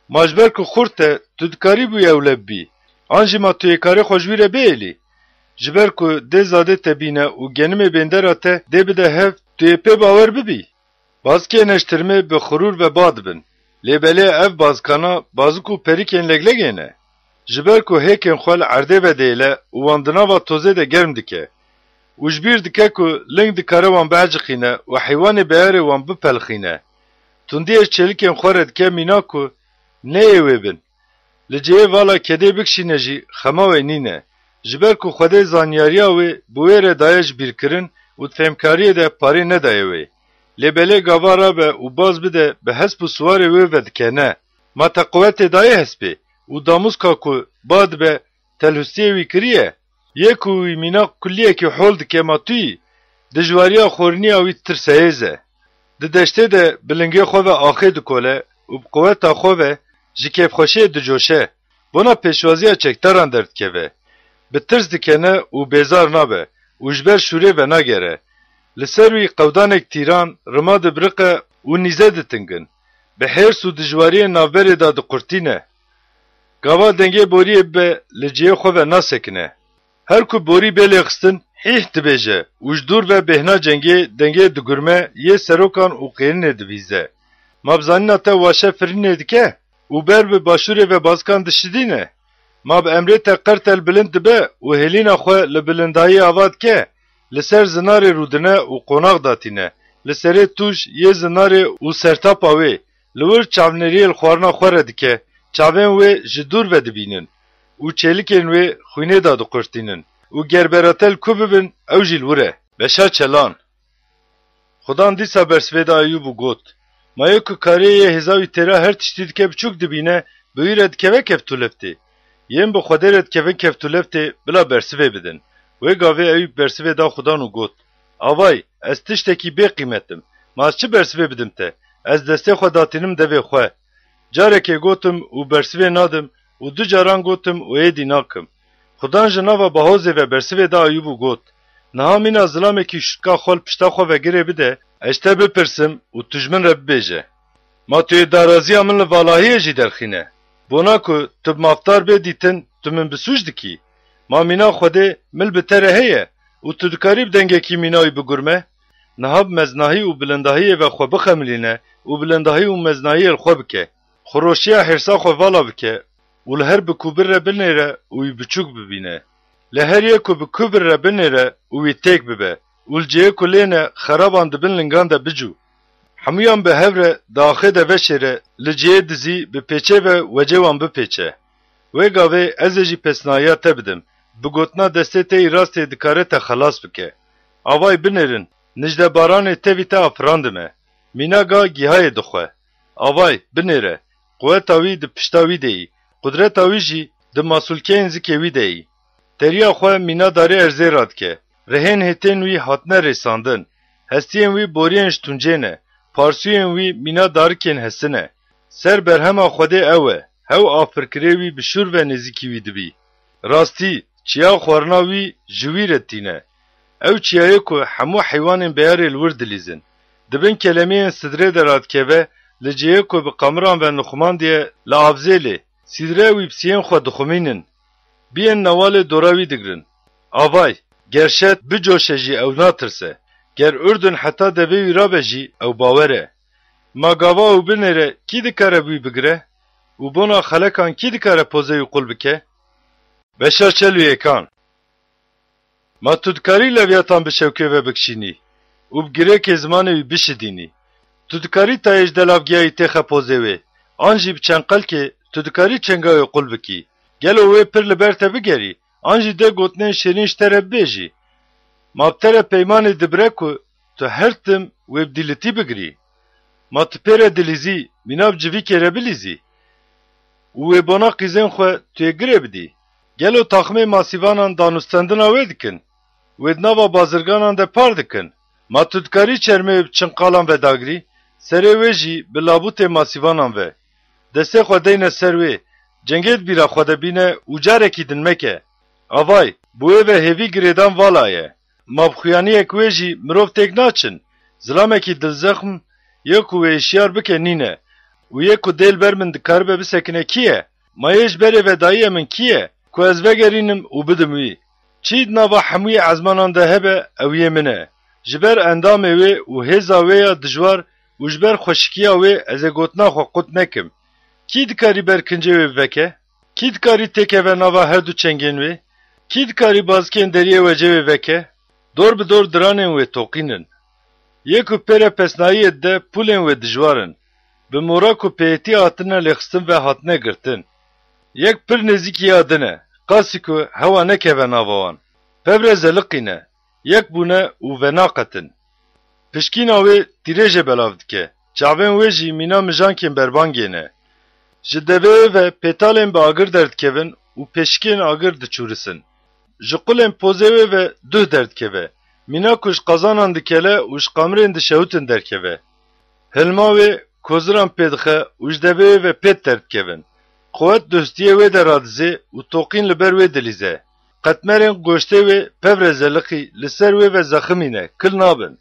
Ma ji ber ku xurt e, tu dikarî bûyî ewle bibî? An jî ma tu yê karê xwe ji wî re bihêlî? Ji ber ku dê zadê te bîne û genimê bêndera te dê bide hev, tu yê pê bawer bibî? Bazikê neştirmê bi xirûr ve ba dibin. Lê belê ev bazikana bazik û perîkên leglegê ne. Ji ber ku hêkên xwe li erdê vedêle û wan di nava tozê de germ dike. Û ji bîr dike ku ling dikare wan bieciqîne û heywanê beyarê wan bipelixîne. Tundiyê ji çêlikên xwe re dike mîna ku neyê wê bin. Li cihê vala kedê bikişîne jî xema wê nîne. Ji ber ku Xwedê zanyariya wê bi wê re daye ji bîrkirin û di fêmkariyê de parê nedaye wê. Lê belê gava rabe û baz bide bi hesp û siwarê wê vedike ne. Ma te quwetê daye hespê û damûzka ku ba dibe telhustiyê wî kiriye? Yê ku wî mîna kuliyekî hol dike ma tu yî? Dijwariya xoriniya wî tirseyêz e. Di deştê de bi lingê xwe ve axê dikole û bi quweta xwe ve ji kêfxweşiyê dicoşe. Bona pêşwaziya çekdaran derdikeve. Bi tirs dikene û bêzar nabe û ji ber şûrê venagere. Li ser wî qewdanek tîran rima dibiriqe û nîze ditingin. Bi hêrs û dijwariyên navberê de diqurtîne. Gava dengê boriyê bibe, li cihê xwe ve nasekine. Her ku borî bê lêxistin, hîh dibêje û ji dûr ve bêhna cengê dengê digurme, yê serokan û qêrinê dibîze. Ma bi zanîna te waşe firînê dike û ber bi başûrê ve bazikan dişidîne? Ma bi emrê te qertel bilind dibe û hêlîna xwe li bilindahiyê ava dike, li ser zinarê rûdine û qonax datîne, li serê tûj yê zinarê û sertapa wê, li wir çavnêriyê li xwarina xwe re dike, çavên wê ji dûr ve dibînin û çêlikên wê xwînê de diqurtînin û ger bera te li ku bibin, ew jî li wir e. Beşa Çelan. Xudan dîsa bersivê da Eyûb û got, Ma yê ku karê yê hêza wî têra her tiştî dike biçûk dibîne, bi wî re dikeve keftûleftê. Yên bi Xwedê re dikevin keftûleftê, bila bersivê bidin. Wê gavê Eyûb bersivê da Xudan û got, Avay, ez tiştekî bê qîmet im. Ma ez çi bersivê bidim te? Ez destê xwe datînim devê xwe. Carekê gotim û bersivê nadim û du caran gotim û êdî nakim. Xudan ji nava bahozê ve bersivê da Eyûb û got, Niha mîna zilamekî şûtka xwe li pişta xwe ve girê bide, ez ji te bipirsim û tu ji min re bibêje. Ma tu yê daraziya min li valahiyê jî derxîne? Bona ku tu bi mafdar bê dîtin, tu min bi sûc dikî? Ma mîna Xwedê mil bi te re heye û tu dikarî bi dengekî mîna wî bigurme? Niha bi meznahî û bilindahiyê ve xwe bixemilîne û bilindahî û meznahiyê li xwe bike. Xweroşiya hêrsa xwe vala bike û li her bi kubir re binêre û wî biçûk bibîne. Li her yê ku bi kubir re binêre û wî têk bibe û li cihê ku lê ne xeraban di bin lingan de bicû. Hemûyan bi hev re di axê de veşêre, li cihê dizî bi pêçê ve wecê wan bipêçe. Wê gavê ez ê jî pesnahiya te bidim, bi gotina destê te yî rastê dikare te xelas bike. Avay binêrin, nijdebaranê tevî te afirandime. Mîna ga gîhayê dixwe. Avay, binêre, quweta wî di pişta wî de yî, qudreta wî jî di masûlkeyên zikê wî de yî. Teriya xwe mîna darê erzê radike, rihên hêtên wî hatine rêsandin, hestiyên wî boriyên ji tuncê ne, parsûyên wî mîna darikên hesin e. Ser berhema Xwedê ew e, hew afirkirê wî bi şûr ve nêzîkî wî dibî. Rastî, çiya xwarina wî ji wî re tîne. Ew çiyayê ku hemû heywanên beyarê li wir dilîzin. Di bin kelemiyên sidrê de radikeve, li cihê ku bi qamiran ve nixumandiye, li avzêlê, sidre wî bi siyên xwe dixumînin. Biyên newalê dora wî digirin. Avay, ger şet bicoşe jî ew natirse. Ger Urdun heta devê wî rabe jî ew bawer e. Ma gava ew binêre kî dikare bi wî bigire? Û bona xelekan kî dikare pozê wî qul bike? Beşa çel û yekan. Ma tu dikarî leviyatan bi şewkê ve bikişînî û bi girêkê zimanê wî bişidînî? Tu dikarî tayê ji delavgiyayî têxe pozê wê, an jî bi çenqelkê tu dikarî çenga wê qul bikî? Gelo wê pir li ber te bigerî, an jî deh gotinên şêrîn ji te re bibêjî? Ma bi te re peymanê dibire ku tu her tim wê bi dîlitî bigirî? Ma tu pê re dilîzî, mîna bi civîkê re bilîzî? Û wê bona qîzên xwe tu yê girê bidî? Gelo taxmê masîvanan danûstendina wê dikin? Wê di nava bazirganan de par dikin? Ma tu dikarî çermê wê bi çinqalan ve dagirî, serê wê jî bi labûtê masîvanan ve? Destê xwe deyne ser wê, cengê di bîra xwe de bîne û carekî din meke. Avay, bi wê ve hêvî girêdan vala ye. Ma bi xuyaniyek wê jî mirov têk naçin. Zilamekî dilzexm, yê ku wê hişyar bike nîne. Û yê ku dê li ber min dikaribe bisekine kî ye? Ma yê ji berê ve dayiye min kî ye, ku ez vegerînim û bidim wî? Çî di nava hemûyê ezmanan de hebe, ew yê min e. Ji ber endamê wê û hêza wê ya dijwar û ji ber xweşikiya wê ez ê gotina xwe qut nekim. Kî dikarî ber kincê wê veke? Kî dikarî têkeve nava her du çengên wê? Kî dikarî bazikên deriyê wecê wê veke? Dor bi dor diranên wê toqîn in. Yê ku pê re pesnayiyê dide, pûlên wê dijwar in. Bi mora ku pêyetî hatine lêxistin ve hatine girtin. Yek pir nêzîkî ya din e, qasî ku hewa nekeve nava wan. Pevre zeliqîne, yek bûne û venaqetin. Pişkîna wê tîrêjê belav dike, çavên wê jî mîna mijankên berbangê ne. Ji devê wê ve pêtalên bi agir derdikevin û pêşikên agir diçûrisin. Ji qulên pozê wê ve duh derdikeve, mîna ku ji qazanan dikele û ji qamirên dişewitin derkeve. Hilma wê koziran pê dixe û ji devê wê ve pêt derdikevin. Quwet di hustiyê wê de radizê û toqîn li ber wê dilîze. Qetmerên goştê wê pevre zeliqî li ser wê ve zeximîne, kil nabin.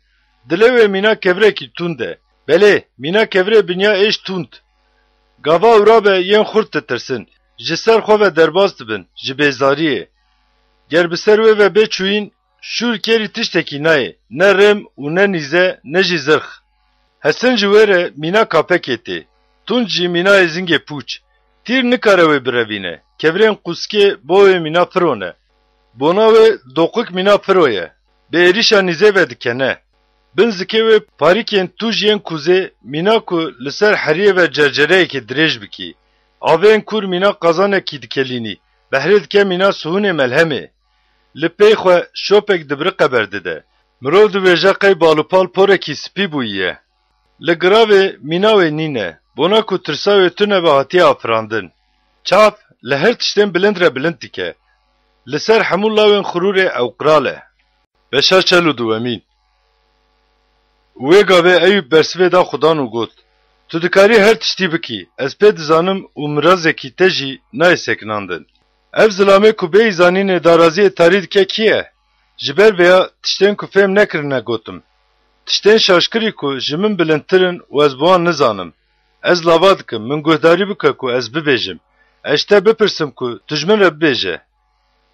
Dilê wê mîna kevirekî tund e. Belê, mîna kevirê binya êş tund. Gava ewra be yên xurt ditirsin, ji ser xwe ve derbas dibin, ji bêzariyê. Ger bi ser wê ve bê çûyîn, şûr kêrî tiştekî nayê, ne rêm û ne nîze, ne jî zirx. Hesin ji wê re mîna kapekê tê, tund jî mîna êzingê pûç. Tîr nikare wê birevîne, kevirên qûskê bo wê mîna firo ne. Bona wê doqik mîna firo ye, bi êrîşa nîzê ve dikene. Bin zikê wê parîkên tûj yên kûzê mîna ku li ser heriyê ve cercereyekê dirêj bikî. Avên kûr mîna qazanekî dikelînî, behrê dike mîna sihûnê melhemê. Li pey xwe şopek dibiriqe berdide. Mirov dibêje qey balûpal porekî spî bûyiye. Li giravê mîna wê nîne, bona ku tirsa wê tune ve hatiye afirandin. Çav li her tiştên bilind re bilind dike. Li ser hemû lawên xirûrê ew qral e. Beşa çel û duwemîn. Wê gavê Eyûb bersivê da Xudan û got, Tu dikarî her tiştî bikî, ez pê dizanim û mirazekî te jî nayê sekinandin. Ev zilamê ku bêyî zanînê daraziyê tarî dike kî ye? Ji ber vêya tiştên ku fêm nekirine gotim. Tiştên şaşkirî ku ji min bilindtir in û ez bi wan nizanim. Ez lava dikim, min guhdarî bike ku ez bibêjim. Ez ji te bipirsim ku tu ji min re bibêje.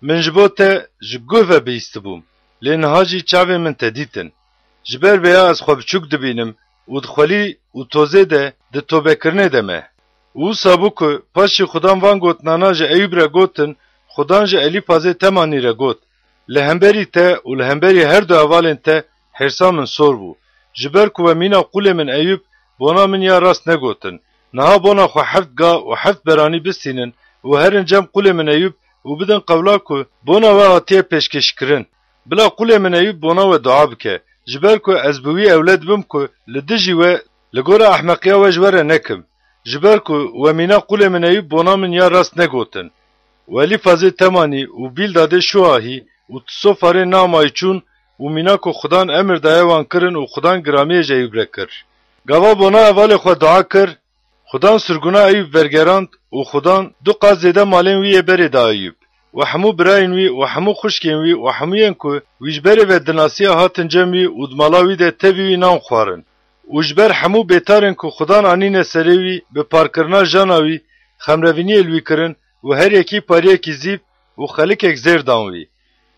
Min ji bo te ji guh ve bihîstibûm, lê niha jî çavên min te dîtin. Ji ber vêya ez xwe biçûk dibînim û di xwelî û tozê de di tobekirinê de me. Û wisa bû ku paşî Xudan van gotinana ji Eyûb re gotin, Xudan ji Elîfazê Temanî re got, Li hemberî te û li hemberî her du hevalên te hêrsa min sor bû. Ji ber ku we mîna qulê min Eyûb bona min ya rast negotin. Niha bona xwe heft ga û heft beranî bistînin û herin cem qulê min Eyûb û bidin qewla ku bona we hatiye pêşkêşkirin. Bila qulê min Eyûb bona we dua bike, ji ber ku ez bi wî ewle dibim ku li dijî we, li gora ehmeqiya we ji we re nekim. Ji ber ku we mîna qulê min Eyûb bona min ya rast negotin. Û Elîfazê Temanî û Bîldadê Şuahî û Tisofarê Namayî çûn û mîna ku Xudan emir daye wan kirin û Xudan giramiyê ji Eyûb re kir. Gava bona hevalê xwe dua kir, Xudan sirgûna Eyûb vergerand û Xudan du qat zêde malên wî yê berê da Eyûb û hemû birayên wî û hemû xwişkên wî û hemûyên ku wî ji berê ve dinasiya hatin cem wî û di mala wî de tevî wî nan xwarin. Û ji ber hemû bêtarên ku Xudan anîne serê wî, bi parkirina jana wî, xemrevîniyê li wî kirin û her yekî pariyekî zîv û xelikek zêr dan wî.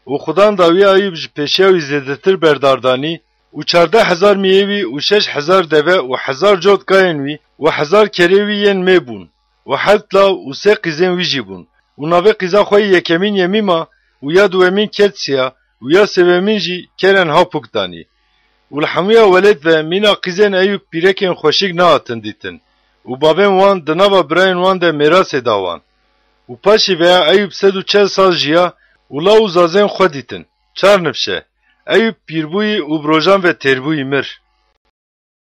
Û Xudan da wî Ayûb ji pêşiya wî zêdetir berdardanî û çardeh hezar miyê wî û şeş hezar deve û hezar cot gayên wî û hezar kerê wî yên mê bûn û heft law û sê qîzên wî jî bûn û navê qîza xwe yî yekemîn Yemîma û ya duwemîn Ketsiya û ya sêwemîn jî Keren Hapuk danî. Û li hemûya welêt ve mîna qîzên Eyûb pîrekên xweşik nehatin dîtin. Û bavên wan di nava birayên wan de mêrasê da wan. Û paşî veya Eyûb sed û çel sal jiya û law û zazên xwe dîtin. Çar nifşe. Eyûb pîr bûyî û bi rojan ve têr bûyî mir.